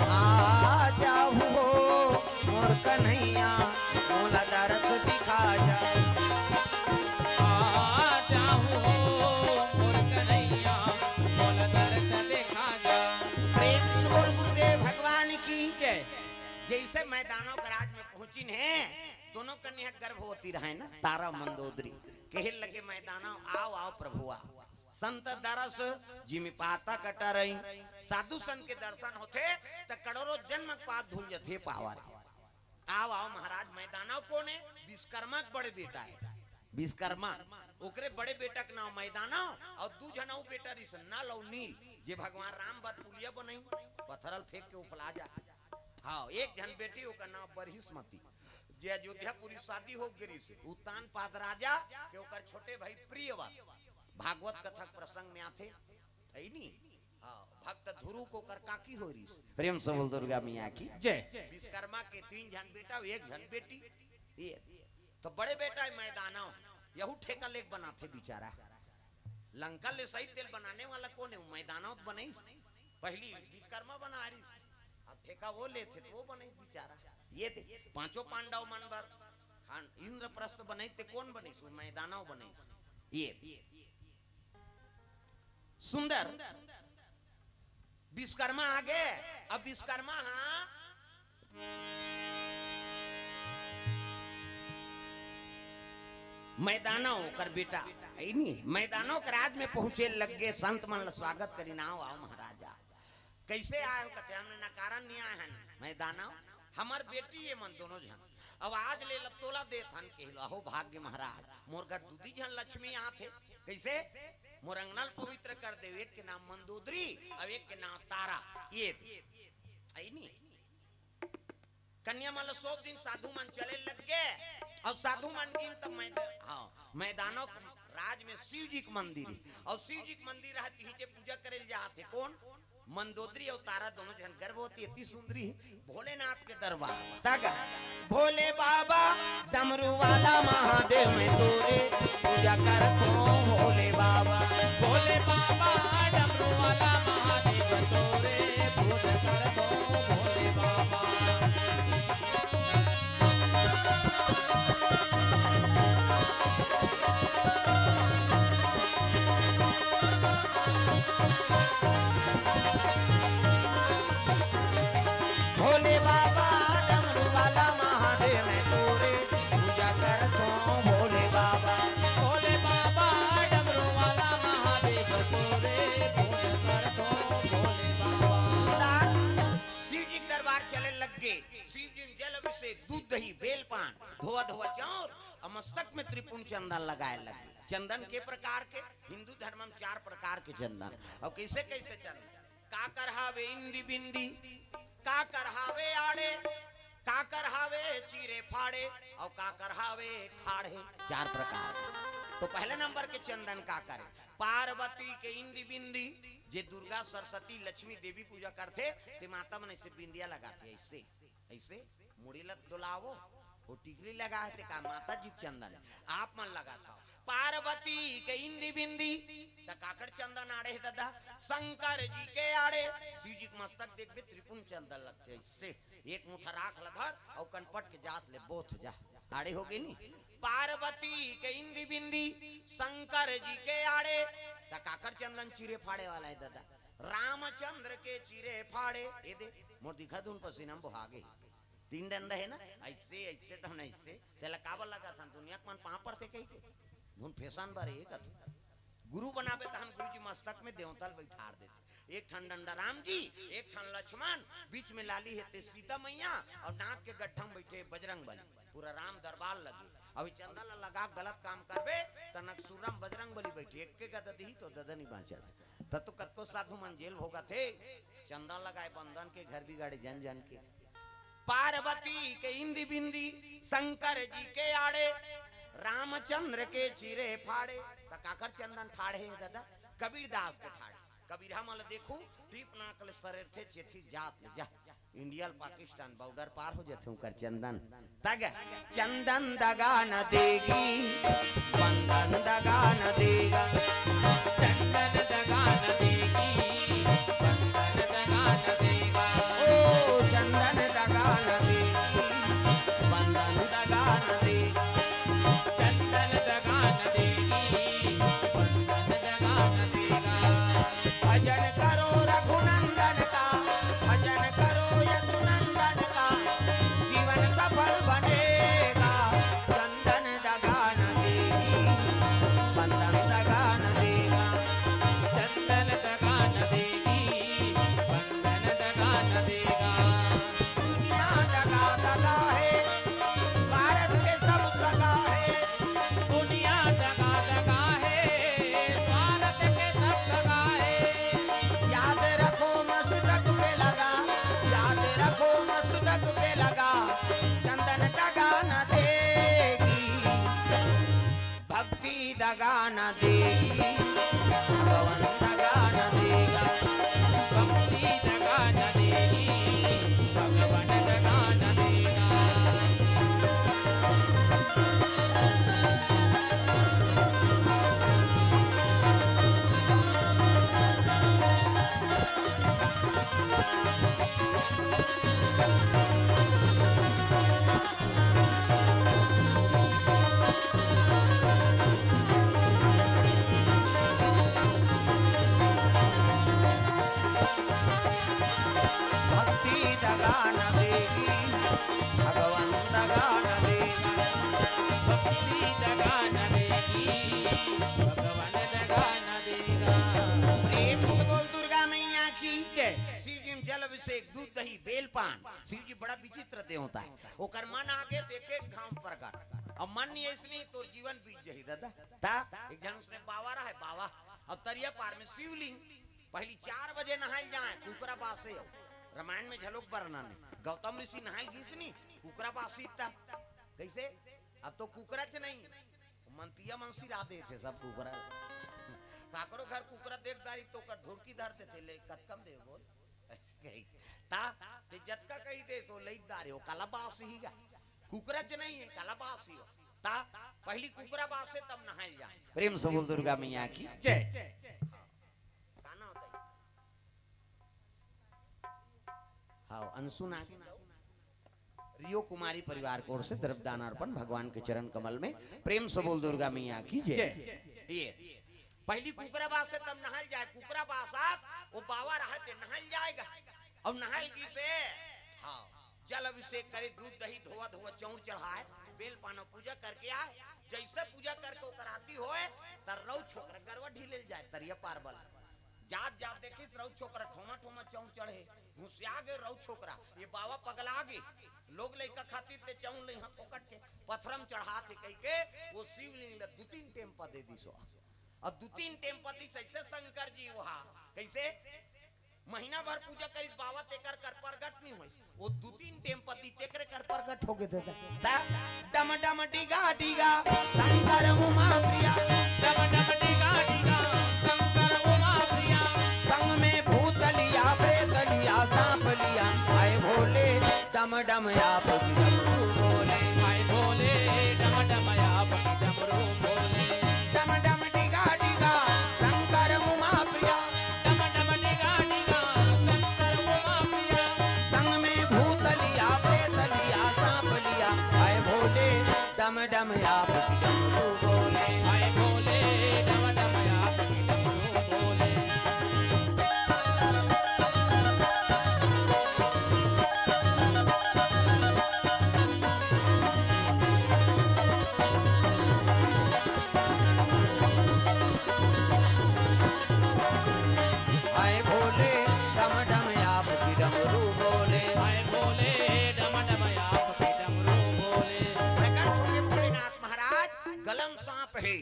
आ जाहू हो मोर कन्हैया, मोला दरस दिखा जा। आ जाहू हो मोर कन्हैया, मोला दरस दिखा जा। प्रेम से बोल गुरुदेव भगवान की जय। जइसे मैदानव के राज में पहुंचिन हे, दोनों कन्या गर्भवती रहय ना, तारा मंदोदरी। कहे लगे मैदानव, "आव, आव प्रभु, आव।" संत दरस जिमि पातक टरई। साधु संत के दर्शन होथे त करोड़ों जन्म के पाप धुल जथे पावर। आव, आव महाराज, मैदानव कोन हे? विश्वकर्मा के बड़े बेटा हे विश्वकर्मा। ओकरे बड़े बेटा के नाम मैदानव अउ दू झन अउ बेटा रिहिस नल अउ नील, जे भगवान राम बर पुलिया बनई, पत्थर ल फेंक के उपला जा। हाँ, एक झन बेटी, ओकर नाम बरहिसमती, जे अयोध्यापुरी शादी हो गे रिहिस, उत्तानपाद राजा के ओकर छोटे भाई प्रियव्रत, भागवत कथा के प्रसंग में आथे, हे नी? हाँ, भक्त ध्रुव के ओकर काकी हो रिहिस। प्रेम से बोल दुर्गा मैया की जय। विश्वकर्मा के तीन झन बेटा, एक झन बेटी। ये तो बड़े बेटा हे मैदानव, यहू ठेका लेके बनाथे बिचारा। लंका ले सही तेल बनाने वाला कोन हे? मैदानव तो बनइस। पहली विश्वकर्मा बना रिहिस, अब ठेका वो लेथे त वो बनइस बिचारा। ये दे, पांचों पांडव मन बर खान इंद्रप्रस्थ बनइस ते कोन बनइस? वो मैदानव बनइस। ये सुंदर विश्वकर्मा आगे, अब विश्वकर्मा, हाँ, मैदानव ओकर बेटा, हे नी, मैदानव के राज में पहुंचे लग गे, संत मन ल स्वागत करिन, "आव, आव महाराजा।" कइसे आए हो? कथे, "हमन नकारा नइ आए हन, मैं दानव, हमर बेटी ये मन दोनों झन। अब आज ले लब तोला देत हन।" कहिलो, "अहो भाग्य महाराज, मोर घर दूदी झन लक्ष्मी आथे।" कइसे? "मोर अंगना ल पवित्र कर देव, एक के नाम मंदोदरी अउ एक के नाम तारा।" ये दे। अइ नी? कन्या मन ल सौंप दिन, साधु मन चले लग गे। अउ साधु मन गिन त मैद-, हाँ, मैदानों के राज में शिव जी के मंदिर हे। अउ शिव जी के मंदिर हे, तिही जे पूजा करे ल जात हे। कोन? मंदोदरी अउ तारा दोनों झन गर्भवती, अति सुंदरी हे। भोलेनाथ के दरबार तक, "भोले बाबा, डमरू वाला महादेव, मैं तोरे पूजा करथों भोले बाबा।" भोले बाबा, डमरू वाला महादेव, तोरे पूजा करथों भोले बाबा। भोले बाबा, डमरू वाला महादेव, मैं तोरे पूजा करथों भोले बाबा। भोले बाबा, डमरू वाला महादेव, तोरे पूजा करथों भोले बाबा। शिव जी के दरबार चले लग गे। शिव जी ने जल अभिषेक, दूध दही, बेल पान, धोवा धोवा चाउर अउ मस्तक में त्रिपुंड चंदन लगाए लग गे। चंदन के प्रकार के? हिंदू धर्म में चार प्रकार के चंदन। अउ कइसे कइसे चंदन? काकर हावे इंदी बिंदी, काकर हावे आड़े, काकर हावे चीरे फाड़े, अउ काकर हावे ठाढ़े। चार प्रकार। तो पहले नंबर के चंदन काकर हे? पार्वती के इंदी बिंदी, जे दुर्गा, सरस्वती, लक्ष्मी, देवी पूजा करथे, ते माता मन अइसे बिंदिया लगाथे, अइसे, अइसे मुड़ी ल डोलावो, वो टिकली लगा हे, ते का माता जी के चंदन हे, आप मन लगाथव। पार्वती के इंदी बिंदी, त काकर चंदन आड़े हे ददा? शंकर जी के आड़े। शिव जी के मस्तक देखबे, त्रिपुंड चंदन लगथे, अइसे एक मुठा राख ल धर अउ कनपट के जात ले बोथ जा, आड़े हो गे नी। पार्वती के इंदी बिंदी, शंकर जी के आड़े, त काकर चंदन चीरे फाड़े वाला हे ददा? रामचंद्र के चीरे फाड़े। ए दे, मोर दिखा दुन पसीना म बोहा गे। तीन डंडा हे ना, अइसे, अइसे, तहन अइसे। तेला काबर लगाथन? दुनिया के मन पाँव परथे कहिके। धुन फेसन बर हे कथे। गुरु बनाबे तहन गुरु जी मस्तक में देवता ल बइठार देथे। एक ठन डंडा राम जी, एक ठन लक्ष्मण, बीच में लाली हे ते सीता मैया, अउ नाक के गट्ठा में बइठे बजरंग बली। पूरा राम दरबार लगे। अभी चंदा ल लगा के गलत काम करबे, त नकसूरा म बजरंग बली बइठे, एक के गदा दिही तो ददा नी बाँचस। त तो कतको साधु मन जेल भोगत हे, चंदा लगाए बंदन के, घर बिगाड़े जन जन के। पार्वती के इंदी बिंदी, शंकर जी के आड़े, रामचंद्र के चीरे फाड़े। त काकर चंदन ठाढ़े हे ददा? कबीरदास के ठाढ़े। कबीरहा मन ल देखू, टीप नाक ले सरेरथे, चेथी जात ले जा। इंडिया ल पाकिस्तान बॉर्डर पार हो जाथे उंकर चंदन। तग चंदन दगा न देगी, बंदन दगा न देगा। चंदन दगा न देगी, बंदन दगा न देगा। ओ चंदन दगा न देगी, बंदन दगा न देगा। चंदन दगा न देगी, बंदन दगा न देगा। भजन करो रघुनंदन का, भजन करो यदुनंदन का, जीवन सफल बनेगा। चंदन दगा न देगी, बंदन दगा न देगा। चंदन दगा न देगी, बंदन दगा न देगा। दुनिया दगा दगा हे, भारत के सब सगा हे। दुनिया दगा दगा हे, भारत के सब सगा हे। याद रखो मस्तक पे लगा, याद रखो मस्तक पे लगा, चंदन दगा न देगी। भक्ति दगा न देगी, भगवान दगा न देगा। भक्ति दगा न देगी, भगवान दगा न देगा। भक्ति दगा न देगी, भगवान दगा न देगा। भक्ति दगा न देगी, भगवान दगा न देगा। प्रेम से बोल दुर्गा मैया की जय। शिव से एक दूध दही बेल पान। शिव जी बड़ा विचित्र देवता हे। ओकर मन आगे तो एक एक घांव प्रगट, अउ मन नहीं अइसने तोर जीवन बीत जही दादा। त एक झन उसने बावा रहे, बावा, अउ तरिया पार में शिवलिंग। पहली चार बजे नहाय जाय, कुकरा बासे हो। रामायण में झलोक बरना नहीं, गौतम ऋषि नहाय गिस नहीं, कुकरा बासी तब। कइसे? अब तो कुकरा च नहीं, मन पिया मन सिरा देथे सब कुकरा। काकरो घर कुकरा देख दारी तो ओकर धुरकी धर देथे, ले कतकम दे बोल। ता ते जतका कही दे सो लई दारी हो, काला बासी ही गा। कुकरा च नहीं हे, काला बासी हो। ता पहली कुकरा बासे तब नहाय जाय। प्रेम से बोल दुर्गा मैया की जय। का नाम होता है? हाँ, अंशु नागिन। रियो कुमारी परिवार की ओर से द्रव्य दान अर्पण भगवान के चरण कमल में। प्रेम से बोल दुर्गा मैया की जय। जय। ये पहली कुकरा बासे तब नहाय जाय। कुकरा बासात वो बावा रहे ते नहाय जाय गा। अब नहाय गिसे, हाँ, जल अभिषेक करे, दूध दही धोवा धोवा चौर चढ़ाय, बेल पाना पूजा करके आय। जैसे पूजा करके ओकर आरती होय, त रऊ छोकरा गरवा ढीले जाय, तरिया पार बल। जात जात देखिस रऊ छोकरा ठोमा ठोमा चौर चढ़े, घुसिया गे रऊ छोकरा, ये बावा पगला गे, लोग लइका खातिर ते चौर ले हाथ फोकट के पथरम चढ़ात हे कहि के वो शिवलिंग ल दू तीन टेम पा दे दिस। अउ दू तीन टेम पा दिस अइसे शंकर जी वहा, कइसे? महीना भर पूजा करिस बावा तेकर कर प्रगट नहीं होइस। वो दू तीन टेम पा दिस तेकरे कर प्रगट हो गे दादा। ता डम डम डिगा डिगा शंकर उमा प्रिया। डम डम डिगा डिगा शंकर उमा प्रिया। संग में भूत लिया, प्रेत लिया, सांप लिया। आए भोले डम डम आप की डमरू बोले। आए भोले डम डम आप की डमरू बोले। डम डम डिगा डिगा शंकर उमा प्रिया। डम डम डिगा डिगा शंकर उमा प्रिया। संग में भूत लिया, प्रेत लिया, सांप लिया। आए भोले डम डम आप की डमरू बोले। आए भोले डम डम आप की डमरू बोले। आए भोले डम डम आप की डमरू बोले। आए भोले डम डम आप की डमरू बोले। प्रकट होंगे भोलेनाथ महाराज, गलम सांप हे।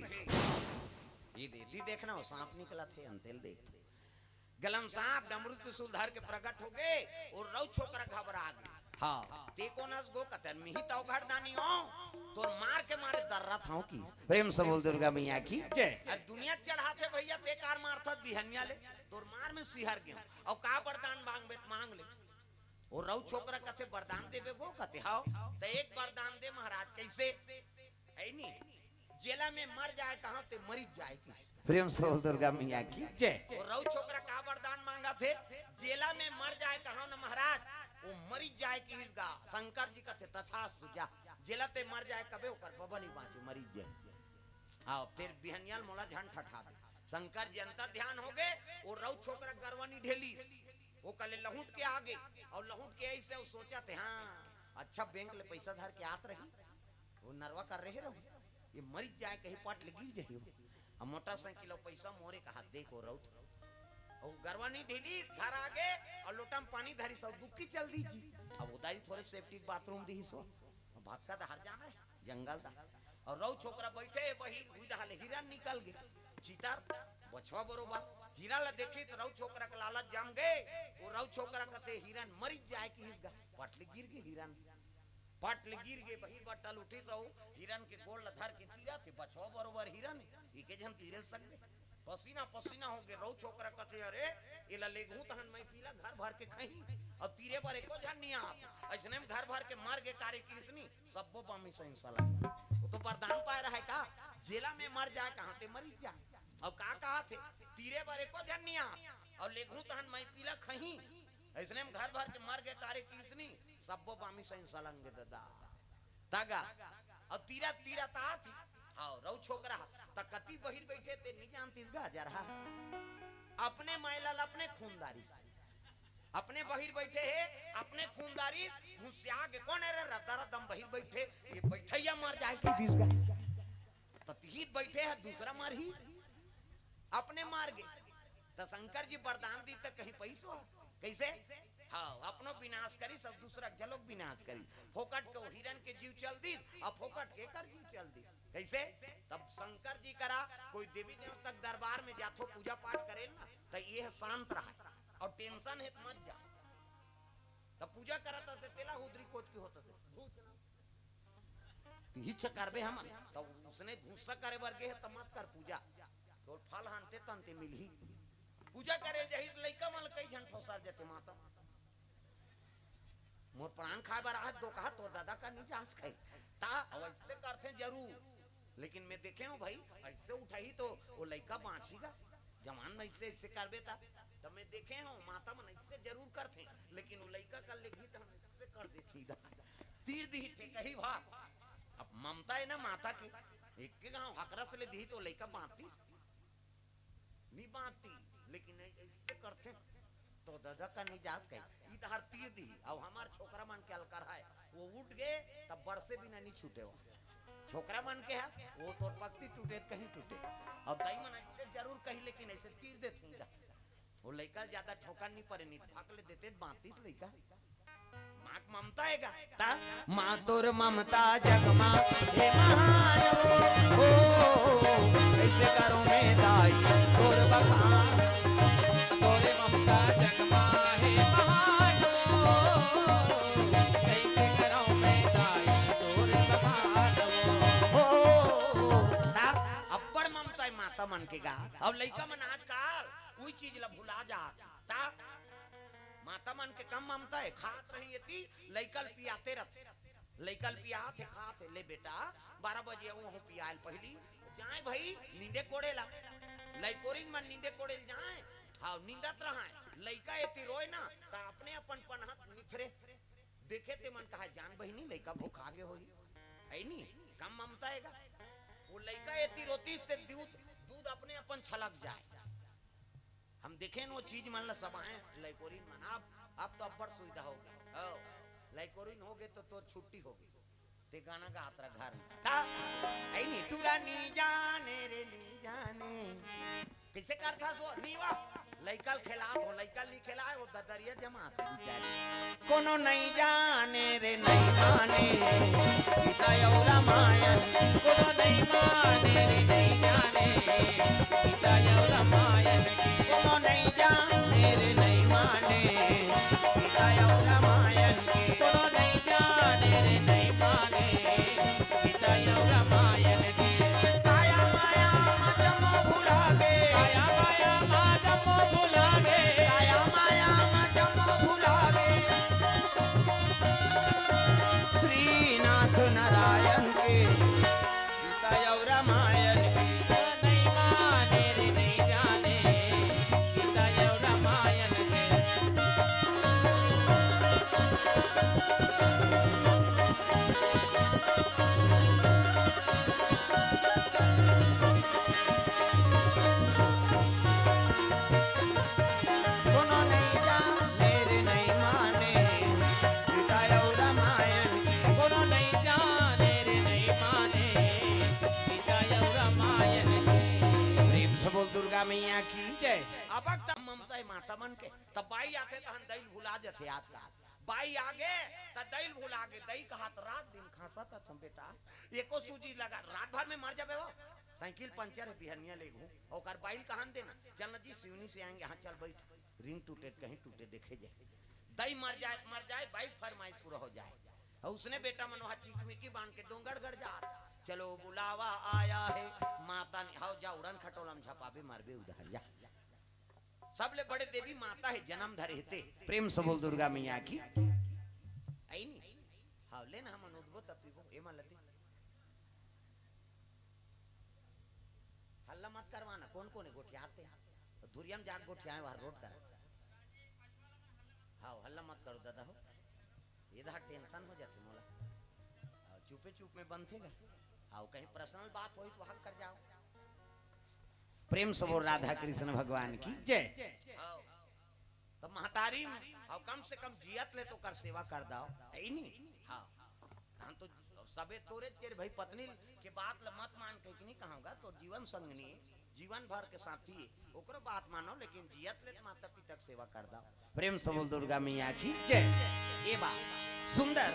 ये दे, दी देखना, वो सांप निकला थे, अंतेल देख। गलम सांप डमरू त्रिशूल धर के प्रकट हो गे, और रऊ छोकरा घबरा गे। हाँ, ते कोन अस गो कतन मिही तौ घरदानी हो, तोर मार के मारे दर्रा था कि। प्रेम से बोल दुर्गा मैया की जय। अरे दुनिया चढ़ाथे भैया, ते कार मारथस बिहनिया ले, तोर मार में सिहर गे हूँ। अउ का वरदान मांगबे त मांग ले। वो रऊ छोकरा कथे, "वरदान देबे गो?" कथे, "हाव।" त एक वरदान दे महाराज, कइसे? ऐ नी, जेला में मर जाय कहाँ ते मरिच जाय किस। प्रेम से बोल दुर्गा मैया की जय। वो रऊ छोकरा का वरदान मांगथे, जेला में मर जाय कहाँ न महाराज, वो मरिच जाय किस गा। शंकर जी कथे, "तथास्तु, जा, जेला ते मर जाय कबे ओकर बबा नहीं बाँचे, मरिच जाय।" आओ, तेर बिहनियाल मोला झन ठठाबे। शंकर जी अंतर ध्यान हो गे, वो रऊ छोकरा गरवा नहीं ढेलिस। वो कले लहुट के आगे, अउ लहुट के अइसे अउ सोचथे, "हाँ, अच्छा बैंक ले पैसा धर के आत रही, वो नरवा कर रहे रहू, ये मरिच जाय कहीं पट ले गिर जाही हो। अब मोटरसाइकिल अउ पैसा मोरे कहा, देखो रउत।" अउ गरवा नहीं ढीली, घर आगे, अउ लोटा में पानी धरिस, अउ दुक्की चल दी जी। अब उदारी थोरे सेप्टिक बाथरूम रहिस हो, अब भक्का दहर जाना हे, जंगल दा। अउ रऊ छोकरा बइठे हे बही, हुई दहा ले हिरन निकल गे। चितर, बछवा बरोबर। हिरन ला देखिस त रऊ छोकरा के लालच जम गे। वो रऊ छोकरा कथे हिरन मरिच जाय किहिस गा। पट ले गिर गे हिरन। पट ले गिर गे, बहिर बट्टा ल उठिस अउ हिरन के गोड़ ला धर के तीरथे, बछवा बरोबर हिरन हे, एके झन तीरे सकबे। पसीना पसीना हो गे, रऊ छोकरा कथे, "अरे, एला लेगहूँ तहन मैं पीला घर भर के खही, अउ तीरे बर एको झन नहीं आत।" अइसने में घर भर के मर गे कारे किरिस नी, सब्बो बामी सही सलाह। वो तो वरदान पाय रहे का, "जेला में मर जाय कहाँ ते मरिच जाय।" अउ का कहाथे, "तीरे बर एको झन नहीं आत, अउ लेगहूँ तहन मैं पीला खही।" अइसने में घर भर के मर गे कारे किरिस नी, सब्बो बामी सही सलंग दादा। तगा, अउ तीरा, तीरा तात ही। हाँ, रऊ छोकरा, त कती बहिर बइठे ते नहीं जानतिस गा, जरहा। अपने मायला ल अपने खूनदारी। अपने बहिर बइठे हे, अपने खूनदारी, घुसिया गे, "कोन हे रे, रद्दा रद्दम बहिर बइठे, ये बइठइया मर जाय किहिस गा।" त तिही बइठे हे, दूसरा मरही, अपने मर गे। त शंकर जी वरदान दिस त कहीं पइसो हे। कइसे? हाँ, अपनो विनाश करिस, सब दूसरा के घलोक विनाश करिस। फोकट के वो हिरन के जीव चल दिस, अब फोकट के एकर जीव चल दिस। कैसे? तब शंकर जी करा कोई देवी देवता के दरबार में जाथो, पूजा पाठ करे ना, तो ये शांत रहा और टेंशन है तो मत जा। तब पूजा करत हते, तेला हुदरी कोच की होत हते। हिच करबे हमन, तो उसने गुस्सा करे बर गे हे, त मत कर पूजा। तोर फल हनते तनते मिलही। पूजा करे जही लइका मन ल कई झन ठोसर जथे माता। मोर प्राण खाए बर आज दो कहा, तोर दादा का नहीं जास खाई। ता अवश्य करथे जरूर, लेकिन मैं देखे हूँ भाई, ऐसे उठाही तो वो लइका बाँची गा। जवान में ऐसे, ऐसे करबे ता, तब मैं देखे हूँ माता मन ऐसे जरूर करथे, लेकिन वो लइका कर लेगी तो हम ऐसे कर देथी दा। तीर दी ठेकही भाग। अब ममता है ना माता की, एक के गाँव हकरस ले दी तो लइका बाँधतीस, नहीं बाँधती, लेकिन ऐ-, ऐसे करथे तो दादा का नहीं जात कही, ई तो हर तीर दी। अब हमार छोकरा मन के अलकर है, वो उठ गए तब बरसे बिना नहीं छूटे हो। छोकरा मन के है, वो तोर पक्ति टूटे त कहीं टूटे। और दाई मन ऐसे जरूर कही, लेकिन ऐसे तीर देथे दा। वो लइका ज्यादा ठोकर नहीं परे, नहीं भाग ले देते बाँधतीस लइका। माँ के ममता है गा। ता माँ तोर ममता जगमा हे महान हो, कैसे करूँ मैं दाई तोर बखान। तोरे ममता जगमा हे महान हो, कैसे करूँ मैं दाई तोर बखान हो। हो, ता अब्बड़ ममता है माता मन के गा। अब लइका मन आजकल उही चीज ला भुला जात। ता माता मन के कम ममता है, खात रही एती, लइका ल पियाते रथे। लइका ल पियात हे, खात हे, ले बेटा, बारह बजे आहूँ, आहूँ पियाए ल पहिली, जाए भाई, नींदे कोड़े ला। लइकोरिन मन नींदे कोड़े ल जाए, हाँ, नींदत रहाए। लइका एती रोए ना, त अपने अपन पनहत निथरे। देखे ते मन कहा, जान बहिनी, लइका भुखा गे होही। ऐ नी, कम ममता हे गा। वो लइका एती रोतीस ते दूध, दूध अपने अपन छलक जाए। हम देखेन वो चीज मन ला सब आए लइकोरिन मन। अब, अब तो अब्बड़ सुविधा हो गे। ओ, लइकोरिन हो गे तो तोर छुट्टी हो गे। ते गाना गात रह घर में। ता, ऐ नी, टूरा नी जाने रे नी जाने। कैसे करथा सो? नी वा। लइका ल खेलात हो, लइका ल नी खेलाए, वो ददरिया जमात बिचारी। कोनो नहीं जाने रे नहीं माने, गीता अउ रामायण। कोनो नहीं माने रे नहीं जाने, गीता अउ रामायण के। कोनो नहीं जाने रे नहीं माने, गीता अउ रामायण के। कोनो नहीं जाने रे नहीं माने, गीता अउ रामायण के। काया माया मा जम्मो भुला गे। काया माया मा जम्मो भुला गे। काया माया मा जम्मो भुला गे। श्रीनाथ नारायण के गीता अउ रामायण के। नहीं माने रे नहीं जाने, गीता अउ रामायण के। कोनो नहीं जाने रे नहीं माने, गीता अउ रामायण। कोनो नहीं जाने रे नहीं माने, गीता अउ रामायण। प्रेम से बोल दुर्गा मैया की जय। अब तक ममता है माता मन के, तब बाई आथे तहन दई ल भुला जथे आजकल। बाई आगे, त दई ल भुला गे। दई कहत रात दिन खांसत हथम बेटा, एको सूजी लगा, रात भर में मर जाबे वो। साइकिल पंचर है, बिहनिया ले घूम। ओकर बाई ल कहन देना, चल न जी, सिवनी से आएंगे। हाँ, चल बैठ, रिंग टूटे त कहीं टूटे, देखे जाए। दई मर जाए त मर जाए, बाई के फरमाइश पूरा हो जाए। अउ उसने बेटा मन वहाँ चिकमिकी बांध के डोंगरगढ़ जात। चलो बुलावा आया है, माता ने, हव जा उड़न खटोला में झपाबे, मरबे उधर जा। सबले बड़े देवी माता है, जन्म धरे हे ते। प्रेम से बोल दुर्गा मैया की। आई नी? हाँ, ले ना, हमन उठबो तब पीबो, ए मन लती। हल्ला मत करवाना, कोन कोन हे गोठियाते? धुरिया म जाके गोठियाए, वहाँ रोड कर। हाँ, हल्ला मत करो दादा हो। ये दा टेंशन हो जाथे मोला। हाँ, चुपे चुप में बनथे गा। हाँ, कहीं पर्सनल बात होही त वहाँ कर जाओ। प्रेम से बोल राधा कृष्ण भगवान की जय। हाँ। त महतारी, हाँ, कम से कम जियत ले तो ओकर सेवा कर दाओ, है नी? हाँ। हम तो सबे तोरे तेरे भाई पत्नी के बात ल मत मान कहि के नहीं कहूँगा, तोर जीवन संगनी। जीवन भर के साथी, ओकरो बात मानो, लेकिन जियत ले माता पिता के सेवा कर दो। प्रेम से बोल दुर्गा मैया की जय। ये बात सुंदर।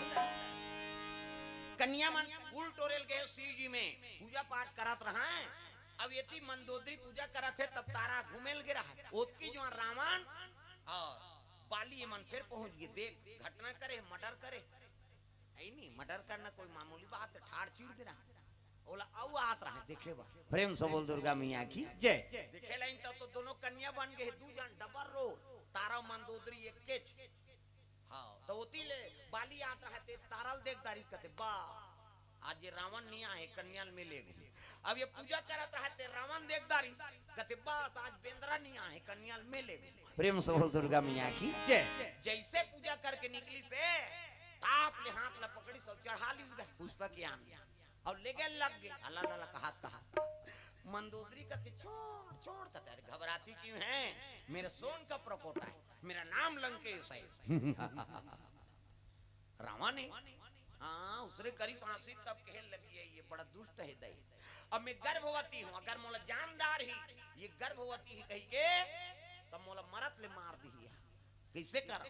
कन्या मन फूल टोरेल गए शिव जी में, पूजा पाठ करत रहा है। अब यदि मंदोदरी पूजा करत है, तब तारा घूमेल गे रहा है। ओतकी जो रावण और बाली ये मन फिर पहुंच गए। देख, घटना करे, मर्डर करे, है नहीं? मर्डर करना कोई मामूली बात है? ठाड़ चीड़ देना। ओला अउ आत रहा है देखे बा। प्रेम से बोल दुर्गा मैया की जय। देखे लाइन तब तो दोनों कन्या बन गए, दू जन डबल रोल, तारा मंदोदरी एक केच। हाँ, तो ओती ले बाली आत रहा ते तारल देख दारी कथे बा, आज ये रावण नहीं आए, कन्याल में ले गए। अब ये पूजा करत रहा ते रावण देख दारी कथे बस, आज बेंदरा नहीं आए, कन्याल में ले गए। प्रेम से बोल दुर्गा मैया की जय। जैसे पूजा करके निकली से ताप ले हाथ ला पकड़ी सब चढ़ा ली पुष्पा के आम और ले गए लग गए। अला लला कहा कहा मंदोदरी कथे छोड़ छोड़ कथे, अरे घबराती क्यों है, मेरा सोन का प्रकोटा है, मेरा नाम लंकेश है। रावण है। हाँ, उसने करी सांसी तब कहे लग गया, ये बड़ा दुष्ट है दई। अब मैं गर्भवती हूँ, अगर मोला जानदार ही ये गर्भवती ही कही के तब मोला मरत ले मार दी। कैसे कर?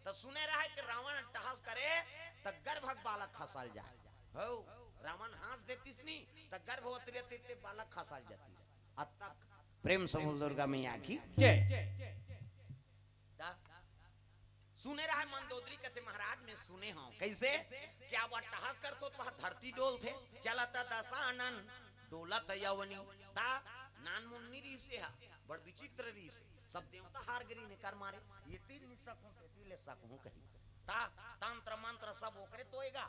तो सुने रहा है कि रावण अट्टहास करे तो गर्भक बालक खसाल जाए। हो, रावण हाथ देतीस नहीं तो गर्भवती रहती ते बालक खसाल जातीस। अब तक प्रेम से बोल दुर्गा मैया की जय। ता? सुने रहा है मंदोदरी कथे महाराज, मैं सुने हूँ। कैसे? क्या वो अट्टहास करतो तो वह धरती डोल थे, चलत दशानन डोलत यवनी। ता नान मुन्नी रीसे हा, बड़ विचित्र रीसे। सब देवता हार गरी ने कर मारे, ये तीन निसक हूँ, ते तीन ले सक हूँ कही। ता तंत्र मंत्र सब ओकरे तोएगा,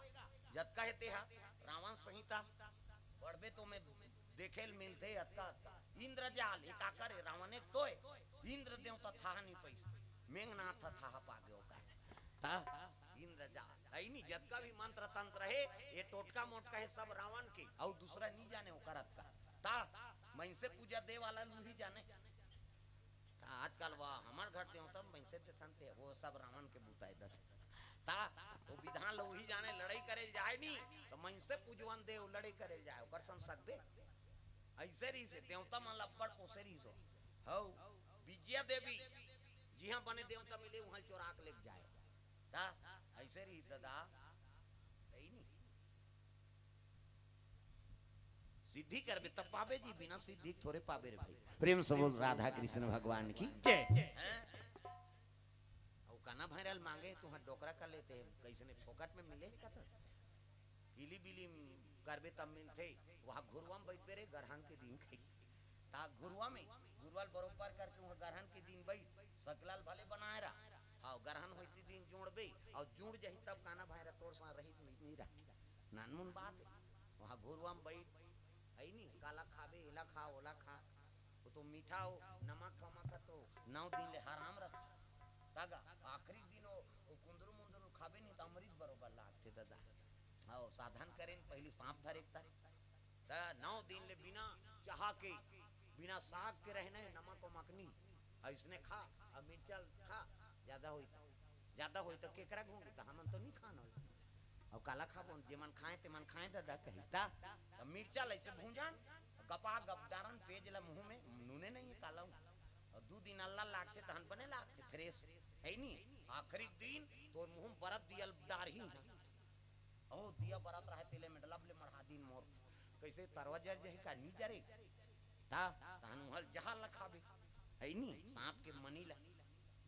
जत कहे ते हा, रावण संहिता, पढ़बे तो मैं देखे ल मिलथे अतका अतका। इंद्रजाल, ये काकर हे? रावण एक तोय। इंद्र देवता थाह नहीं पैस, मेघनाथ थाह पागे ओकर। ता इंद्रजाल, ऐनी जतका भी मंत्र तंत्र हे, ये टोटका मोटका हे सब रावण के, अउ दूसरा नहीं जाने ओकर अतका। ता मनसे पूजा दे वाला लूही जाने। त आजकल वह हमर घर देवता मनसे देथन ते, वो सब रावण के बुताए दत। ता वो विधान ल उही जाने, लड़ाई करे जाए नी, त मनसे पूजवन दे, वो लड़ाई करे जाए, ओकर संग सकबे। ऐसे रहिसे, देवता मन ल अब्बड़ पोसे रहिस हो। हौ, विजया देवी, जिहाँ बने देवता मिले, उहाँ चोरा के लेके जाए। ता ऐसे रहिस ददा, तई नी। सिद्धि करबे तब पाबे जी, बिना सिद्धि के थोरे पाबे रे भाई। प्रेम से बोल राधा कृष्ण भगवान की जय। हैं? अउ काना भैरल मांगे तुहां डोकरा कर लेते, कैसने फोकट में मिले कत? किली बिली करबे तब मिलथे, वहां घुरवा में बैठबे रे गरहन के दिन कही। ता घुरवा में, घुरवा ल बरोबर करके वहां गरहन के दिन बैठ, सकला ल भले बनाए रहा। हाँ, गरहन होती दिन जोड़बे, अउ जुड़ जही तब काना भैरा तोर सा रही नहीं रहा। नानमुन बात है। वहाँ घुरवा में बैठ, है नी, काला खाबे, एला खा, ओला खा। वो तो मीठा हो, नमक फमक ह तो नौ दिन ले हराम रथे। तगा आखिरी दिन वो, वो कुंदरू मुंदरू खाबे नहीं तो अमृत बरोबर लागथे दादा। हाँ, साधन करेन पहली सांप धरे ता। त नौ दिन ले बिना चाहा के, बिना साग के रहना है, नमक वमक नहीं। अइसने खा, अब मिर्चा खा, ज्यादा होई त, ज्यादा होई त केकरा घूंगी त हमन तो नहीं खाना होई। अब काला खाबो, जेमन खाए तेमन खाए दादा कही ता। अब मिर्चा ल अइसे भूंजन, गपा गप डारन, पेज ल मुंह में, नूने नहीं है काला हूँ। और दू दिन अल्लाह लागथे तहन बने लागथे फ्रेश, है नी? आखिरी दिन तोर मुंह में बरत दिया डारही है। ओ दिया बरत रहे तेले में डलब ले मढ़ा दिन मोर, कैसे तरवा जर जही का नी जरे। ता तहन उहल जहर ल खाबे, है नी? सांप के मनी ला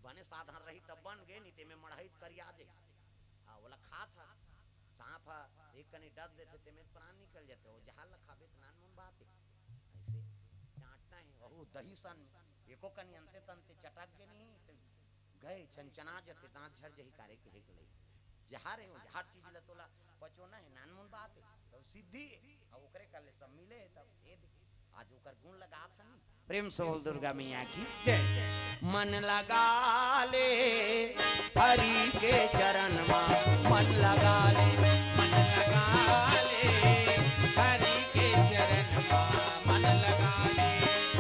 बने साधन रही तब बन गे, नी ते में मढ़ाई करिया दे। हाँ, ओला खात ह सांप ह, एक कनी डस देथे ते में प्राण निकल जाथे। वो जहर ल खाबे त नान मुन बात है। ऐसे चाटना है वहू दही सन, एको कनी अंते तंते चटक गे नहीं त गए चनचना जथे, दांत झर जही कारे के हेक लई। जहर है वो, जहर चीज ल तोला पचोना है, नानमुन बात है। तो सिद्धि है, अब ओकरे कर ले सब मिले है, तब ये दे। आज ओकर गुण लगात हन। प्रेम से बोल दुर्गा मैया की जय। मन लगा ले हरि के चरण मा, मन लगा ले। मन लगा ले हरि के चरण मा, मन लगा ले।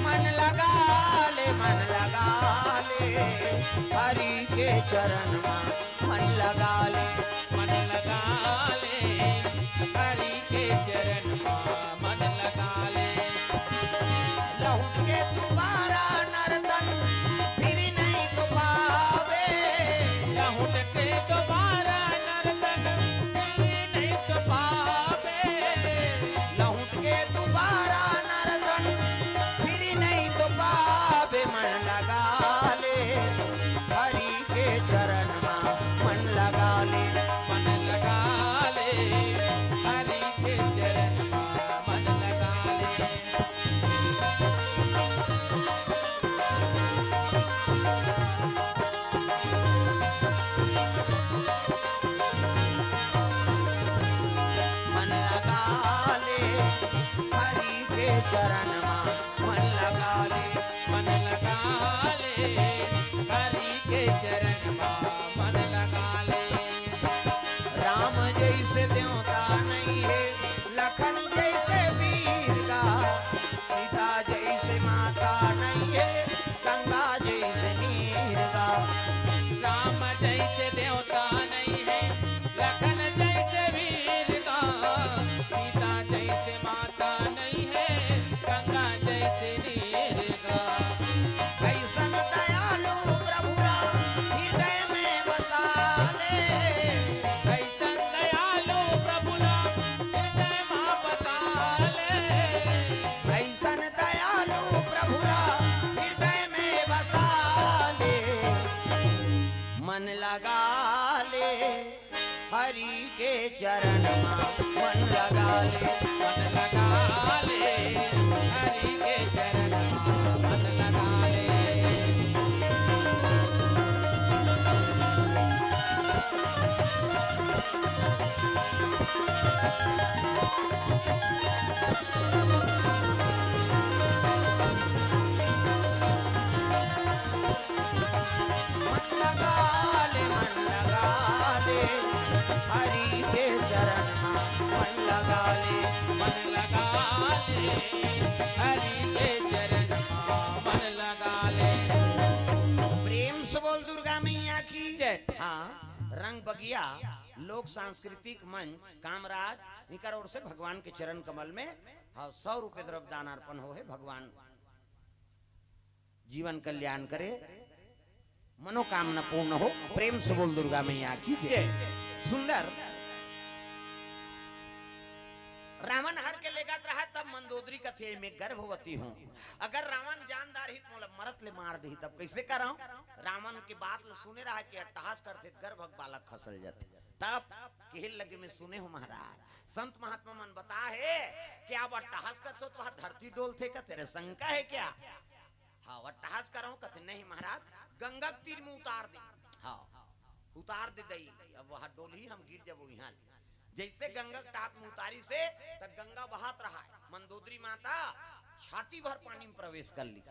मन लगा ले, मन लगा ले हरि के चरण मा, मन लगा ले। मन लगा ले हरि के चरण मा, मन लगा ले। लहू चरण मा मन लगा ले। मन लगा ले, हरि के चरण मा मन लगा ले। राम जइसे देवता नइ हे, लखन जइसे वीर गा, सीता जइसे माता नइ हे, गंगा जइसे नीर गा। राम जइसे देवता नइ हे, लखन जइसे वीर गा, सीता जइसे माता नइ हे, गंगा जइसे नीर गा। अइसन दयालु प्रभु ला हृदय में बसा ले। अइसन दयालु प्रभु ला हृदय मा बसा ले। अइसन दयालु प्रभु ला हृदय में बसा ले। मन लगा ले, हरि के चरण मा मन लगा ले। मन लगा ले, हरि के चरण मा मन लगा ले। मन लगा ले, मन लगा ले, हरि के चरण मा मन लगा ले। मन लगा ले, हरि के चरण मा मन लगा ले। प्रेम से बोल दुर्गा मैया की जय। हाँ, रंग बगिया लोक सांस्कृतिक मंच कामराज, इनकर ओर से भगवान के चरण कमल में, हाँ, सौ रुपये द्रव्य दान अर्पण हो हे। भगवान जीवन कल्याण करे, मनोकामना पूर्ण हो। प्रेम से बोल दुर्गा मैया की जय। जय। सुंदर रावण हर के लेगत रहा, तब मंदोदरी कथे, "मैं गर्भवती हूँ, अगर रावण जान डारही त मोला मरत ले मार देही, तब कइसे करंव?" रावण के बात ल सुने रहा कि अट्टहास करथे, गर्भ के बालक खसल जाथे। तब कहे लगे, "मैं सुने हूँ महाराज, संत महात्मा मन बता हे कि आप अट्टहास करथो त वहाँ धरती डोलथे का, तेरे शंका है क्या?" हाँ, अट्टहास करंव कथे, "नहीं महाराज, गंगा के तीर में उतार दे।" हाँ, उतार दे दई, अब वहाँ डोलही, हम गिर जबो इहाँ ले। जइसे गंगा के टाप में उतारिस हे, त गंगा बहत रहा हे, मंदोदरी माता छाती भर पानी में प्रवेश कर लिस।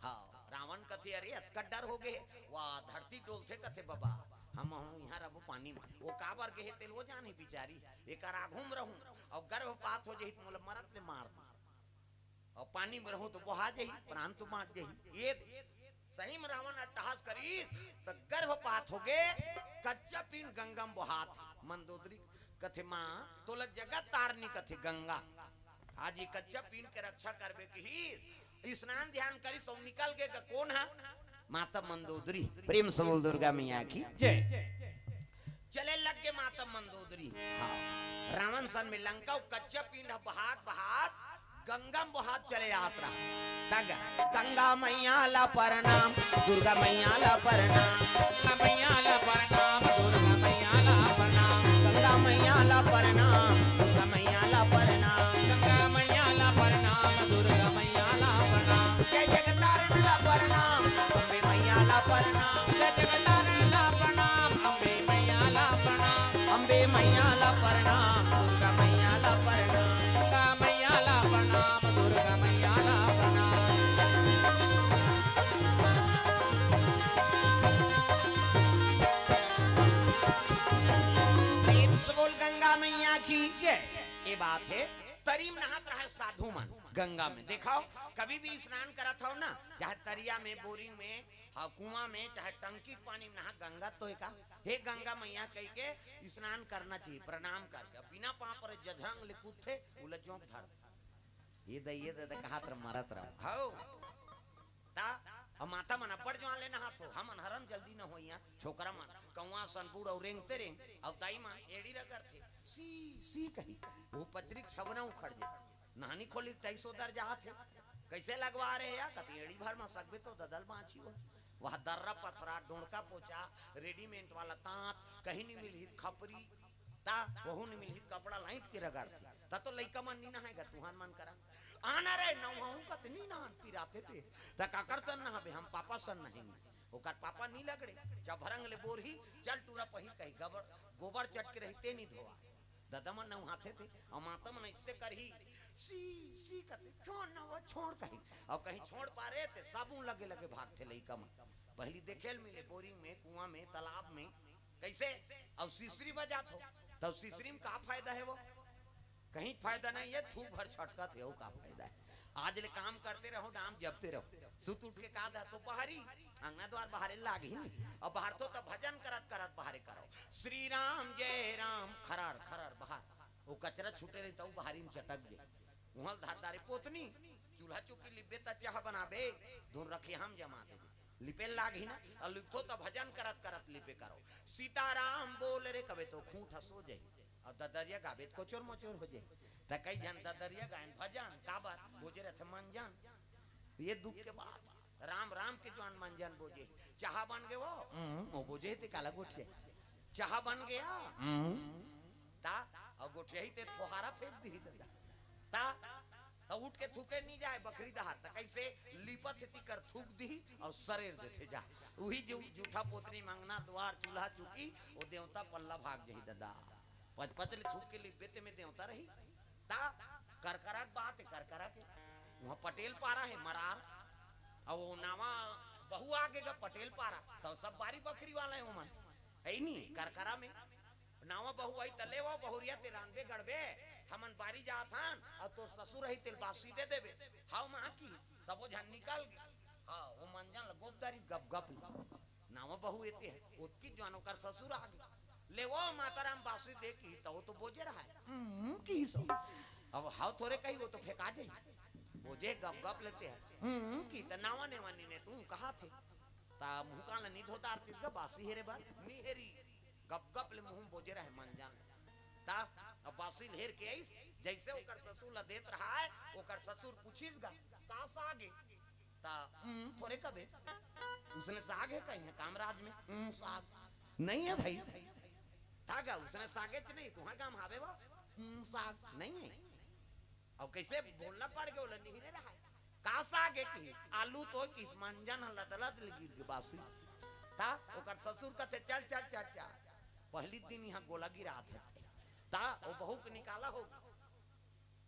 हाँ, रावण कथे, "अरे, अतका डर हो गे, वाह, धरती डोलथे," कथे, "बबा, हम हूँ इहाँ रबो पानी में।" वो काबर गे हे, तेल वो जानही बिचारी, एकर आघू में रहूँ, अउ गर्भपात हो जाही त मोला मरत ले मार दी। अउ पानी में रहूं त बोहा जाही, प्राण तो बाँच जाही। ये सही में रावण अट्टहास करी त गर्भपात हो गे, कच्चा पिंड गंगा में बोहात हे। मंदोदरी कथे, "माँ, तोला जगत तारनी कथे गंगा, आज ये कच्चा पिंड के रक्षा करबे कही, स्नान ध्यान करी, सो निकल गे गा।" कोन हा? माता मंदोदरी। प्रेम से बोल दुर्गा मैया की जय। चले लग गे माता मंदोदरी। हाँ। रावण सन में लंका, वो कच्चा पिंड ह बहात बहात गंगा में बहात चले जात रहा। तग गंगा मैया ला प्रणाम, दुर्गा मैया ला प्रणाम। गंगा मैया ला प्रणाम, दुर्गा मैया ला प्रणाम। गंगा मैया ला प्रणाम, दुर्गा मैया ला प्रणाम। गंगा मैया ला प्रणाम, दुर्गा मैया ला प्रणाम। जय जगतारण ला प्रणाम, अम्बे मैया ला प्रणाम। जय जगतारण ला प्रणाम, अम्बे मैया ला प्रणाम। अम्बे मैया ला प्रणाम, दुर्गा मैया ला प्रणाम। गंगा मैया ला प्रणाम, दुर्गा मैया ला प्रणाम। प्रेम से बोल गंगा मैया की जय। ये बात हे, तरी में नहात रहे साधु मन गंगा में। देखव, कभी भी स्नान करत हव ना, चाहे तरिया में, बोरिंग में, हाँ, कुआं में, चाहे टंकी के पानी में नहा, गंगा तो हे का? हे गंगा मैया कहि के स्नान करना चाहिए, प्रणाम करके। अब बिना पाँव परे जझरंग ले कूदथे, उला जोंक धरथे। ये दे, ये दे, दे, कहत रह, मरत रह। हव। ता, अब माता मन अब्बड़ जुआर ले नहात हो, हमन हरम जल्दी न होइया, छोकरा मन, कौआ सन बूढ़ अउ रेंगते रेंग, अउ दाई मन एड़ी रगड़थे, "सी, सी" कही, वो पचरी के छबना उखड़ जाय, नहानी खोली के टाइस ओदर जात हे, "कइसे लगवा रहे या?" कथे, "एड़ी भर म सकबे तो ददल बाँची हो।" वह दर्रा पथरा, डोंड़का पोचा, रेडीमेड वाला तांत, कहीं नहीं मिलही त खपरी, ता वहू नहीं मिलही त कपड़ा लाइट के रगड़थे। ता तो लइका मन नी नहाय गा, तुहन मन करा। आना रे, नहाहूं कथे नी नहान, पिराथे ते। ता काकर सन नहाबे, हम पापा सन नहाएंगे। ओकर पापा नी लगड़े, जभरंग ले बोरही, चल टूरा पहिर कही, गबर, गोबर चट के रही, ते नी धोआ। ददा मन नहाथे थे, अउ माता मन अइसे करही, "सी, सी," कथे, "छोड़ न वो, छोड़," कही। अउ कहीं छोड़ पारे ते साबुन लगे लगे भागथे लइका मन। पहिली देखे ल मिले बोरिंग में, कुआं में, तालाब में, कइसे? अउ सिसरी बजात हो, त सिसरी में का फायदा हे वो? कहीं फायदा नहीं हे, थूक भर छटकत हे, वो का फायदा हे? आज ले काम करते रहो, डाम जपते रहो, सुत उठ के का दा तो बहारी, अंगना द्वार बहारे लाग ही नहीं। अब बहारथो त भजन करत करत बहारे करो, "श्री राम जय राम," खरर खरर बहार, वो कचरा छूटे रही त वो बहारी में चटक गे। उहाँ धार धारे पोतनी, चूल्हा चुकी लिपबे त चाह बनाबे, धुन रखे हम जमा देबे। लिपे लाग ही ना, अउ लिपथो त भजन करत करत लिपे करो। "सीताराम बोल रे," कबे तो खूंट ह सो जाही। अउ ददरिया गाबे त कोचोर मोचोर हो जाही। त कई झन ददरिया गायन भजन, काबर? बोजे रथे मंजन। ये दुख के बात। राम राम के जुवान मंजन बोजे। चाहा बन गे वो? हम्म, वो बोजे ते काला गोठिया। चाहा बन गया? हम्म। ता, अउ गोठिया ही ते फोहारा फेंक दिही ददा। ता, त उठ के थूके नहीं जाय बखरी डहार, त कइसे लिपत हे तिकर थूक दिही अउ सरेर देथे जा। उही जो जूठा पोतनी म अंगना द्वार चूल्हा चुकी, वो देवता पल्ला भाग जाही ददा। पच पच ले थूक के लिपबे ते में देवता रही। ता करकरा के बात हे, करकरा के। उहाँ पटेल पारा हे मरार, अउ वो नावा बहू आगे गा पटेल पारा, त सब बारी बखरी वाला हे ओमन। हे नी, करकरा में। नावा बहू आई त ले वो बहुरिया ते रांधबे गड़बे, हमन बारी जात हन, अउ तोर ससुर रही तेल बासी दे देबे। हाव माँ की, सबो झन निकल गे। हाँ, वो मंजन ल गोपदारी गप गप ले। नावा बहू एते हे, ओतकी जुवान ओकर ससुर आगे। ले वो माताराम बासी दे की, त वो तो बोजे रहा हे। हम्म, की सो। अब हाव थोरे कही, वो तो फेंका जाही। बोजे गप गप ले ते हे। हम्म, की त नावा नेवा नी ने तू कहा थे। ता मुँह कान ल नी धोता आरती का बासी हेरे बर, नी हेरी। गप गप ले मुँह म बोजे रहे मंजन। ता अब बासी ल हेर के आइस, जइसे ओकर ससुर ल देत रहा हे, ओकर ससुर पूछिस गा, "का साग हे?" ता, "हम्म, थोरे कबे।" "उसने साग हे कहीं कामराज में?" "हम्म, साग नहीं हे भाई।" "ता गा, उसने सागेच नहीं, तुँहर गाँव हावे वो?" "हम्म, साग नहीं हे।" अउ कइसे बोलना पड़ गे, ओला निहिरे रहा हे। "का साग हे?" किही, "आलू तो," किहिस, मंजन ह लदलद ले गिर गे बासी। ता ओकर ससुर कथे, "चल, चल, चल, चल।" पहिली दिन इहाँ गोला गिरात हे। ता वो बहू के निकाला हो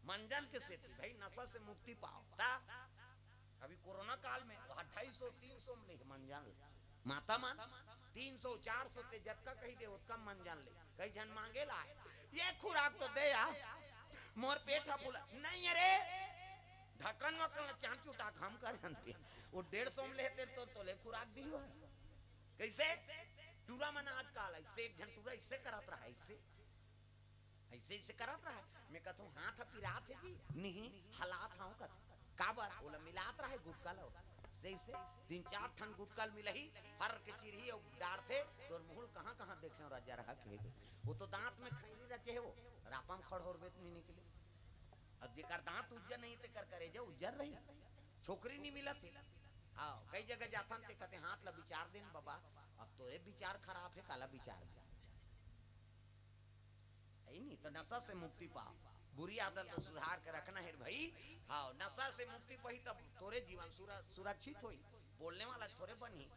मंजन के सेती, भाई नशा से मुक्ति पाओ। ता अभी कोरोना काल में वो अढ़ाई सौ, तीन सौ में ले मंजन ले। माता मन तीन सौ, चार सौ ते जतका कही दे, ओतका मंजन ले। कई झन मांगे ला, "ये खुराक तो दे यार, मोर पेट ह फूला।" "नहीं अरे, ढक्कन वक्कन ल चाँच चुटा के हम कर हनते।" वो डेढ़ सौ में लेते तो तोले खुराक दी हो। कइसे? टूरा मन आजकल अइसे, एक झन टूरा अइसे करत रहा, अइसे। अइसे, अइसे करत रहा। मैं कथों, "हाथ ह पिरात हे जी?" "नहीं, हलात हँव," कथे। "काबर?" "ओला मिलात रहा गुटका ल।" अइसे, अइसे तीन चार ठन गुटका ल मिलही, फर के चिरही अउ डारथे, तोर मुँह ल कहाँ, कहाँ देखे हँव राजा रहा के। वो तो दाँत में खैनी रचे हे, वो रापा म खड़होरबे त नहीं निकले। अब जेकर दाँत उज्जर नहीं, तेकर करेजा उज्जर रही। छोकरी नहीं मिलत हे। हाँ, कई जगह जाथन ते कथे, "हाथ ला विचार देन बाबा।" अब तोरे विचार खराब हे, काला विचार दे। हे नी, तो नशा से मुक्ति पाओ, बुरी आदत ल सुधार के रखना हे भाई। हाँ, नशा से मुक्ति पाही तब तोरे जीवन सुर-, सुरक्षित होई, बोलने वाला थोरे बनही।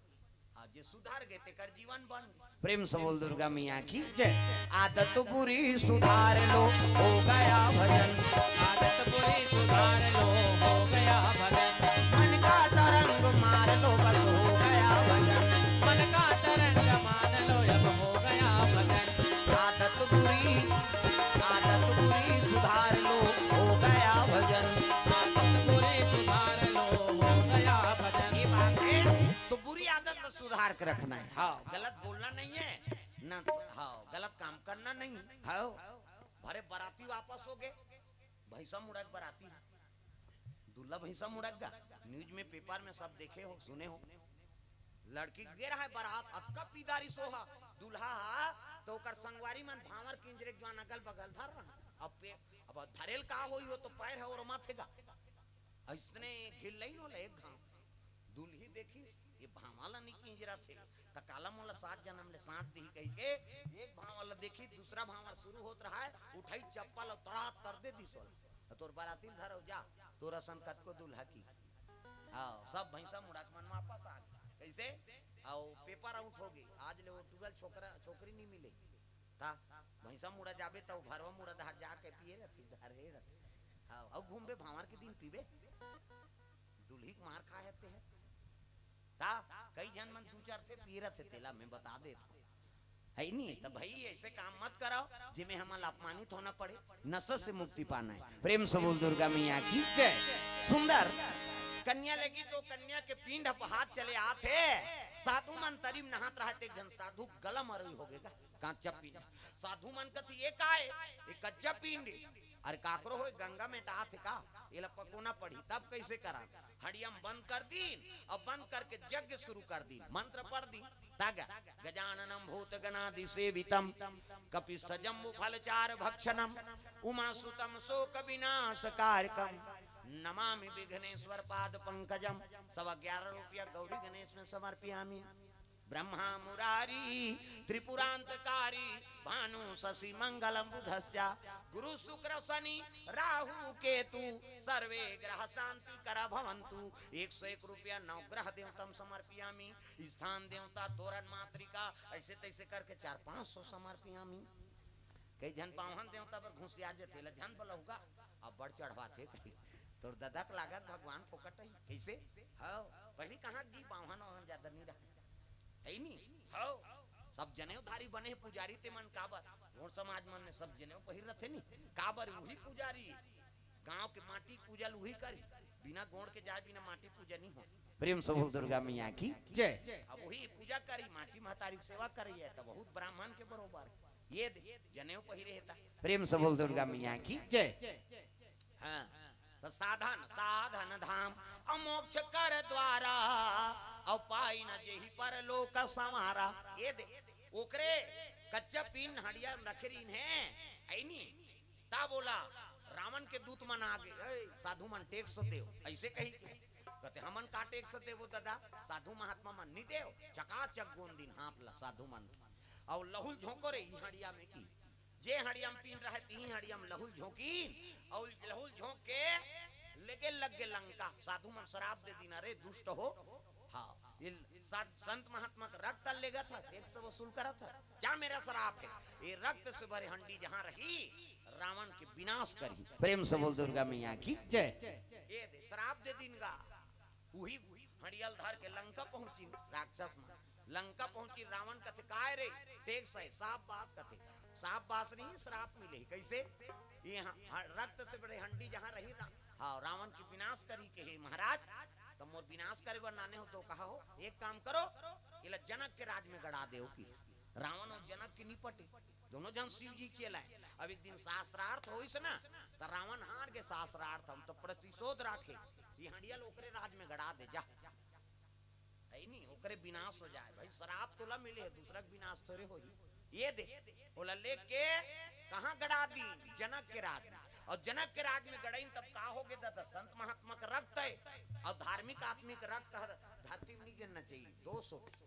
हाँ, जे सुधार गे तेकर जीवन बन। प्रेम से बोल दुर्गा मैया की जय। आदत बुरी सुधार लो, हो गया भजन। आदत बुरी सुधार लो, हो गया भजन। मन का तरंग मार लो, बस हो गया भजन। मन का तरंग मार लो, अब हो गया भजन। आदत बुरी, आदत बुरी सुधार लो, हो गया भजन। आदत बुरी सुधार लो, हो गया भजन। ये बात है, तो बुरी आदत ल सुधार के रखना है। हाँ, गलत बोलना नहीं है ना। हाँ, गलत काम करना नहीं है। हाँ, भरे बराती वापस हो गे, भैंसा मुड़ा के बराती, दूल्हा भैंसा मुड़ा गा। न्यूज में, पेपर में सब देखे हो, सुने हो। लड़की गे रहा है बरात, अतका पीदारी सोहा, दूल्हा हा, तो ओकर संगवारी मन भांवर किंजरे के जुआन अगल बगल धर रहा। अब पे, अब धरेल का होई, वो तो पैर है और माथे गा। अइसने गिल्लई नो ले एक घांव। दुल्ही देखिस, ये भांवा ला नी किंजरत हे, त काला मोला सात जनम ले साथ दिही कहिके, एक भांवा ला देखिस, दूसरा भांवा शुरू होत रहा है, उठाई चप्पल अउ तड़ा तर दे दिस ओला। "तोर बराती ल धरव जा, तोर असन कतको दूल्हा की।" हाँ, सब भैंसा मुड़ा के मन वापस आ गे। कइसे? अउ पेपर आउट हो गे, आज ले वो टूरा ल छोकरा, छोकरी नी मिले। ता भैंसा मुड़ा जाबे, त भरवा मुड़ा धार जाके पिए रहती, धारे रहती। हाँ, अउ घूमबे भांवर के दिन पीबे, दुल्ही के मार खाए हते है। ता कई झन मन दू चार थे पिए रहते, तेला मैं बता देत हूँ। है नी? त भाई, ऐसे काम मत कराओ, जेमे हमन ला अपमानित होना पड़े। नशा से मुक्ति पाना है। प्रेम से बोल दुर्गा मैया की जय। सुंदर कन्या लगी, तो कन्या के पिंड ह बहात चले आत हे। साधु मन तरी म नहात रहत, एक झन साधु गला म अरोई होगे गा, कच्चा पिंड। साधु मन कथे, "ये का हे?" "ये कच्चा पिंड।" "अरे काकरो होय, गंगा में त आत हे का? एला पकोना पड़ही।" तब कैसे करा? हड़िया म बंद कर दीन, अउ बंद करके यज्ञ शुरू कर दीन, मंत्र पढ़ दीन। तग गजाननं भूतगणादिसेवितं कपित्थजम्बूफलचारुभक्षणं उमासुतं शोकविनाशकारकं नमामि विघ्नेश्वर पाद पंकजम। सवा ग्यारह रुपया गौरी गणेश में समर्पयामि। ब्रह्मा मुरारी त्रिपुरांतकारी भानु शशि मंगलम बुधस्या गुरु शुक्र शनि राहु केतु सर्वे ग्रह शांति कर भवंतु। एक सौ एक रुपया नवग्रह देवता म समर्पयामि। स्थान देवता, तोरण मातृका, ऐसे तैसे करके चार पाँच सौ समर्पयामि। कई झन बाम्हन देवता बर घुसिया जथे, ला झन बलहुगा, अब्बड़ चढ़वाथे कही। तोर ददा के लागत भगवान फोकट है। कैसे? हव, पहली कहाँ जी बाम्हन वाम्हन ज्यादा नहीं रहा। है नी? हव, सब जनेऊधारी बने हे पुजारी ते मन काबर? गोंड़ समाज मन में सब जनेऊ पहिर रथे नी, काबर? वही पुजारी। गांव के माटी के पूजा ल उही करी, बिना गोंड़ के जाए, बिना माटी पूजा नहीं हो। प्रेम से बोल दुर्गा मैया की जय। अब वही पूजा करी, माटी महतारी के सेवा करी है, तो बहुत ब्राह्मण के बरोबर। ये दे, जनेऊ पहिरे हे ता। प्रेम से बोल दुर्गा मैया की जय। हाँ, तो साधन, साधन धाम, अउ मोक्ष कर द्वारा, अउ पाई न जेहि परलोक संवारा। ये दे, ओकरे कच्चा पिंड हड़िया रखे रहिन हे, ऐनी। ता बोला, रावण के दूत मन आ गे, "ए, साधु मन टैक्स देव," ऐसे कही के। कहते, "हमन का टैक्स देवो ददा, साधु महात्मा मन नी देव।" चकाचक गोंद दिन हाथ ला साधु मन के। अउ लहुल झोंको रे, ई हड़िया में की, जे हड़िया में पिंड रहे, तिही हड़िया में लहुल झोंकिन, अउ लहुल झोंक के लेगे लग गे लंका। साधु मन श्राप दे दीन, "अरे दुष्ट हो, हाँ, ये सा-, संत महात्मा का रक्त लेगत ह, टैक्स वसूल करत ह, क्या मेरा श्राप है? ये रक्त से भरे हंडी जहाँ रही, रावण के विनाश करी।" प्रेम से बोल दुर्गा मैया की जय। ये दे, श्राप दे दीन गा। उही हंडिया ल धर के लंका पहुंचिन राक्षस मन। लंका पहुंचिन, रावण कथे, "काय रे, टैक्स है?" "शाबाश," कथे, "शाबाश नहीं, श्राप मिले।" "कैसे?" "ये ह-, ह-, रक्त से भरे हंडी जहाँ रही रा-, हाँ, रावण के विनाश करी के हे महाराज, त मोर विनाश करे बर लाने हो तो कहा हो, एक काम करो, एला जनक के राज में गड़ा देव।" कि रावण अउ जनक के नी पटे, दोनों झन शिव जी चेला हे। अब एक दिन शास्त्रार्थ होइस ना, त रावण हार गे शास्त्रार्थ, हम तो प्रतिशोध राखे, ये हंडिया ल ओकरे राज में गड़ा दे जा। है नी, ओकरे विनाश हो जाए। भाई, श्राप तोला मिले हे, दूसरा के विनाश थोरे होही। ये दे, ओला लेके कहाँ गड़ा दीन? जनक के राज में। अउ जनक के राज में गड़इन तब का होगे दादा? संत महात्मा के रक्त हे, अउ धार्मिक आदमी के रक्त ह धरती में नहीं गिरना चाहिए, दोष होथे।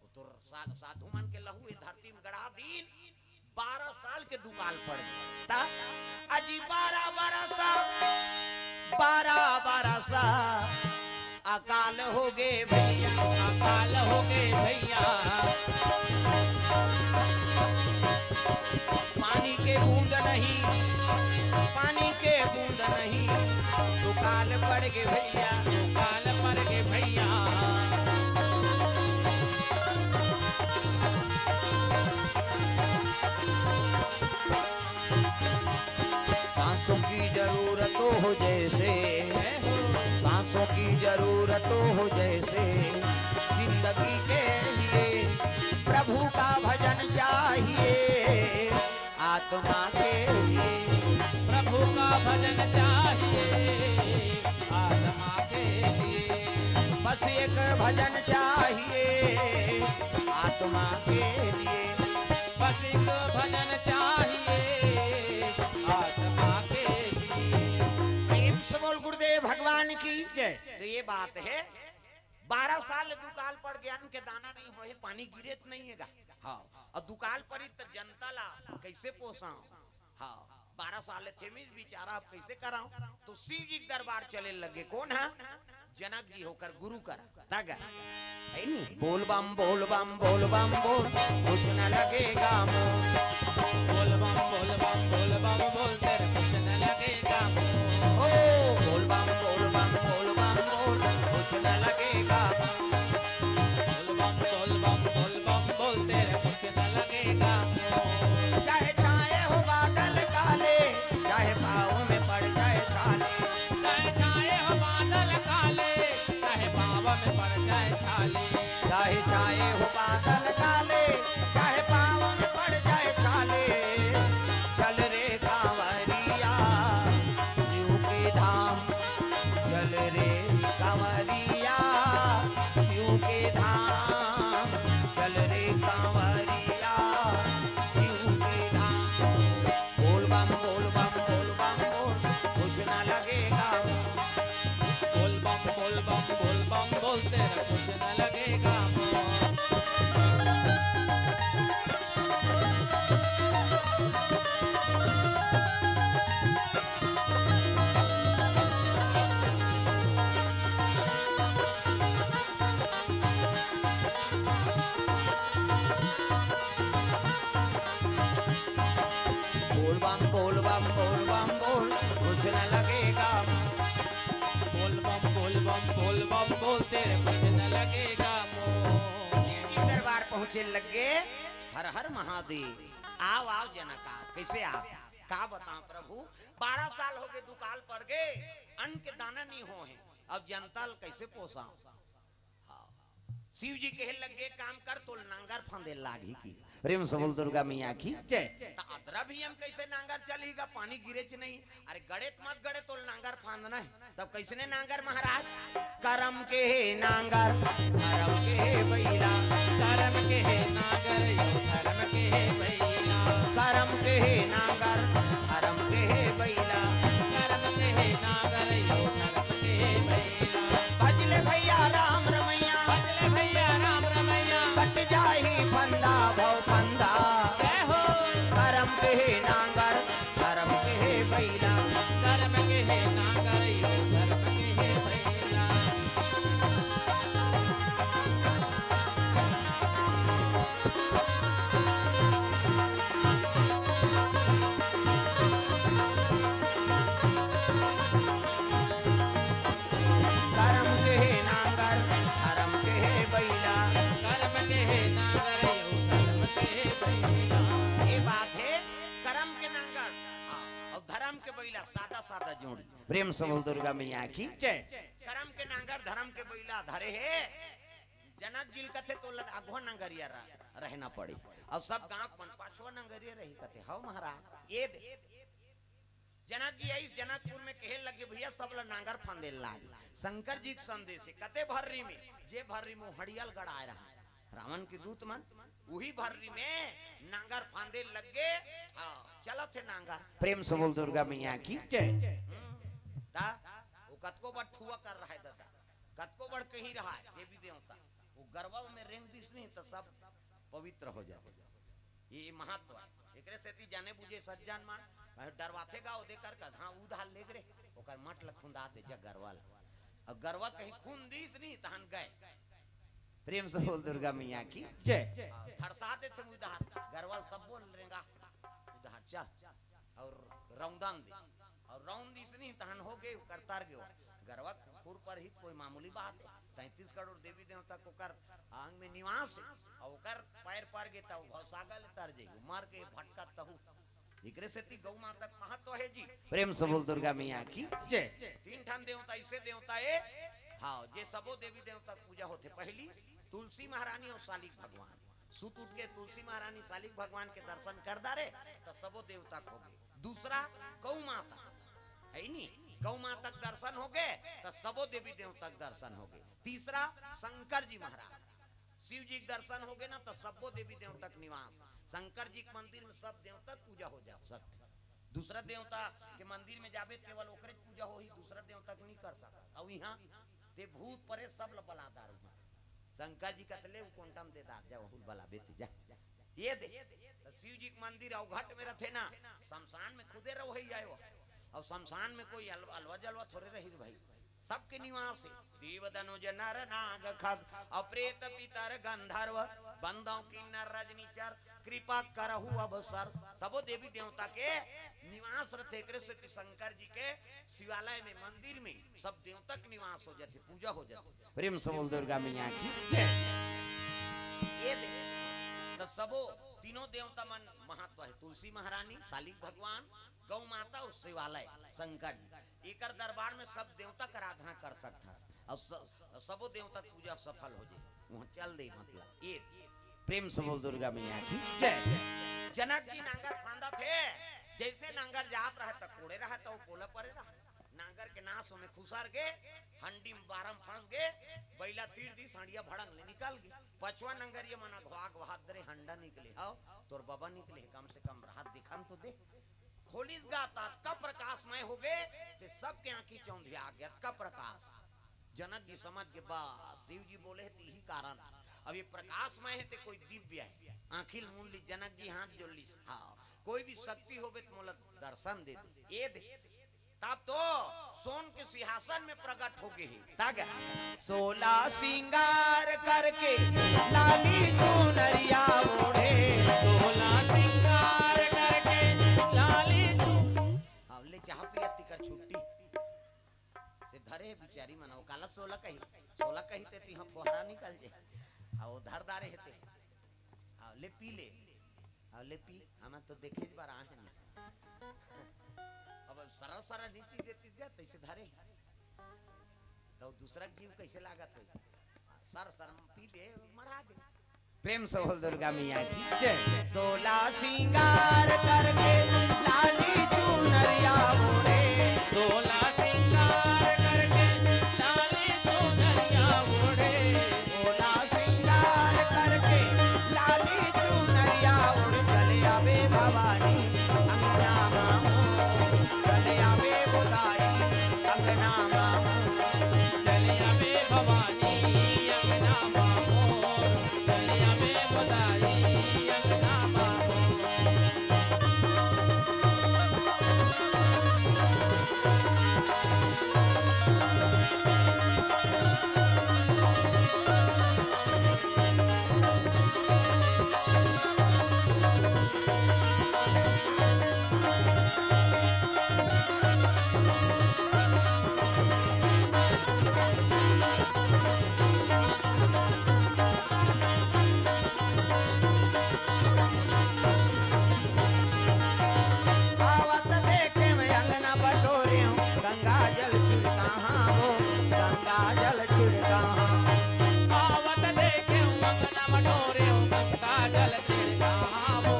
वो तो सा-, साधु मन के लहू ये धरती में गड़ा दीन, बारह साल के दुकाल पड़ गे। ता अजी बारह बरस, बारह बरस अकाल होगे भैया, अकाल होगे भैया। पानी के बूंद नहीं, पानी के बूंद नहीं, दुकाल पड़ गे भैया, दुकाल पड़ गे भैया। सांसों की जरूरत हो जैसे, सांसों की जरूरत हो जैसे, जिंदगी के लिए प्रभु का भजन चाहिए, आत्मा के लिए। प्रभु का भजन चाहिए, आत्मा के लिए। बस एक भजन चाहिए, आत्मा के लिए। बस एक भजन चाहिए, आत्मा के लिए। प्रेम से बोल गुरुदेव भगवान की जय। तो ये बात हे, बारह साल दुकाल पड़ गे, अन्न के दाना नहीं होए, पानी गिरे त नहीं हे गा। हाँ, अउ दुकाल परी त जनता ला कैसे पोसाओ? हाँ, बारह साल ले थेमिस बिचारा, अब कइसे करांव? तो शिव जी के दरबार चले लगे। कोन ह? जनक जी ओकर गुरु करा। तग है नी, बोल बम बोल बम बोल बम बोल, कुछ न लगेगा मोल। बोल बम बोल बम बोल बम बोल, तेरे कुछ न लगेगा मोल। ओ बोल बम बोल बम बोल बम बोल, कुछ न लगेगा मोल। बोल बम बोल बम बोल बम बोल, तेरे कुछ न लगेगा मोल। चाहे छाए हो बादल काले, चाहे पाँव में पड़ जाए छाले। चाहे छाए हो बादल काले, चाहे पाँव में पड़ जाए छाले। चाहे छाए हो बादल काले, चाहे पाँव में पड़ जाए छाले। चल रे कांवरिया शिव के धाम, चल रे कांवरिया शिव के धाम, चल रे कांवरिया शिव के धाम। बोल बम बोल बम बोल बम बोल, कुछ ना लगेगा। बोल बम बोल बम बोल बम बोल, तेरा कुछ ना लगेगा। बोल बम बोल बम बोल बम बोल, कुछ न लगेगा। बोल बम बोल बम बोल बम बोल, तेरे कुछ न लगेगा मोल। शिव जी दरबार पहुंचे लगे। हर हर महादेव। आव आव जनक आव। कइसे आव? का बतांव प्रभु, बारह साल हो गए दुकाल पर गए, अन्न के दाना नहीं हो हे, अब जनता ल कइसे पोसांव? हाँ। शिव जी कहे लगे, काम कर, तोल नांगर फांदे लागही की। प्रेम से बोल दुर्गा मैया की। जय। त अदरा भी हम कइसे नांगर चलही गा, पानी गिरेच नहीं। अरे गड़े त मत गड़े, तोल नांगर फांदना हे। तब कइसने नांगर महाराज? करम के हे नांगर, धरम के हे बइला। करम के हे नांगर, यो धरम के हे बइला। करम के हे नांगर, धरम के हे बइला। करम के हे नांगर, यो धरम के हे बइला। भजले भइया राम रमैया। भजले भइया राम रमैया। कट जाही फंदा भव फंदा। जय हो। करम के हे नांगर, धरम के हे बइला। धरम के हे नांगर, यो धरम के हे बइला। करम के हे नांगर, धरम के हे बइला। करम के हे नांगर, यो धरम के हे बइला। ये बात हे, करम के नांगर, हाँ, अउ धरम के बइला, सादा सादा जोड़ी। प्रेम से बोल दुर्गा मैया की। जय। करम के नांगर, धरम के बइला धरे हे। जनक जी ल कथे, "तोला आघो नंगरिया र-, रहना पड़ी, अउ सब गांव मन पाछवा नंगरिया रही।" कथे, "हव महाराज, ये दे।" जनक जी आइस जनकपुर में, कहे लगे, "भइया, सब ल नांगर फांदे लाग।" शंकर जी के संदेश हे, कते भर्री में, जे भर्री में हड़ियल गड़ाए रहा, रावण के दूत मन, उही भर्री में नांगर फांदे लग गे। हाँ, चलत हे नांगर। प्रेम से बोल दुर्गा मैया की। जय। हम्म, ता, वो कतको बड़ ठुआ कर रहा है दादा, कतको बड़ कहीं रहा है देवी देवता, वो गरवा में रेंग दिस नहीं तो सब पवित्र हो जाते। ये महत्व है। एकरे सेती जाने बुझे सज्जन मन डरवाथे गा, ओदे कर का, हाँ, उधार ले रे, ओकर मट ल खुंदा दे जग गरवा ल। अउ गरवा कहीं खुंद दिस नहीं, तहन गए। प्रेम से बोल दुर्गा मैया की। जय। हाँ, धरसा देथे उधार, गरवा ल सब बोल रेंगा, उधार चल, अउ रौंदन दे। अउ रौंद दिस नहीं, तहन हो गे, ओकर तर गे। गरवा खुर पर ही कोई मामूली बात है। तैंतीस करोड़ देवी देवता के ओकर आंग में निवास है, अउ ओकर पैर पर गे, त भवसागर ले तर जाई, मर के भटका तहू। एकरे सेती गौ माता के महत्व है जी। प्रेम से बोल दुर्गा मैया की। जय। तीन ठन देवता, ऐसे देवता है, हाँ, जे सबो देवी देवता के पूजा होथे। पहली तुलसी महारानी अउ सालिक भगवान। सुत उठ के तुलसी महारानी सालिक भगवान के दर्शन कर डारे, त सबो देवता के हो गे। दूसरा गौ माता, है नी, गौ माता के दर्शन हो गे, त सबो देवी देवता के दर्शन हो गे। तीसरा शंकर जी महाराज, शिव जी के दर्शन हो गे ना, त सबो देवी देवता के निवास। शंकर जी के मंदिर में सब देवता के पूजा हो जा सकथे। दूसरा देवता के मंदिर में जाबे, केवल ओकरे पूजा होही, दूसरा देवता के नहीं कर सकत। अउ इहाँ ते भूत परेत सब ल बला दारू। शंकर जी कतले उ कोंटा म दे दार, जा ओहू ल बलाबे ते जा। ये दे, त शिव जी के मंदिर अवघट में रथे ना, शमशान में खुदे रहो ही जाए वो। अब शमशान में कोई अलवा, अलवा जलवा थोड़े रही भाई, सबके निवास है। देव दनुज नर नाग खग, अप्रेत पितर गंधर्व, बंदौ किन्नर रजनीचर, कृपा करहु अवसर। सबो देवी देवता के निवास रथे, एकरे सेती शंकर जी के शिवालय में, मंदिर में सब देवता के निवास हो जाथे, पूजा हो जाथे। प्रेम से बोल दुर्गा मैया की जय। ये दे, त सबो तीनों देवता मन महत्व है, तुलसी महारानी, शालिक भगवान, गौ माता अउ शिवालय शंकर जी, एकर दरबार में सब देवता के आराधना कर सकत हस। अउ स-, सबो देवता के पूजा सफल हो जाए, वहाँ चल दे, मतलब ये। प्रेम से बोल दुर्गा मैया की जय। जनक जी नांगर फांदत हे, जैसे नांगर जात रहे त कोड़े रहे त वो पोला परे रहे। नांगर के नास में खुसर गे, हंडी में बारम फंस गे, बैला तीर दी, सांडिया भड़ंग ले निकल गे। पछवा नांगर ये मना घुआ घुआ दरे हंडा निकले, हव तोर बाबा निकले, कम से कम राहत दिखन तो दे। खोलिस गा त अतका प्रकाशमय हो गे, ते सबके आंखी चौंधिया गे, अतका प्रकाश। जनक जी समझ के, बस शिव जी बोले हे त यही कारण। अब ये प्रकाशमय हे ते कोई दिव्य हे। आंखी ल मूंद ली, जनक जी हाथ जोड़ ली, हाँ, कोई भी शक्ति होबे त मोला दर्शन दे दे, ये दे। तब तो सोन के सिंहासन में प्रकट हो गए हे। तग सोला सिंगार करके लाली चुनरिया ओढ़े। सोला सिंगार करके लाली चुन-, अब ले चाह पिया तिकर छुट्टी से धरे हे बिचारी मन, वो काला सोला कही, सोला कही ते तिहा फोहरा निकल जे। आ वो धर दारे हे ते। आ ले पी ले। आ ले पी, हम तो देखे बर आए हैं। अब सरा सरा नहीं पी देती क्या, तैसे धरे। तो दूसरा जीव कैसे लागत होई? सर सर पी ले, मरा दे। प्रेम से बोल दुर्गा मैया की जय। सोला सिंगार करके लाली चुनरिया ओढ़े। सोला सिंगार करके लाली चुनरिया ओढ़े। सोला सिंगार करके लाली चुनरिया ओढ़ चले आवे भवानी अंगना मामो। चले आवे गोसाई अंगना मामो। चले आवे भवानी अंगना मामो। चले आवे गोसाई अंगना मामो। आवत देखे में अंगना बटोरे हूँ, गंगा जल छिड़का हाँ वो, गंगा जल छिड़का हाँ। आवत देखे हूँ अंगना बटोरे हूँ, गंगा जल छिड़का हाँ वो,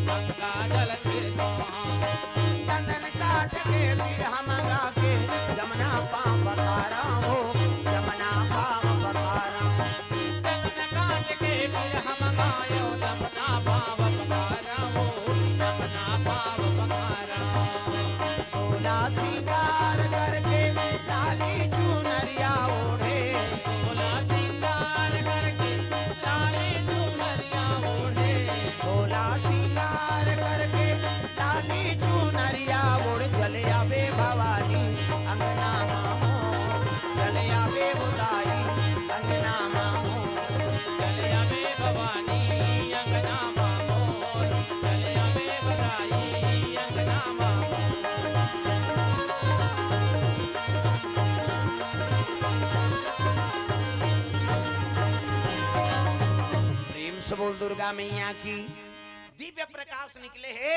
गंगा जल छिड़का हाँ। चंदन काट के फिर हम गा के, जमुना पाँव पखारा हो, जमुना पाँव पखारा। चंदन काट के फिर हम गायो, जमुना पाँव पखारा हो, जमुना पाँव पखारा। सोला सिंगार करके लाली चुनरिया ओढ़े। सोला सिंगार करके लाली चुनरिया ओढ़े। सोला सिंगार करके लाली चुनरिया ओढ़ चले आवे भवानी अंगना मामो। चले आवे गोसाई अंगना मामो। चले आवे भवानी अंगना मामो। चले आवे गोसाई अंगना मामो। प्रेम से बोल दुर्गा मैया की। दिव्य प्रकाश निकले हे,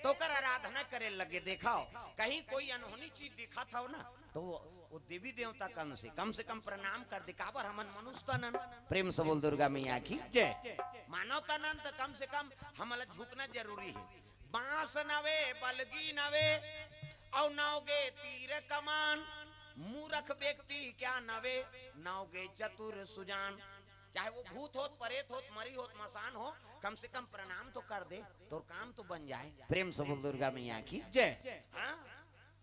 तो ओकर आराधना करे लगे। देखो, कहीं कोई अनहोनी चीज दिखत हो ना, तो वो, वो देवी देवता कन से, कम से कम प्रणाम कर दे। काबर हमन मनुष्य तन अन। प्रेम से बोल दुर्गा मैया की जय। मानव तन अन तो कम से कम हमला झुकना जरूरी हे। बांस नवे, बलगी नवे, अउ नव गे तीर कमान। मूरख व्यक्ति क्या नवे, नव गे चतुर सुजान। चाहे वो भूत होत, परेत होत, मरी होत, मसान हो, कम से कम प्रणाम तो कर दे, तोर काम तो बन जाए। प्रेम से बोल दुर्गा मैया की जय। हाँ,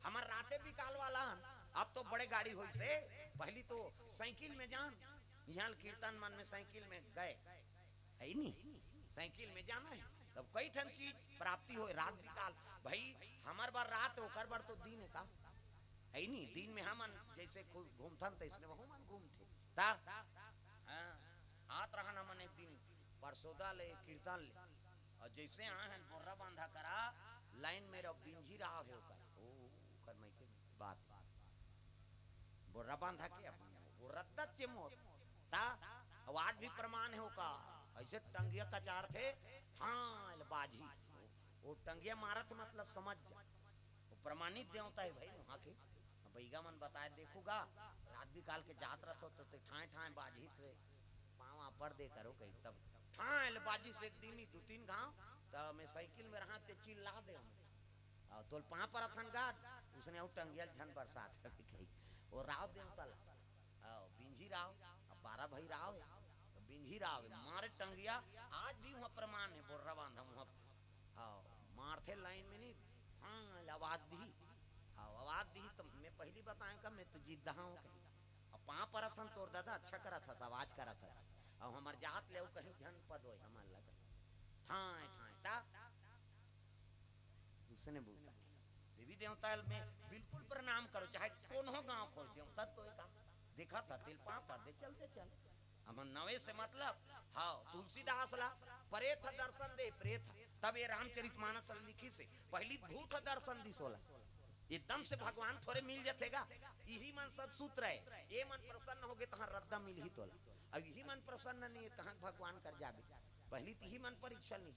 हमर राते बिकाल वाला हन, अब तो बड़े गाड़ी होइस हे, पहली तो साइकिल में जान, यहाँ कीर्तन मन में साइकिल में गए, है नी? साइकिल में जाना है, तब कई ठन चीज प्राप्ति होय। रात बिकाल भाई, हमर बर रात, ओकर बर तो दिन है का? है नी, दिन में हमन जैसे घूमथन, तैसने वहू मन घूमथे। ता हाँ, आत रहन हमन एक दिन परसोदा ले, कीर्तन ले, और जैसे आए हन बोर्रा बांधा करा, लाइन में रहो, बिंझी राव है ओकर, ओ, ओकर मइके बात। बोर्रा बांधा के अब वो रद्दत चे मोर। ता, अब आज भी प्रमाण है ओका, ऐसे टंगिया कचार थे, हाँ, ले बाजी। वो टंगिया मारत, मतलब समझ जा, वो प्रमाणित देवता है भाई वहाँ के। अब बइगा मन बताए, देखूगा, रात बिकाल के जात रहत हो तो ते ठाए ठाए बाजी थे, पाँव आपर दे करो कही, तब ठाए ले बाजी से एक दिन ही दू तीन घाव, तब मैं साइकिल में रहा ते चिल्ला दे हम। और तोल पाँव परत हन गा, उसने अउ टंगिया झन बरसात रहे कही। वो राव देवता ला, आओ, बिंझी राव, अब बारह भाई राव है, तो बिंझी राव है, मारे टंगिया, आज भी वहाँ प्रमाण है, बोर्रा बांधा वहाँ, हाँ, मारथे लाइन में नहीं, हाँ, आवाज दी, हाँ, आवाज दी, तो मैं पहली बताएं का, मैं तो जीत दहा हूँ कही। अब पाँव परत हन तोर दादा, अच्छा करत हस, आवाज करत हस, अब हमार जात ले कहीं झन पद होय, हमार लगा, ठाए, ठाए, ता, उसने बोलता है, देवी देवता में बिल्कुल प्रणाम करो, चाहे कोनो गांव को देवता तो का देखा था, तिल पाँव पर दे, चलते चल। हम नवे से मतलब, हाँ, तुलसीदास ला प्रेत दर्शन दे, प्रेत। तब ये रामचरित मानस लिखी से पहली भूत दर्शन दिस ओला। एकदम से भगवान थोड़े मिल जथेगा, यही मन सब सूत्र है, ये मन प्रसन्न होगे तहाँ रद्दा मिल ही तोला। अब यही मन प्रसन्न नहीं है, कहाँ भगवान कर जाबे? पहली तिही मन परीक्षा नहीं।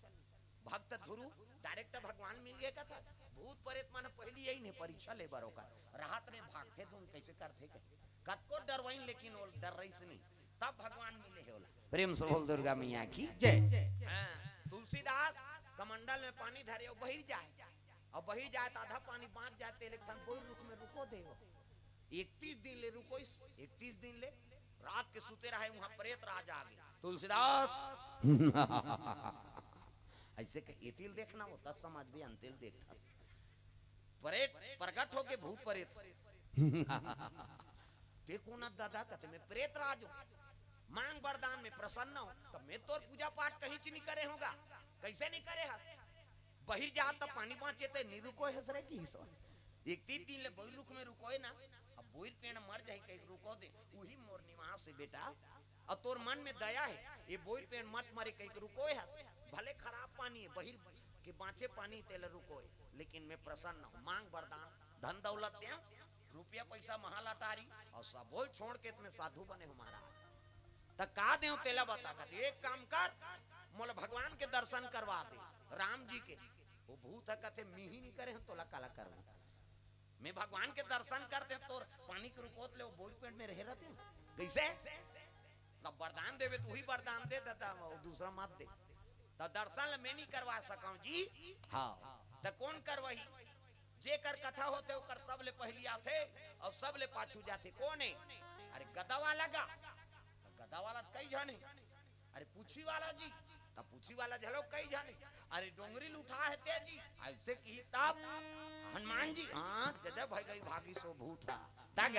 भक्त ध्रुव डायरेक्ट भगवान मिल गए का था। भूत प्रेत मन पहली यही ने परीक्षा ले बरो का, राहत रे भागथे तुम कैसे करथे कहे, कतको डरवाइन लेकिन वो डर रही से नहीं, तब भगवान मिले है ओला। प्रेम से बोल दुर्गा मैया की। जय। हाँ, तुलसीदास कमंडल में पानी धरे और बहिर जाए, और बहिर जाए तो आधा पानी बांच जाए, तेल एक ठन बोर रुख में रुको दे हो। इकतीस दिन ले रुकोइस, इकतीस दिन ले रात के सुते रहे, वहां प्रेत राज आ गए। तुलसीदास ऐसे कह, एतिल देखना होता, समाज भी अंतिल देखता। प्रेत प्रगट होके भूत प्रेत ते कोन दादा कहते, मैं प्रेत राज हूँ, मांग वरदान में प्रसन्न हूँ, तब मैं तोर पूजा पाठ कहीं ची नहीं करे होगा, कैसे नहीं करे हस? बहिर जा तब पानी बांचे ते नहीं रुको है सरे की हिस्सा। एक तीन दिन ले बोर रुख में रुकोए ना, अब बोर पेड़ मर जाए कहीं रुको दे, वही मोर निवास है बेटा। अब तोर मन में दया है, ये बोर पेड़ मत मरे कहीं रुकोए हस, भले खराब पानी है, बहिर के बांचे पानी तेल रुकोए, लेकिन मैं प्रसन्न हूँ, मांग वरदान, धन दौलत दे, रुपया पैसा महालटारी और सब बोल छोड़ के तुम्हें साधु बने हो महाराज। त का देव तेला बता, कहते, एक काम कर, मोला भगवान के दर्शन करवा दे, राम जी के। वो भूत है, कहते, मिही नहीं करे हम तोला काला करवा। मैं भगवान के दर्शन करते तोर पानी के रुकोत ले वो बोर पेड़ में रहे रहते हैं। कैसे? तब वरदान देवे तो वही वरदान दे देता, वो दूसरा मत दे। तो दर्शन ल मैं नहीं करवा सका जी। हाँ, तो कौन करवाही? जेकर कथा होथे ओकर सबले पहली आथे और सबले पाछू जाथे। कौन है? अरे गदा वाला गा। तो गदा वाला तो कई झन है। अरे पूछी वाला जी, तब पूछी वाला झलो कई झन है। अरे डोंगरी ल उठा है ते जी, ऐसे की तब हनुमान जी, हाँ, गजब है गई भागी सो भूत है। तग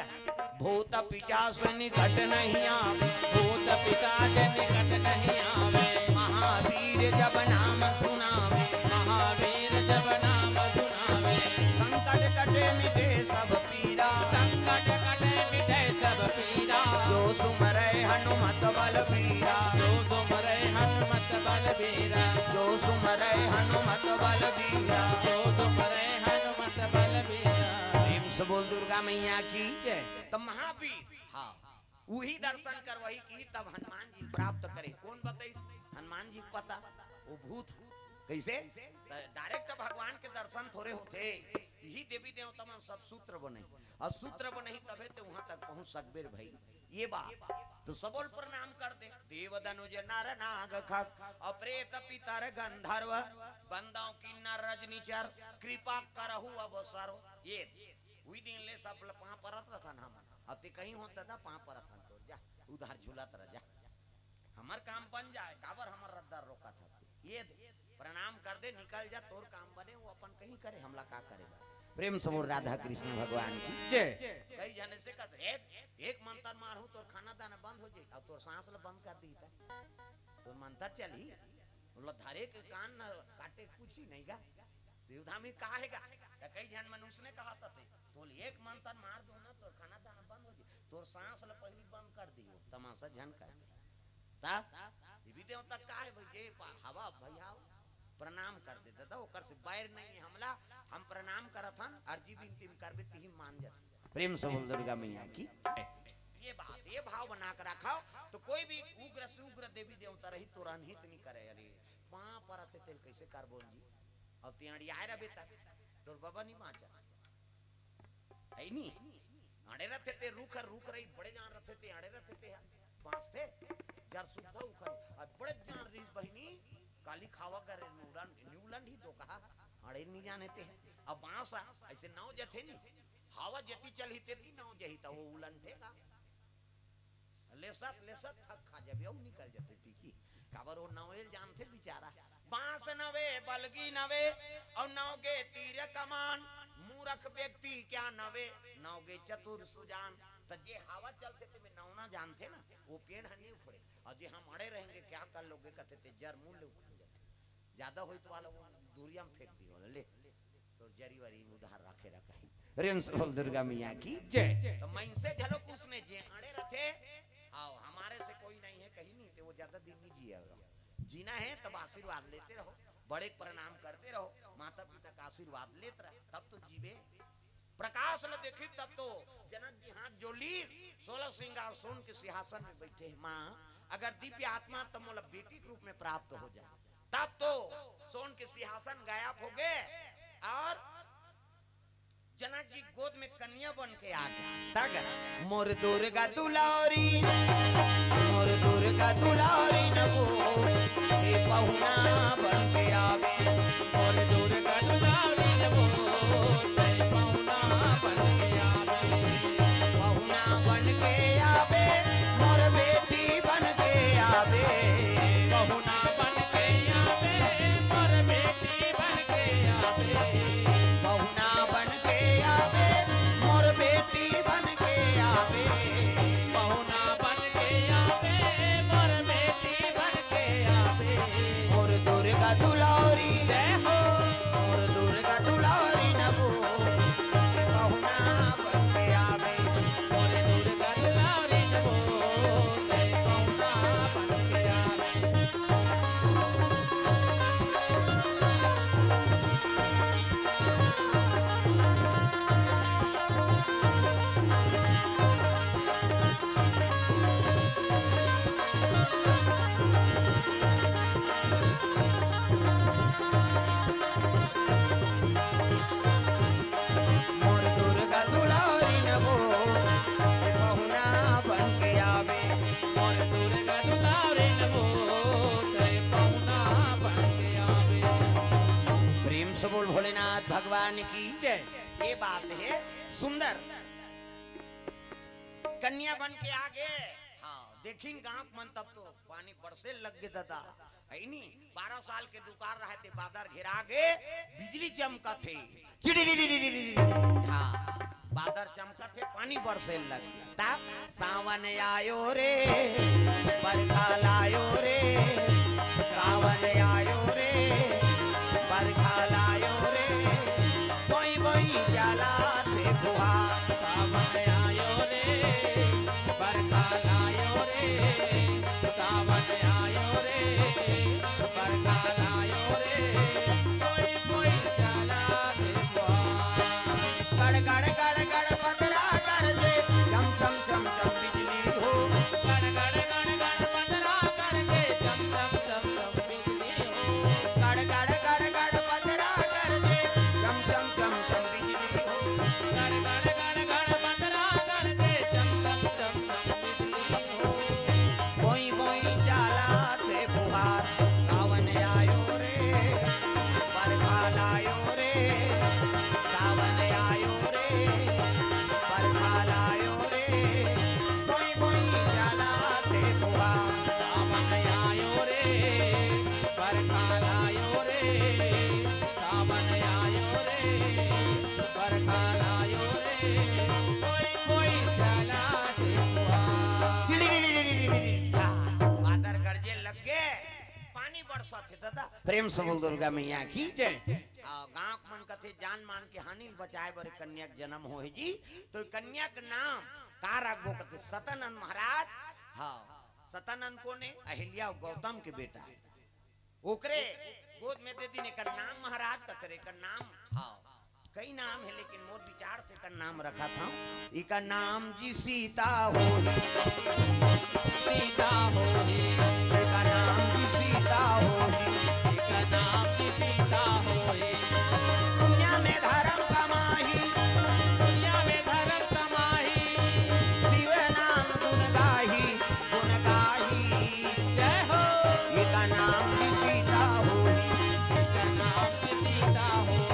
भूत पिशाच निकट नहीं आवे। भूत पिशाच निकट नहीं आवे। महावीर जब नाम सुनावे। महावीर जब नाम सुनावे। संकट कटे मिटे सब पीरा। संकट कटे मिटे सब पीरा। जो सुमरे हनुमत बल बीरा। जो सुमरे हनुमत बल बीरा। जो सुमरे हनुमत बल बीरा। जो सुमरे हनुमत बल बीरा। प्रेम से बोल दुर्गा मैया की। जय। तो महावीर, हाँ, वही दर्शन करवाही की तब हनुमान जी प्राप्त करे। कौन बताइस? हनुमान जी के पता, वो भूत। कैसे? त डायरेक्ट भगवान के दर्शन थोड़े होथे। यही देवी देवता मन सब सूत्र बने, और सूत्र बने ही तबे ते वहां तक पहुंच सकबे रे भाई। ये बात तो सबोल प्रणाम कर दे। देव दनुज नर नाग खग, और प्रेत पितर गंधर्व, बंदाओ किन्नर रजनीचर, कृपा करहु अब सर्व। ये वही दिन ले सब ल पाँव परत रथन हमन। अब ते कहीं होत दादा पाँव परत हन तोर, जा उधार झूलत रह जा, हमर काम बन जाए, काबर हमर रद्दा रोकत हते? ये दे, प्रणाम कर दे, निकल जा, तोर काम बने, वो अपन कहीं करे, हमला का करे बा? प्रेम से बोल राधा कृष्ण भगवान की। जय। कई जने से कहते, एक, एक मंत्र मारहूं तोर खाना दाना बंद हो जाए, अब तोर सांस ल बंद कर दी त तोर मंत्र चली। तोला धरे के कान न काटे कुछ ही नहीं गा। देवधामी का हे गा? त कई झन मनुष्य ने कहा तते, तोल एक मंत्र मार दो ना, तोर खाना दाना बंद हो जी, तोर सांस ल पहली बंद कर दियो, तमाशा झन कर दे। ता देवी देवता का हे भाई, जे पा-, हवा भैया प्रणाम कर दे दादा, ओकर से बैर नहीं है हमला, हम प्रणाम करत हन, अर्जी विनती में करबे तिही मान जाथे। प्रेम से बोल दुर्गा मैया की। ये बात, ये भाव बना के रखो, तो कोई भी उग्र से उग्र देवी देवता रही, तोर अनहित नहीं करे। अरे, पाँव परत हे तेल कैसे करबो जी? अब ते अंड़ियाए रबे तक, तोर बाबा नहीं बाँचा। है नी? अंड़े रथे ते रुख, रुख रही, बड़े जान रथे ते, अंड़े रथे ते, बाँचथे, जर सुद्धा उखन, अब बड़े जान रही बहिनी, काली खावा करे, न्यूलन, न्यूलन ही तो कहा, अंड़े नहीं जाने ते। अब बाँस आ, ऐसे नाव जथे नी, हवा जती चलही तेती नाव जही, त वो उलंठेगा। लेसत, लेसत थक खा जबे, अउ निकल जथे पीकी। काबर वो नवेल जानथे बिचारा। बाँस नवे, बलगी नवे, अउ नवगे तीर कमान। मूरख व्यक्ति क्या नवे, नवगे चतुर सुजान। त जे हवा चलथे तेमे नवना जानथे ना, वो पेड़ ह नहीं उखड़े। अउ जे हम अड़े रहेंगे, क्या कर लोगे कथे ते जर मूल ले उखड़ जाथे। ज्यादा होई तो वाला वो दूरिया में फेंक दी वाला, ले। तोर जरी वरी उधार राखे रखा है। प्रेम से बोल दुर्गा मैया की। जय। तो मनसे घलो कुछ ने जे अड़े रथे, आओ, हमारे से कोई नहीं है, कहीं नहीं, ते वो ज्यादा दिन नहीं जिएगा। जीना है तब आशीर्वाद लेते रहो, बड़े प्रणाम करते रहो, माता पिता का आशीर्वाद लेते रहो, तब तो जीवे। प्रकाश ल देखी तब तो जनक जी हाथ जोली, सोलह श्रृंगार सोन के सिंहासन में बैठे हैं। माँ, अगर दिव्य आत्मा तब मोला बेटी के रूप में प्राप्त हो जाए, तब तो सोन के सिंहासन गायब हो गए और जनक जी गोद में कन्या बन के आ गए। तग मोर दुर्गा दुलारी, मोर दुर्गा दुलारी न वो, हे पहुना बन के आवे। मोर दुर्गा दुलारी न वो, हे पहुना बन के आवे। पहुना बन के आवे, मोर बेटी बन के आवे। पहुना बन के आवे, मोर बेटी बन के आवे। पहुना बन के आवे, मोर बेटी बन के आवे। पहुना बन के आवे, मोर बेटी बन के आवे। मोर दुर्गा दुलारी जय हो, मोर दुर्गा दुलारी नबो, पहुना बन के आवे। मोर दुर्गा दुलारी नबो, पहुना बन के आवे। मोर दुर्गा दुलारी नबो, पहुना बन के आवे। मोर दुर्गा दुलारी नबो, पहुना बन के आवे। प्रेम से बोल भोलेनाथ भगवान की जय। ये बात है सुंदर। कन्या बन के आ गे। हाँ, देखिन गांव मन तब तो पानी बरसे लग गे दादा, है नी? बारह साल के दुकान रहे ते बादर घेरा गे, बिजली चमकत हे, चिड़ी, हाँ, बादर चमकत हे, पानी बरसे लग गे। ता सावन आयो रे, बरखा लायो रे, सावन आयो रे, बरखा लायो रे, बोई बोई चला थे फुहार। सावन आयो रे, बरखा लायो रे, सावन आयो रे, बरखा लायो रे, बोई बोई चला रे बुआ। गड़ गड़ गड़ गड़ बदरा गरजे, चम चम चम चम बिजली हो। गड़ गड़ गड़ गड़ बदरा गरजे, चम चम चम चम बिजली हो। प्रेम से बोल दुर्गा मैया की जय। आ, गांव के मन कथे, जान मान के हानि ल बचाए बर कन्या के जन्म होहे जी, तो कन्या के नाम का रखबो कथे, सतानंद महाराज। हाँ, सतानंद कोन हे? अहिल्या अउ गौतम के बेटा हे। ओकरे गोद में दे दिन, एकर नाम महाराज कथे रे, एकर नाम, हाँ, कई नाम हे, लेकिन मोर विचार से एकर नाम रखत हंव। एकर नाम जी सीता होही। सीता होही। एकर नाम जी सीता होही। एकर नाम जी सीता होही। दुनिया में धर्म कमाही। दुनिया में धर्म कमाही। शिव नाम गुण गाही। गुण गाही। जय हो। एकर नाम जी सीता होही। एकर नाम जी सीता होही।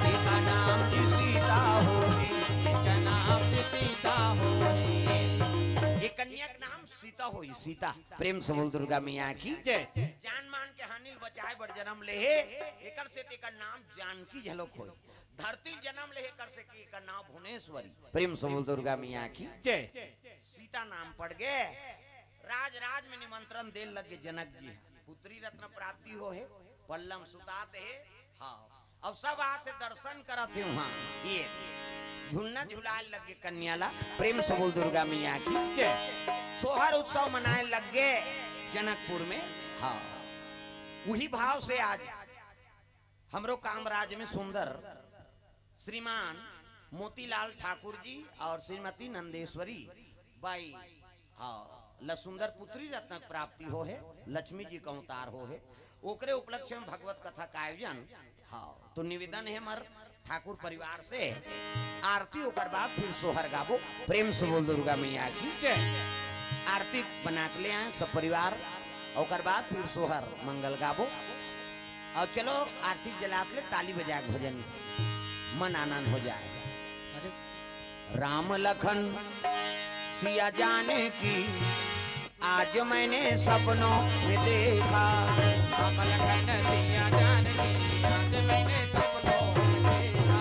एकर नाम जी सीता होही। एकर नाम जी सीता होही। ए कन्या के नाम सीता होही, सीता। प्रेम से बोल दुर्गा मैया की जय। जान मान के हानि ल बचाए बर जन्म ले हे, एकर से तेकर नाम जानकी घलोक होही। धरती जन्म ले हे, एकर से कि एकर नाम भुवनेश्वरी। प्रेम से बोल दुर्गा मैया की जय। सीता नाम पड़ गे। राज राज में निमंत्रण देन लग गे जनक जी ह। पुत्री रत्न प्राप्ति होहे, पल्लम सुतात हे। हाँ, अब सब आत हे, दर्शन करत हे उहाँ। ये झुलना झुलाए लग गे कन्या ला। प्रेम से बोल दुर्गा मैया की जय। सोहर उत्सव मनाए लग गे जनकपुर में। हाँ, उही भाव से आज हमरो कामराज में सुंदर श्रीमान मोतीलाल ठाकुर जी और श्रीमती नंदेश्वरी बाई, हाँ, ल सुंदर पुत्री रत्न के प्राप्ति होहे, लक्ष्मी जी के अवतार होहे, ओकरे उपलक्ष्य में भगवत कथा का आयोजन। हाँ, तो निवेदन हे हमर ठाकुर परिवार से, आरती ओकर बाद फिर सोहर गाबो। प्रेम से बोल दुर्गा मैया की जय। आरती बना के ले आए सब परिवार, ओकर बाद फिर सोहर मंगल गाबो। अउ चलो, आरती जलात ले ताली बजा के भजन मन आनंद हो जाए। अरे। राम लखन सिया जानकी आज मैंने सपनों में देखा। राम लखन सिया जानकी आज मैंने सपनों में देखा।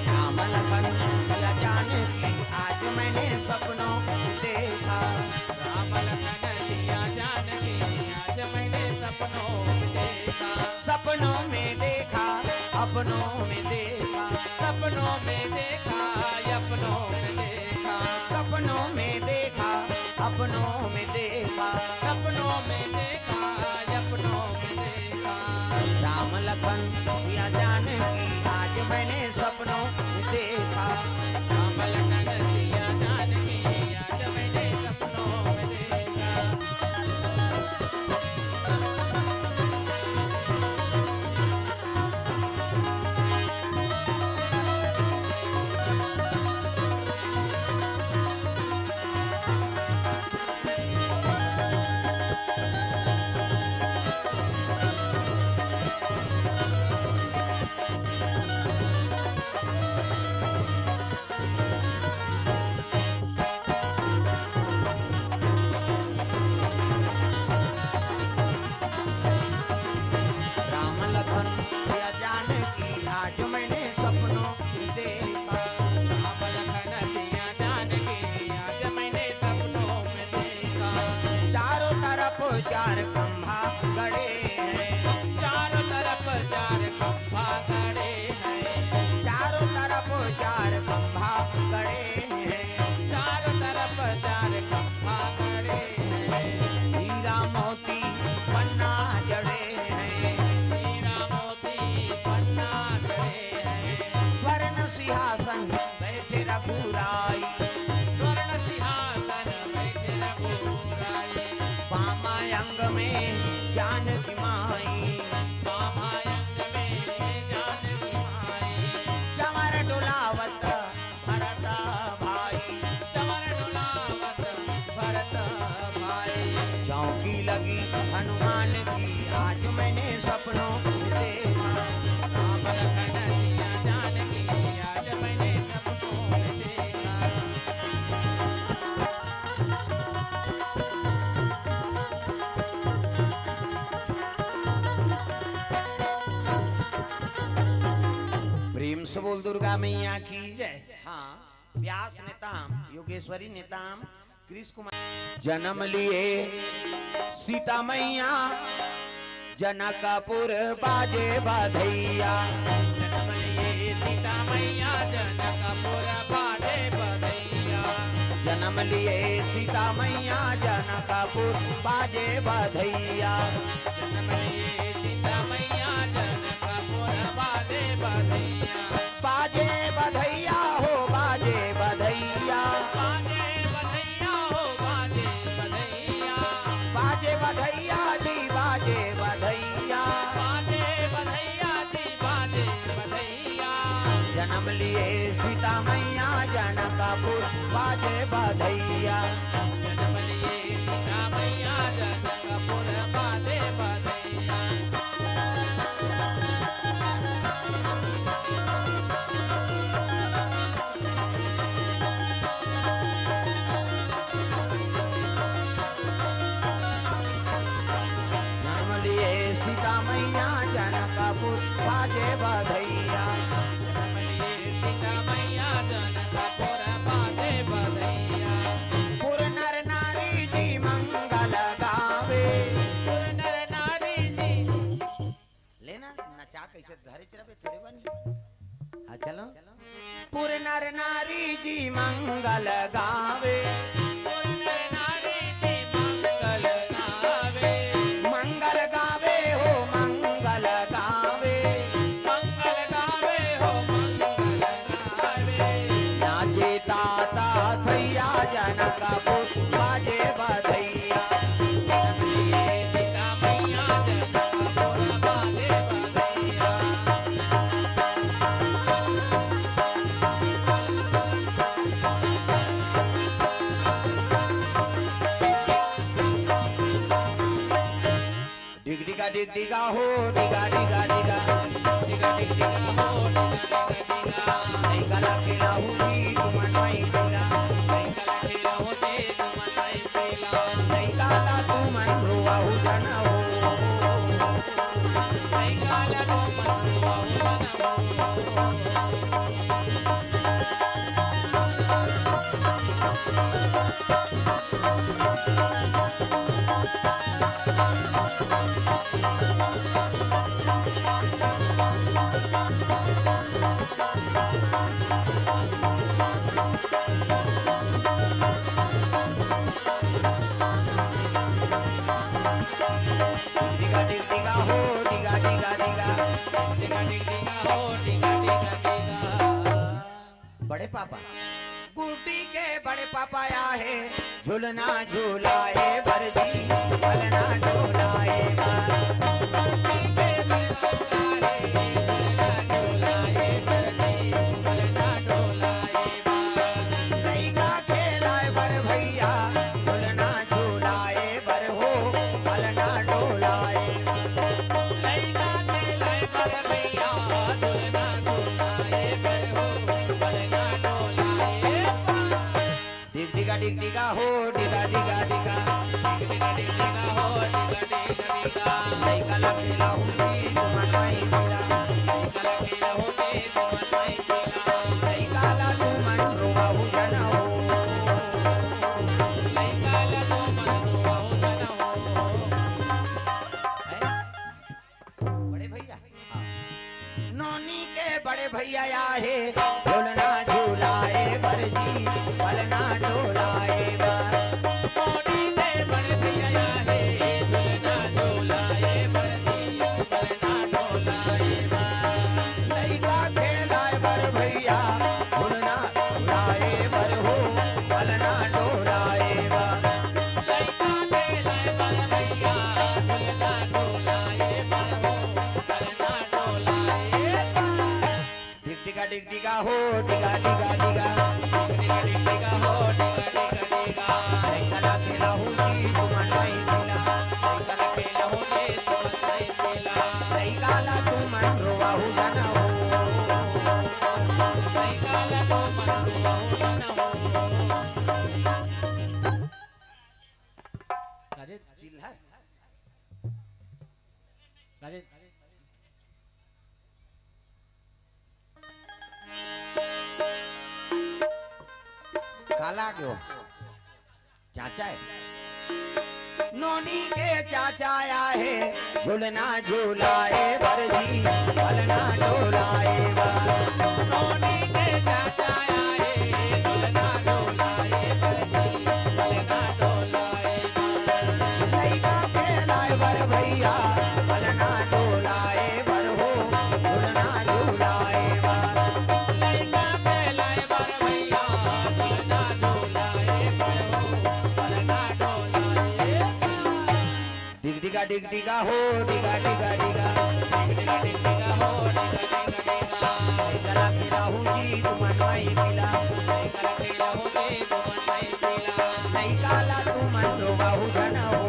राम लखन सिया जानकी आज मैंने सपनों में देखा। राम लखन सिया जानकी आज मैंने सपनों में देखा। सपनों में देखा, अपनों में देखा। सपनों में देखा, अपनों में देखा। सपनों में देखा, अपनों में देखा। सपनों में देखा, अपनों में देखा। राम लखन सिया जानकी आज मैंने सपनों में देखा। राम लखन सिया जानकी आज मैंने सपनों में देखा। राम लखन सिया जानकी आज मैंने सपनों में देखा। राम लखन सिया जानकी आज मैंने सपनों में देखा। चारों तरफ चार खंभा गड़े हैं। चारों तरफ चार खंभा गड़े हैं। चारों तरफ चार खंभा गड़े हैं। चारों तरफ चार खंभा गड़े हैं। हीरा मोती पन्ना जड़े हैं। हीरा मोती पन्ना जड़े हैं। स्वर्ण सिंहासन बैठे रघुराई। स्वर्ण सिंहासन बैठे रघुराई। बामा अंग में जानकी माई। बामा अंग में जानकी माई। चंवर डोलावत भरत भाई। चंवर डोलावत भरत भाई। चौकी लगी हनुमान की आज मैंने सपनों में देखा। राम लखन सिया जानकी आज मैंने सपनों में देखा। प्रेम बोल दुर्गा मैया की जय। हाँ, व्यास नेताम, योगेश्वरी नेताम, कृष कुमार। जन्म लिए सीता मैया जनकपुर बाजे बधैया। जन्म लिए सीता मैया जनकपुर बाजे बधैया। जन्म लिए सीता मैया जनकपुर बाजे बधैया। जन्म लिए सीता मैया जनकपुर बाजे बधैया। बाजे बधैया हो, बाजे बधैया। बाजे बधैया हो, बाजे बधैया। बाजे बधैया जी, बाजे बधैया। बाजे बधैया जी, बाजे बधैया। जन्म लिए सीता मैया जनकपुर बाजे बधैया। जन्म लिए सीता मैया जनकपुर बाजे बधैया। जन्म लिए सीता मैया जनकपुर बाजे बधैया। जन्म लिए सीता मैया जनकपुर बाजे बधैया। पुर नर नारी जी मंगल गावे। पुर नर नारी जी। लेना नचा कैसे धरे चरबे थोड़े बनी। हाँ, चलो। पुर नर नारी जी मंगल गावे। पुर नर नारी जी मंगल गावे। मंगल गावे हो, मंगल गावे। मंगल गावे हो, मंगल गावे। नाचे ताता थैया जनकपुर बाजे बधैया। डिग डिगा डिग डिगा हो, डिगा डिगा डिगा। डिगा डिग डिगा हो, डिगा डिगा डिगा। लइका ला खेलाहू जी तुमन माई पीला। लइका ला खेलाहू जी तुमन माई पीला। लइका ला तुमन रोवाहू झन हो। लइका ला तुमन रोवाहू झन हो। डिगा डिग डिगा हो, डिगा डिगा डिगा। डिगा डिग डिगा हो, डिगा डिगा डिगा। बड़े पापा, गुड्डी के बड़े पापा आहे, झुलना झुलाए बर जी, पलना डोलाए बर। गुड्डी के बड़े पापा आहे, झुलना झुलाए बर जी, पलना डोलाए बर। लइका खेलाए बर भैया, झुलना झुलाए बर हो, पलना डोलाए। लइका खेलाए बर भैया, झुलना झुलाए बर हो, पलना डोलाए। डिग डिगा डिग डिगा हो, डिगा डिगा डिगा। डिग डिगा डिग डिगा हो, डिगा डिगा डिगा। लइका ला खेलाहू जी तुमन माई पीला। लइका ला खेलाहू जी तुमन माई पीला। लइका ला तुमन रोवाहू झन हो। लइका ला तुमन रोवाहू झन हो। हैं? बड़े भैया। हाँ। नोनी के बड़े भैया आहे, झुलना झुलाए बर जी, पलना डोलाए बर। नोनी के बड़े भैया आहे, झुलना झुलाए बर जी, पलना डोलाए बर। लइका खेलाए बर भैया, झुलना झुलाए बर हो, पलना डोलाए बर। लइका खेलाए बर भैया, झुलना झुलाए बर हो, पलना डोलाए बर। डिग डिगा डिग डिगा हो, डिगा डिगा डिगा। डिग डिगा डिग डिगा हो, डिगा डिगा डिगा। लइका ला खेलाहू जी तुमन माई पीला। लइका ला खेलाहू जी तुमन माई पीला। लइका ला तुमन रोवाहू झन हो। लइका ला तुमन रोवाहू झन हो। राजेश। चिल्हर। राजेश। लागे हो। चाचा हे। नोनी के चाचा आहे, झुलना झुलाए बर जी, पलना डोलाए बर। नोनी के चाचा आहे, झुलना झुलाए बर जी, पलना डोलाए बर। लइका के लाए बर भैया, पलना डोलाए बर हो, झुलना झुलाए बर। लइका के लाए बर भैया, झुलना झुलाए बर हो, पलना डोलाए बर। डिग डिगा डिग डिगा हो, डिगा डिगा डिगा। डिग डिगा डिग डिगा हो, डिगा डिगा डिगा। लइका ला खिलाहू जी तुमन माई पिला। लइका ला खिलाहू जी तुमन माई पिला। लइका ला तुमन रोवाहू झन हो।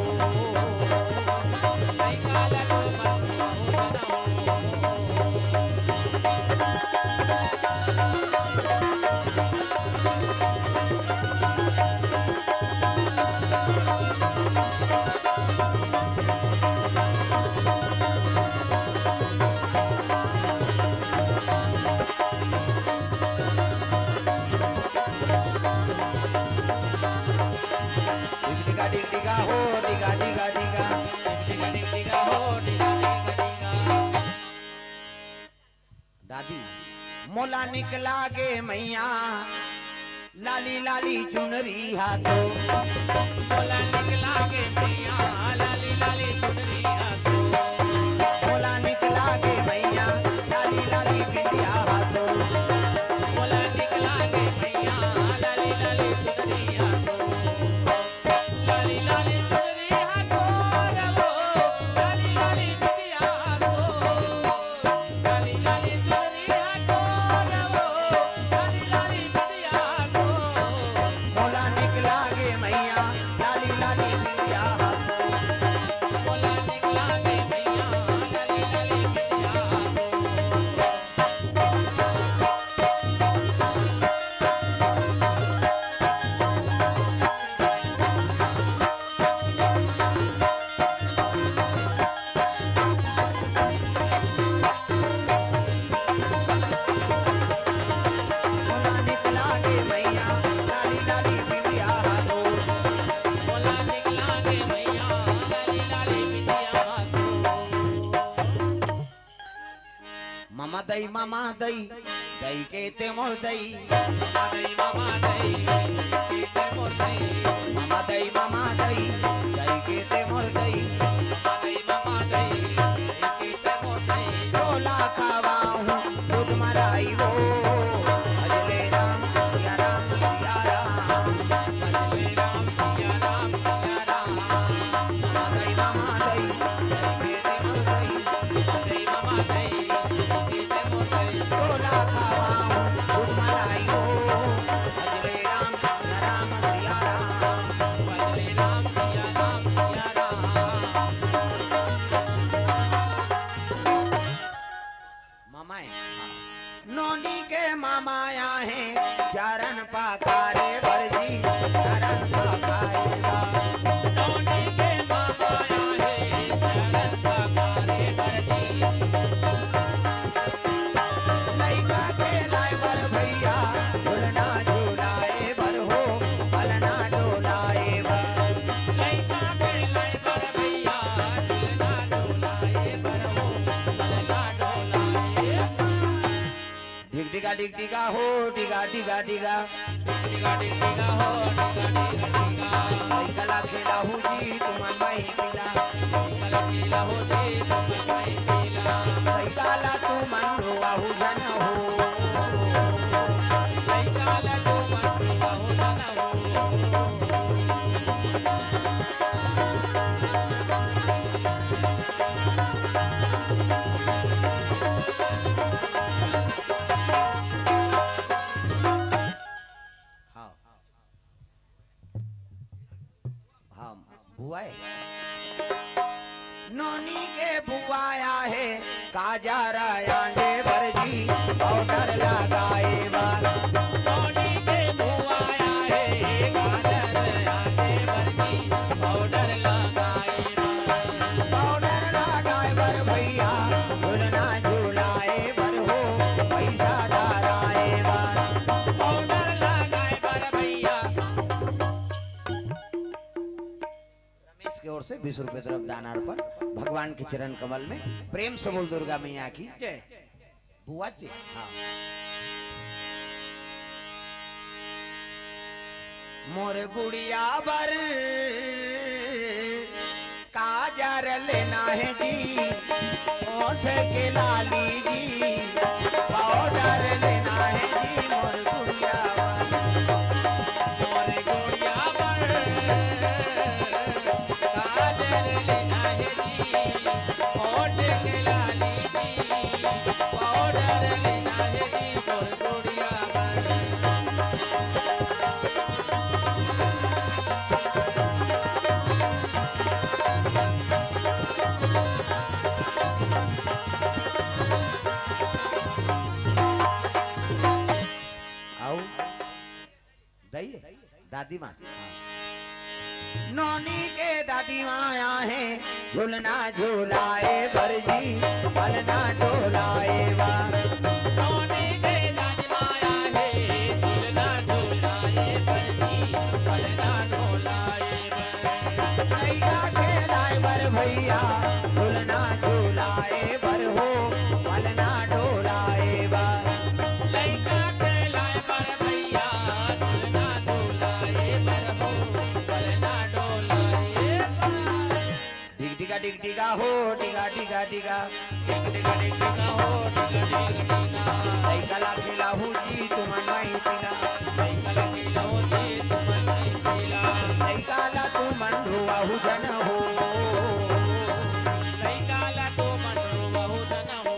लइका ला तुमन रोवाहू झन हो। डिग डिगा डिग डिगा हो, डिगा डिगा डिगा। डिग डिगा डिग डिगा हो, डिगा डिगा डिगा। दादी, मोला निक लागे मैया, लाली लाली चुनरी हा तो। मोला निक लागे मैया, लाली लाली चुनरी हा तो। मोला निक लागे मैया, लाली लाली बिंदिया हा तो। मोला निक लागे मैया, लाली लाली चुनरी हा तो। लाली लाली चुनरी हा तोर वो, लाली लाली बिंदिया हा तोर। लाली लाली चुनरी हा तोर वो, लाली लाली बिंदिया हा तोर। मोला निक लागे मैया, लाली लाली बिंदिया हा तोर। मोला निक लागे मैया, लाली लाली बिंदिया हा तोर। ममा दई, ममा दई, दई के ते मोर दई। ममा दई, ममा दई, दई के ते मोर दई। ममा दई, ममा दई, दई के ते मोर दई। ममा दई, ममा दई, दई के ते मोर दई। तोला खवाहूँ दूध मलाई वो। भजले राम, सिया राम, सिया राम। भजले राम, सिया राम, सिया राम। ममा दई, ममा दई, दई के ते मोर दई। ममाए, नोनी के ममा आहे, चरण पखारे बर जी, चरण पखारे बर। नोनी के ममा आहे, चरण पखारे बर जी। लइका के लाए बर भैया, झुलना झुलाए बर हो, पलना डोलाए बर। लइका के लाए बर भैया, झुलना झुलाए बर हो, पलना डोलाए बर। ढिग ढिगा ढिग ढिगा हो, ढिगा ढिगा ढिगा। ढिगा ढिग ढिगा हो, ढिगा ढिगा ढिगा। लइका ला खेलाहू जी तुमन माई पिला। लइका ला खेलाहू जी तुमन माई पिला। लइका ला तुमन रोवाहू झन हो। लइका ला तुमन रोवाहू झन हो। हाँ। हाँ, बुआ हे। नोनी के बुआ आहे, काजर आंजे बर जी, पाउडर लगाए बर। नोनी के बुआ आहे, काजर आंजे बर जी, पाउडर लगाए बर। पाउडर लगाए बर भैया, झुलना झुलाए बर हो, पैसा धराए बर। पाउडर लगाए बर भैया, ओर से बीस रुपये द्रव्य दान अर्पण भगवान के चरण कमल में। प्रेम से बोल दुर्गा मैया की जय। बुआ जी, हाँ। मोर गुड़िया बर काजर लेना है जी, ओठ के लाली जी, पाउडर लेना है जी, मोर गुड़िया बर। मोर गुड़िया बर काजर लेना है जी, ओठ के लाली जी, पाउडर लेना है जी, मोर गुड़िया बर। आओ, दाई, दादी माँ। नोनी के दादी माँ आहे, झुलना झुलाए बर जी, पलना डोलाए बर। नोनी के दादी माँ आहे, झुलना झुलाए बर जी, पलना डोलाए बर। लइका खेलाए बर भैया, झुलना झुलाए बर हो, पलना डोलाए बर। लइका खेलाए बर भैया, झुलना झुलाए बर हो, पलना डोलाए बर। डिग डिगा डिग डिगा हो, डिगा डिगा डिगा। डिग डिगा डिग डिगा हो, डिगा डिगा डिगा। लइका ला खिलाहू जी तुमन माई पिला। लइका ला खिलाहू जी तुमन माई पिला। लइका ला तुमन रुआहू झन हो। लइका ला तुमन रुआहू झन हो।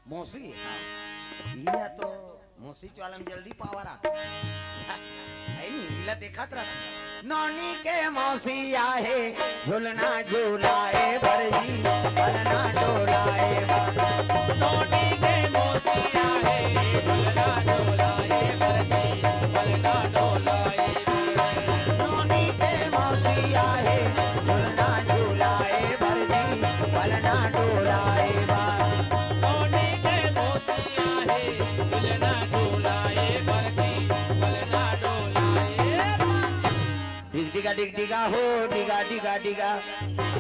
मौसी, हाँ। इहा तो मौसी चौला में जल्दी पावर आथे। है नी, इला देखत रह। नोनी के मौसी आहे, झुलना झुलाए बर जी, पलना डोलाए बर। नोनी के मौसी आहे, झुलना झुलाए बर जी, पलना डोलाए बर। नोनी के मौसी आहे, झुलना झुलाए बर जी, पलना डोलाए बर। नोनी के मौसी आहे, झुलना झुलाए बर जी, पलना डोलाए बर। डिग डिगा डिग डिगा हो, डिगा डिगा डिगा।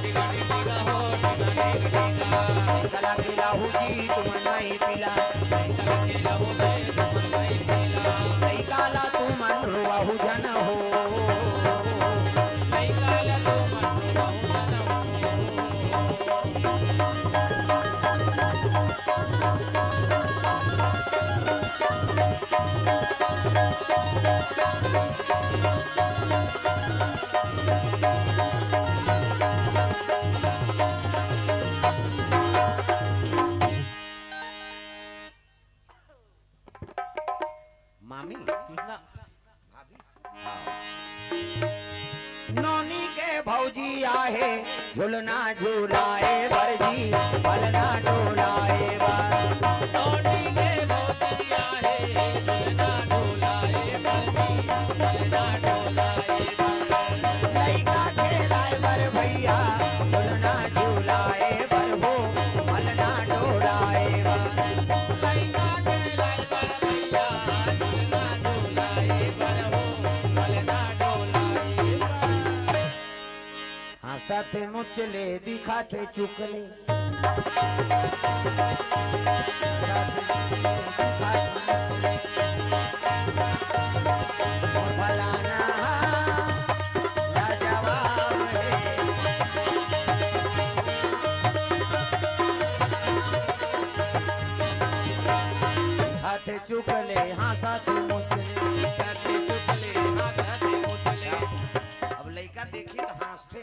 डिगा डिगा हो, डिगा डिगा डिगा। लइका ला खिलाहू जी तुमन माई पिला। लइका ला खिलाहू जी तुमन माई पिला। लइका ला तुमन रुआहू झन हो। लइका ला तुमन रुआहू झन हो। मामी। ना। भाभी। हाँ। नोनी के भौजी आहे, झुलना झुलाए बर जी, पलना डोलाए बर। नोनी के भौजी आहे, झुलना झुलाए बर जी, पलना डोलाए बर। लइका खेलाए बर भैया, झुलना झुलाए बर हो, पलना डोलाए बर। लइका खेलाए बर भैया, झुलना झुलाए बर हो, पलना डोलाए बर। हाँ, साथे मुचले दिखाथे चुकले। हाथे चुकले, हाँ, साथे मुचले। अब लइका देखी त हाँसथे।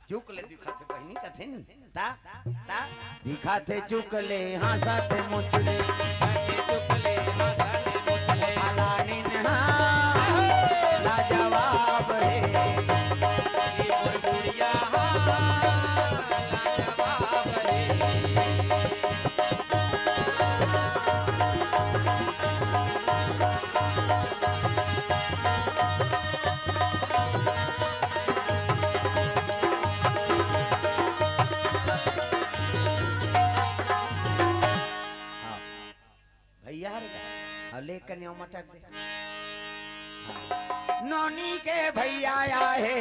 चुकले दिखाथे बहिनी कथे नी। ता, ता। दिखाथे चुकले, हाँसथे मुचले। दिखाथे चुकले, हाँसथे मुचले। फलानिन हा लाजवाब हे। ये मोर गुड़िया हा लाजवाब हे। अब ले कन्या मटक दे। नोनी के भैया आए,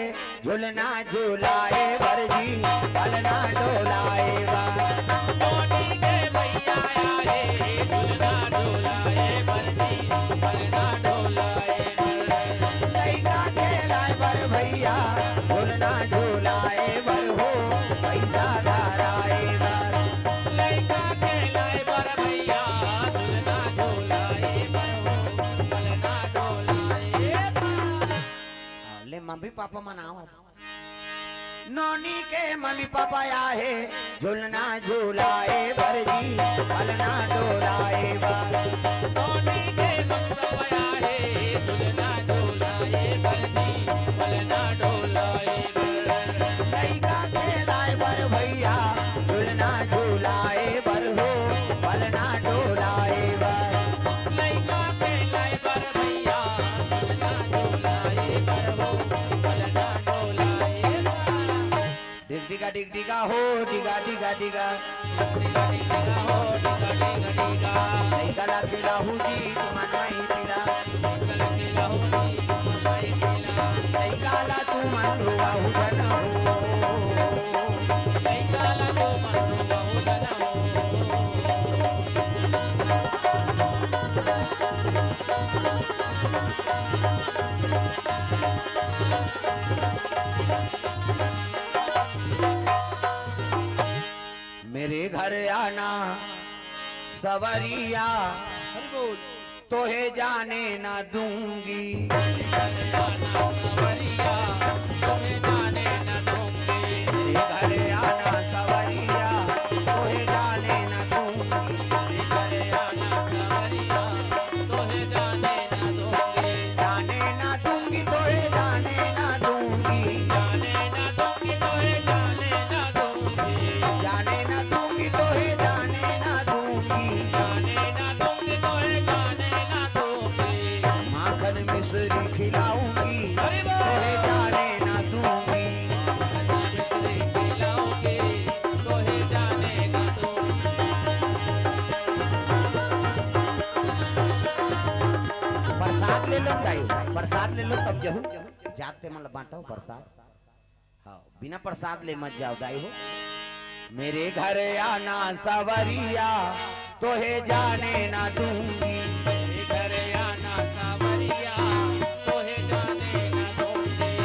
झुलना झुलाए बर जी, पलना डोलाए बर। नोनी के भैया आए, झुलना झुलाए बर जी, पलना डोलाए बर। लइका खेलाए बर भैया, झुलना झुलाए बर हो, पैसा धराए बर। लइका खेलाए बर भैया, झुलना झुलाए बर हो, पलना डोलाए बर। हाँ, ले मम्मी पापा मन आवत। नोनी के मम्मी पापा आहे, झुलना झुलाए बर जी, पलना डोलाए बर। नोनी के मम्मी पापा आहे, झुलना झुलाए बर जी, पलना डोलाए बर। लइका खेलाए बर भैया, झुलना झुलाए बर हो, पलना डोलाए बर। लइका खेलाए बर भैया, झुलना झुलाए बर हो, पलना डोलाए बर। डिग डिगा डिग डिगा हो, डिगा डिगा डिगा। लइका ला खिलाहू जी, तुमन माई पीला। लइका ला तुमन रुआहू झन हो। मेरे घर आना सवरिया, हरि बोल। तोहे जाने ना दूंगी। मेरे घर आना सवरिया, तोहे जाने ना दूंगी। जाने ना दूंगी, तोहे जाने ना दूंगी। जाने ना दूंगी, तोहे जाने ना दूंगी। माखन मिश्री खिलाऊंगी, अरे वाह। तोहे जाने ना दूंगी। प्रसाद ले लो दाई, प्रसाद ले लो तब जहू। जाते मन ल बांटो प्रसाद। हाँ, बिना प्रसाद ले मत जाओ दाई हो। मेरे घर आना सवरिया, तोहे जाने ना दूंगी। मेरे घर आना सवरिया, तोहे जाने ना दूंगी।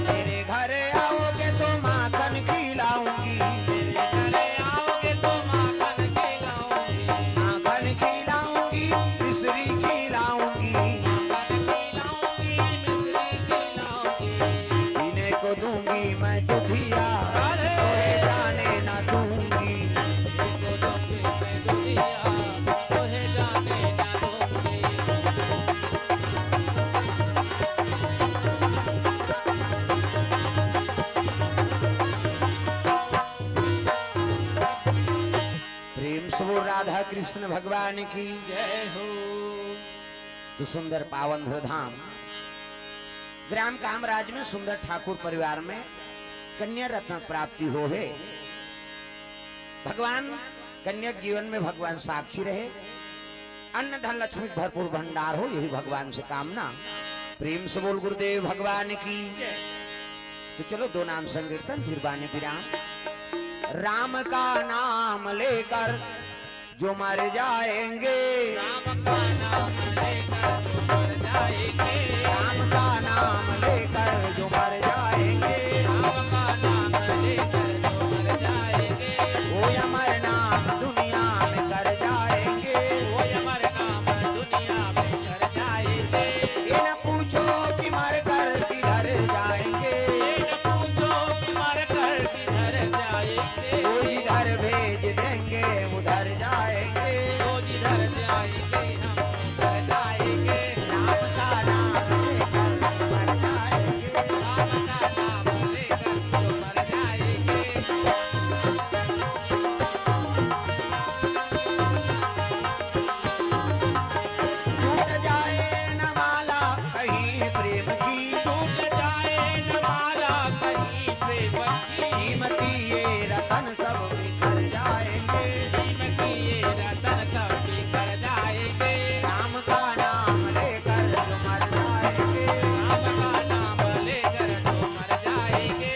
मेरे घर आओगे तो माखन खिलाऊंगी। मेरे घर आओगे तो माखन खिलाऊंगी। माखन खिलाऊंगी, मिश्री खिलाऊंगी। माखन खिलाऊंगी, मिश्री खिलाऊंगी। पीने को दूंगी मैं दूधिया, अरे! तोहे जाने ना दूंगी। पीने को दूंगी मैं दूधिया, तोहे जाने ना दूंगी। प्रेम से बोल राधा कृष्ण भगवान की जय हो। तो सुंदर पावन धाम ग्राम कामराज में सुंदर ठाकुर परिवार में कन्या रत्न प्राप्ति होहे। भगवान कन्या के जीवन में भगवान साक्षी रहे, अन्न धन लक्ष्मी के भरपूर भंडार हो, यही भगवान से कामना। प्रेम से बोल गुरुदेव भगवान की। तो चलो दो नाम संकीर्तन, फिर बानी विराम। राम का नाम लेकर जो मर जाएंगे। राम का नाम लेकर जो मर जाएंगे। राम का नाम लेकर जो मर जाएंगे। राम का नाम लेकर जो मर जाएंगे। वो अमर नाम दुनिया में कर जाएंगे। वो अमर नाम दुनिया में कर जाएंगे। ये न पूछो कि मर कर किधर जाएंगे। ये न पूछो कि मर कर किधर जाएंगे। वो जिधर भेज देंगे उधर जाएंगे। वो जिधर जाएंगे हम उधर जाएंगे। राम का नाम लेकर प्रेम की टूट जाए न माला कहीं प्रेम की। कीमती ये रतन सब बिखर जाएंगे। कीमती ये रतन सब बिखर जाएंगे। राम का नाम लेकर जो मर जाएंगे। राम का नाम लेकर जो मर जाएंगे।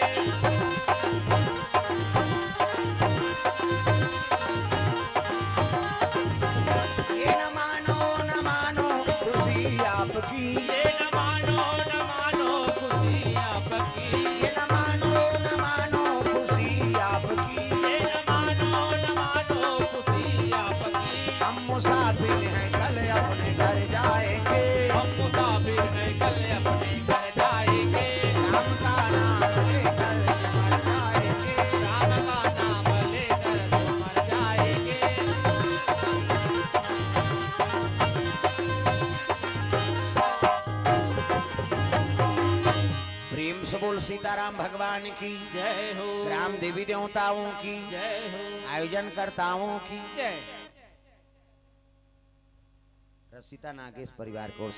ये न मानो, न मानो खुशी आपकी। ये न मानो, न मानो खुशी आपकी। ये न मानो, न मानो खुशी आपकी। ये न मानो, न मानो खुशी आपकी। हम मुसाफिर हैं, कल अपने घर जाएंगे। हम मुसाफिर हैं, कल अपने घर जाएंगे। राम का नाम लेकर मर जाएंगे। राम का नाम लेकर मर जाएंगे। प्रेम से बोल सीताराम भगवान की। जय हो। ग्राम देवी देवताओं की। जय हो। आयोजनकर्ताओं की। जय। रसिता नागेश परिवार की ओर से